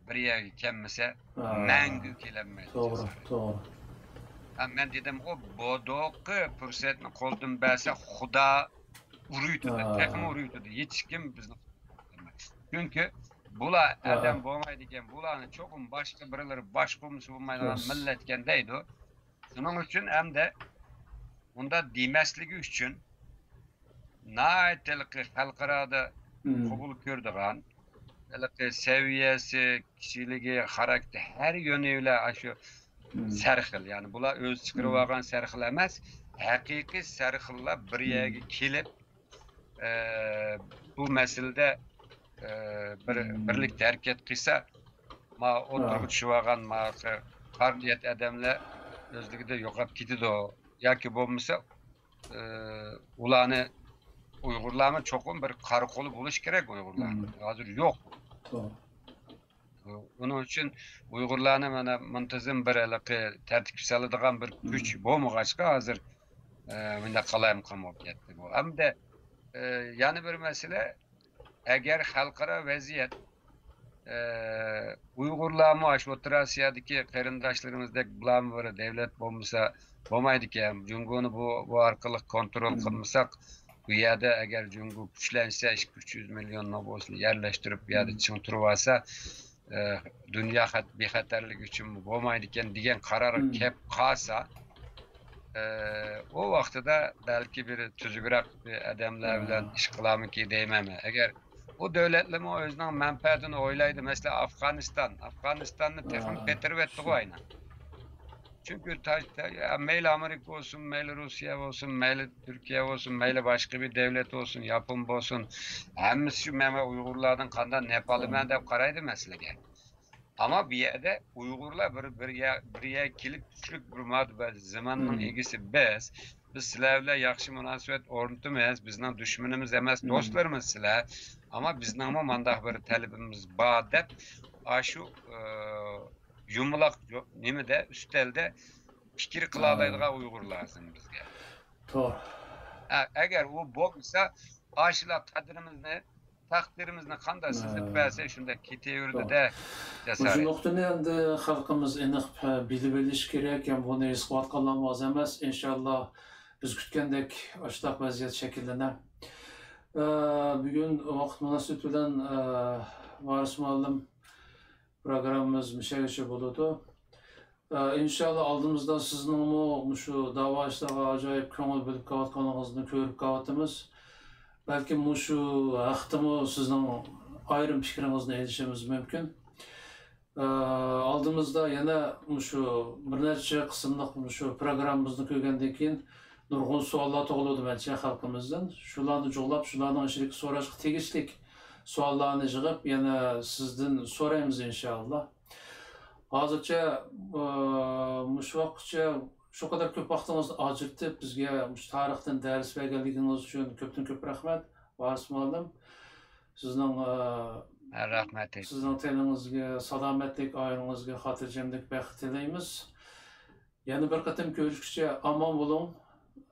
بىر يەرگە كەلمىسە، ھە. مەڭگۈ كېلەلمەيدۇ. توغرا، توغرا. ھە، مەن دېدىمغۇ، بودۇقى پۇرسەتنى قولدىن بەرسە، خۇدا ئۇرۇۋېتىدۇ، ھە. تېخىمۇ ئۇرۇۋېتىدۇ. ھېچكىم بىزنى چۈنكى بۇلار ھە. ئادەم بولمايدىكەن، بۇلارنى چوقۇم باشقا بىرلىرى باشقۇرمىسا بولمايدىغان راست. مىللەتكەن دەيدۇ. شۇنىڭ ئۈچۈن ئەمدى ئۇنداق دېمەسلىكى ئۈچۈن ناھايىتى ھېلىقى خەلقئارادا مم. قوبۇل كۆرىدىغان، ھېلىقى سەۋىيەسى، كىشىلىكى، خاراكتېرى، ھەر يۆنى بىلەن ئاشۇ مم. سەرخىل، يەنى بۇلار ئۆزى مم. چىقىرىۋالغان سەرخىل ئەمەس، ھەقىقىي سەرخىللار بىر مم. يەرگە كېلىپ، ئە، بۇ مەسىلىدە، ئە، بىر، مم. بىرلىكتە ھەرىكەت قىلسا، ما ئوتتۇرىغا ھە. چۈشۈۋالغان ما قابىلىيەت ئادەملەر ئۆزلۈكىدە يوقاپ كېتىدۇ. ياكى بولمىسا، ئە، ئۇلارنى، ئۇيغۇرلارمۇ چوقۇم بىر قارا قولى بولۇشى كېرەك ئۇيغۇرلارنىڭ. مم. ھازىر يوق. توغرا. ئۇنىڭ ئۈچۈن ئۇيغۇرلارنى مانا مۇنتىزىم بىر ھېلىقى تەرتىپكە سالىدىغان بىر كۈچ مم. بولمىغاچقا، ھازىر، ئە، مۇنداق قالايمىقان بولۇپ كەتتى بۇ. ئەمدى، ئە، يەنە بىر مەسىلە، ئەگەر خەلقئارا ۋەزىيەت، ئە، ئۇيغۇرلارمۇ ئاشۇ ئوتتۇرا ئاسىيادىكى قېرىنداشلىرىمىزدەك بۇلارمۇ بىر دەۋلەت بولمىسا بولمايدىكەن. جۇڭگونى بۇ، بۇ ئارقىلىق كونترول مم. قىلمىساق، بۇ يەردە ئەگەر جۇڭگو كۈچلەنسە، ئىككى، ئۈچ يۈز مىليوننى بولسا يەرلەشتۈرۈپ، بۇ يەردە مم. چىڭ تۇرۇۋالسا، ئە، دۇنيا خەت-، بىخەتەرلىكى ئۈچۈن بولمايدىكەن دېگەن قارارغا مم. كەپ قالسا، ئە، ئۇ ۋاقتىدا بەلكى بىر تۈزۈكرەك بىر ئادەملەر بىلەن مم. ئىش قىلارمىكى دەيمەن مەن. ئەگەر ئۇ دۆلەتلەرمۇ ئۆزىنىڭ مەنپەئەتىنى ئويلايدۇ. مەسىلەن، ئافغانىستان. ئافغانىستاننى تېخىمۇ مم. پېتىرىۋەتتىغۇ ئاينا. چۈنكى تا-، تا-، مەيلى ئامېرىكا بولسۇن، مەيلى روسىيە بولسۇن، مەيلى تۈركىيە بولسۇن، مەيلى باشقا بىر دەۋلەت بولسۇن، ياپون بولسۇن، ھەممىسى شۇ مەن ۋە ئۇيغۇرلاردىن قانداق نەپ ئالىمەن دەپ قارايدۇ مەسىلىگە. ئەمما بۇ يەردە ئۇيغۇرلار بىر، بىر يەر، بىر يەرگە كېلىپ چۈشلۈك بىر ماددا بار، زېمىننىڭ مم. ئىگىسى بىز. بىز سىلەر بىلەن ياخشى مۇناسىۋەت ئورنىتىمىز. بىزنىڭ دۈشمىنىمىز ئەمەس، مم. دوستلىرىمىز سىلەر. ئەمما بىزنىڭمۇ مانداق بىر تەلىپىمىز بار دەپ، ئاشۇ، ئى، يۇمىلاق يو-، نېمىدە، ئۈستەلدە پىكىر قىلالايدىغان ئۇيغۇر لازىم بىزگە. توغرا. ئە-، ئەگەر ئۇ بولمىسا، ئاشۇلار قەدرىمىزنى، تەقدىرىمىزنى قانداق سىزىپ بەرسە، شۇنداق كېتىۋېرىدۇ-دە، مۇشۇ جاسارەت. نۇقتىنى ئەمدى خەلقىمىز ئېنىق بىلىۋېلىشى كېرەك. ھەم بۇنى ھېس قىلىۋاتقانلارمۇ ئاز ئەمەس. ئىنشاللا، بىز كۈتكەندەك ئاشۇنداق ۋەزىيەت شەكىللىنە. ئە، بۈگۈن ۋاقىت مۇناسىۋىتى بىلەن، ئە، ۋارىس مۇئەللىم، پروگراممىمىز مۇشەگىچە بولىدۇ. ئە، ئىنشاللا ئالدىمىزدا سىزنىڭمۇ مۇشۇ داۋا ئىشلارغا ئاجايىپ كۆڭۈل بۆلۈپ كېلىۋاتقانلىقىڭىزنى كۆرۈپ كېلىۋاتىمىز. بەلكىم مۇشۇ ھەقتىمۇ سىزنىڭ ئايرىم پىكرىڭىزنى ئېلىشىمىز مۇمكىن. ئە، ئالدىمىزدا يەنە مۇشۇ بىر نەچچە قىسىملىق مۇشۇ پروگراممىمىزنى كۆرگەندىن كېيىن نۇرغۇن سوئاللار تۇغۇلىدۇ مەنچە خەلقىمىزدىن. شۇلارنى جۇغلاپ، شۇلارنىڭ ئىچىدىكى سوراشقا تېگىشلىك سوئاللارنى يىغىپ، يەنە سىزدىن سورايمىز ئىنشاللا. ھازىرچە، ئە، مۇشۇ ۋاقىتقىچە شۇ قەدەر كۆپ ۋاقتىڭىزنى ئاجرىتىپ، بىزگە مۇشۇ تارىختىن دەرس بەرگەنلىكىڭىز ئۈچۈن كۆپتىن كۆپ رەھمەت، ۋارىس مۇئەللىم. سىزنىڭ، ئە، رەھمەت. سىزنىڭ تېنىڭىزگە سالامەتلىك، ئائىلىڭىزگە خاتىرجەملىك، بەخت تىلەيمىز. يەنە بىر قېتىم كۆرۈشكىچە ئامان بولۇڭ،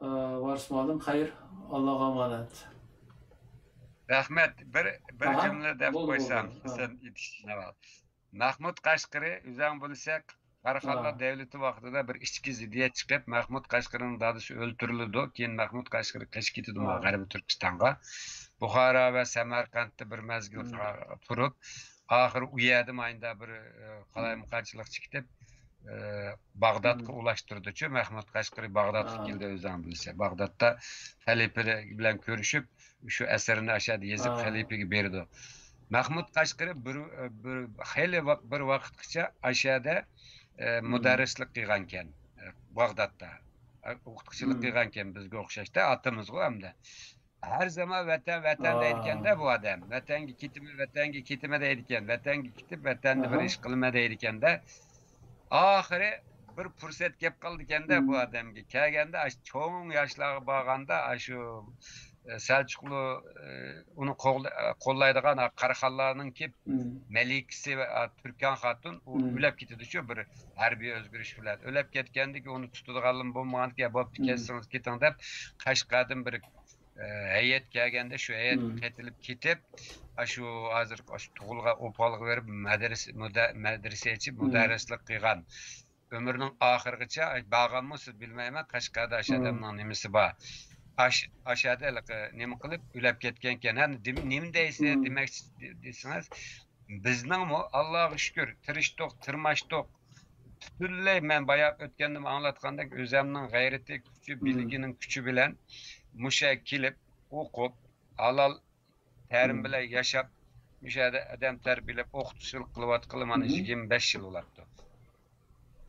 ئە، ۋارىس مۇئەللىم. خەير، ئاللاغا ئامانەت. رەھمەت. بىر، بىر ئاھا، جۈملە دەپ بولدى، قويسام، بولدى. ھە. سەن يېتىشىشىڭ ئاۋۋال. مەھمۇد قەشقىرى، ئۆزۈڭ بىلسەك، قاراخانلار ھە. دەۋلىتى ۋاقتىدا بىر ئىچكى زىددىيەت چىقىپ، مەھمۇد قەشقىرىنىڭ دادىسى ئۆلتۈرۈلىدۇ. كېيىن مەھمۇد قەشقىرى قېچىپ كېتىدۇ مانا ھە. غەربىي تۈركىستانغا. بۇخارا ۋە سەمەرقەنتتە بىر مەزگىل ھە. تۇرۇپ، ئاخىرى ئۇ يەردە ماينىدا بىر، ئە، قالايمىقانچىلىق چىقىپ، ئە، باغدادقا ئۇلاشتۇردىچۇ. مەھمۇد قەشقىرى باغدادقا ھە. كېلىدۇ، ئۆزۈڭ بىلسە. باغدادتا خەلىپە بىلەن كۆرۈشۈپ، شۇ ئەسەرنى ئاشۇ يەردە يېزىپ ھە. خەلىپىگە بېرىدۇ. مەھمۇد قەشقىرى بىر، بىر خېلى ۋاق-، بىر ۋاقىتقىچە ئاشۇ يەردە، ئە، مۇدەررىسلىك قىلغانكەن، ئە، باغدادتا. ئە، ئوقۇتقۇچىلىق قىلغانكەن بىزگە ئوخشاشتا، ئاتىمىزغۇ ئەمدى. ھەر زامان ۋەتەن، ۋەتەن دەيدىكەن-دە بۇ ئادەم. ۋەتەنگە كېتىمەن، ۋەتەنگە كېتىمەن دەيدىكەن. ۋەتەنگە كېتىپ، ۋەتەندە بىر ئىش قىلىمەن دەيدىكەن-دە. ئاخىرى بىر پۇرسەت كەپ قالىدىكەن-دە بۇ ئادەمگە. كەلگەندە ئاشۇ چوڭ ياشلارغا بارغاندا، ئاشۇ، ئە، سەلچۇقلۇ، ئە، ئۇنى قوغلا-، قوللايدىغان قاراخانلارنىڭكى مەلىكىسى ۋە، ئا، تۈركان خاتۇن، ئۇ ئۆلۈپ كېتىدىچۇ بىر ھەربىي ئۆزگىرىش بىلەن. ئۆلۈپ كەتكەندىكىن ئۇنى تۇتىدىغانلىرىمۇ بولمىغاندىكىن، بوپتۇ، كەتسىڭىز كېتىڭ دەپ، قەشقەردىن بىر ئە، ھەيئەت كەلگەندە، شۇ ھەيئەتكە قېتىلىپ كېتىپ، ئاشۇ ھازىرقى ئاشۇ تۇغۇلغان ئۇپالغا بېرىپ، مەدرىسە، مۇدە-، مەدرىسە ئېچىپ، مۇدەررىسلىك قىلغان. ئۆمرىنىڭ ئاخىرىغىچە بارغانمۇ سىز بىلمەيمەن، قەشقەردە ئاشۇ ئادەمنىڭ نېمىسى بار. ئاش-، ئاشۇ يەردە ھېلىقى نېمە قىلىپ ئۆلۈپ كەتكەنكەن. ھە، نېمە، نېمە دەيسىز، دېمەكچى دە-، دېسىڭىز، بىزنىڭمۇ، ئاللاغا شۈكۈر، تىرىشتۇق، تىرماشتۇق. پۈتۈنلەي مەن بايا ئۆتكەندىمۇ ئاڭلاتقاندەك، ئۆزەمنىڭ غەيرىتى، كۈچى، بىلىگىنىڭ كۈچى بىلەن مۇشۇ يەرگە كېلىپ، ئوقۇپ، ھالال تەرىم بىلەن ياشاپ، مۇشۇ يەردە ئادەم تەربىيەلەپ، ئوقۇتقۇچىلىق قىلىۋاتقىلى مانا يىگىرمە بەش يىل بولۇپتۇ.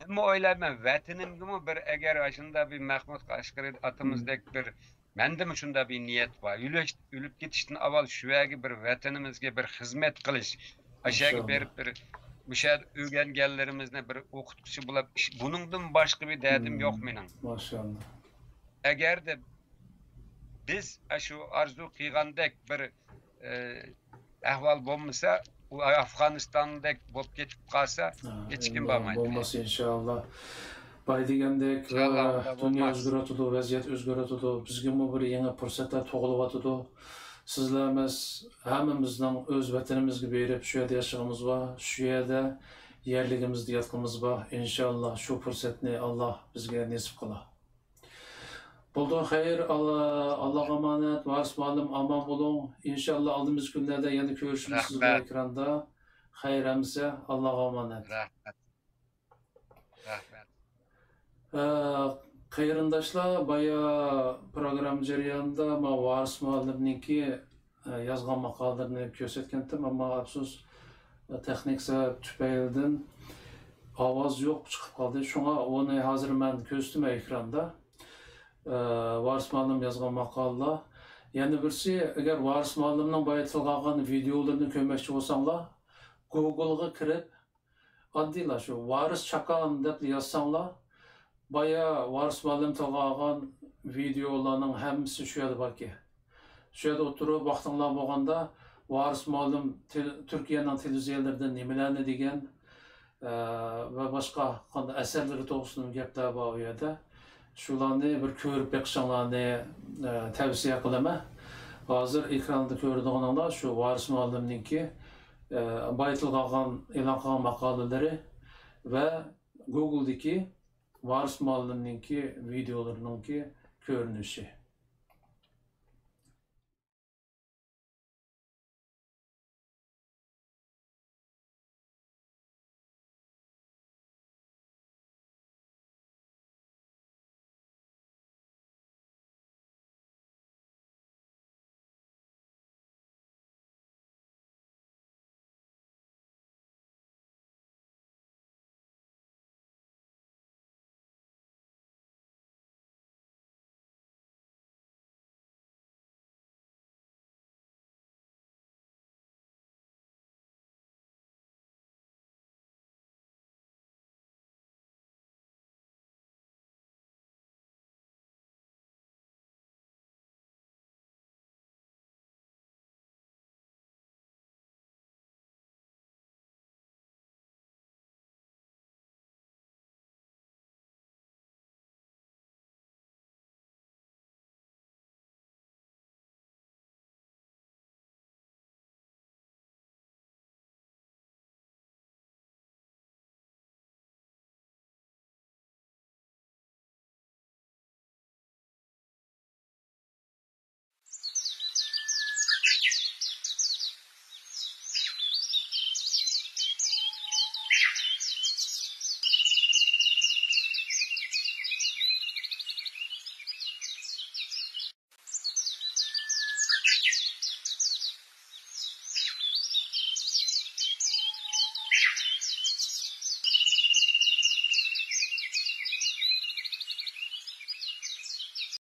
ئەمما ئويلايمەن، ۋەتىنىمگىمۇ بىر، ئەگەر ئاشۇنداق بىر مەھمۇد قەشقىرى ئاتىمىزدەك بىر، مەندىمۇ شۇنداق بىر نىيەت بار. ئۆلۈش-، ئۆلۈپ كېتىشتىن ئاۋۋال شۇ يەرگە بىر ۋەتىنىمىزگە بىر خىزمەت قىلىش، ئاشۇ يەرگە بېرىپ بىر مۇشۇ يەردە ئۆگەنگەنلىرىمىزنى بىر ئوقۇتقۇچى بولۇپ ئىش، بۇنىڭدىن باشقا بىر دەردىم يوق مېنىڭ. ماشائاللا. ئەگەردە بىز ئاشۇ ئارزۇ قىلغاندەك بىر، ئە، ئەھۋال بولمىسا، ئۇ ئافغانىستاندەك بولۇپ كېتىپ قالسا، ھېچكىم بارمايدۇ. بولماس، ئىنشائاللا. باي دېگەندەك، ئىنشائاللا، ئۇنداق دۇنيا ئۆزگىرىۋاتىدۇ، ۋەزىيەت ئۆزگىرىۋاتىدۇ. بىزگىمۇ بىر يېڭى پۇرسەتلەر تۇغۇلۇۋاتىدۇ. سىزلەر ئەمەس، ھەممىمىزنىڭ ئۆز ۋەتىنىمىزگە بېرىپ، شۇ يەردە ياشىغىنىمىز بار، شۇ يەردە يەرلىكىمىزدە ياتقىنىمىز بار. ئىنشائاللا، شۇ پۇرسەتنى ئاللا بىزگە نېسىپ قىلا. بولدى، خەير، ئاللا، ئاللاغا ئامانەت، ۋارىس مۇئەللىم، ئامان بولۇڭ. ئىنشاللا، ئالدىمىزدىكى كۈنلەردە يەنە كۆرۈشىمىز سىز بىلەن ئېكراندا. خەير ھەممىسى، ئاللاغا ئامانەت. رەھمەت. رەھمەت. ئە، قېرىنداشلار، بايا پروگرامما جەريانىدا ما ۋارىس مۇئەللىمنىڭكى ئە، يازغان ماقالىلىرىنى كۆرسەتكەنتىم، ئەمما ئەپسۇس، ئە، تېخنىك سەۋەب تۈپەيلىدىن ئاۋاز يوق چىقىپ قالدى. شۇڭا ئۇنى ھازىر مەن كۆرسىتىمەن ئېكراندا. ئە، ۋارىس مۇئەللىم يازغان ماقالىلەر. يەنە بىرسى، ئەگەر ۋارىس مۇئەللىمنىڭ بايا تىلغا ئالغان ۋىدېئولىرىنى كۆرمەكچى بولساڭلار، گۇگلغا كىرىپ، ئاددىيلا شۇ ۋارىس چاكان دەپلا يازساڭلار، بايا ۋارىس مۇئەللىم تىلغا ئالغان ۋىدېئولارنىڭ ھەممىسى شۇ يەردە باركەن. شۇ يەردە ئولتۇرۇپ ۋاقتىڭلار بولغاندا، ۋارىس مۇئەللىم تىل-، تۈركىيەنىڭ تېلېۋىزىيەلىرىدە نېمىلەرنى دېگەن، ئە، ۋە باشقا قانداق ئەسەرلىرى توغرىسىدىمۇ گەپلەر بار ئۇ يەردە. شۇلارنى بىر كۆرۈپ بېقىشىڭلارنى، ئە، تەۋسىيە قىلىمەن. ھازىر ئېكراندا كۆرىدىغىنىڭلار شۇ ۋارىس مۇئەللىمنىڭكى، ئە، بايا تىلغا ئالغان، ئېلان قىلغان ماقالىلىرى ۋە گۇگلدىكى ۋارىس مۇئەللىمنىڭكى ۋىدېئولىرىنىڭكى كۆرۈنۈشى.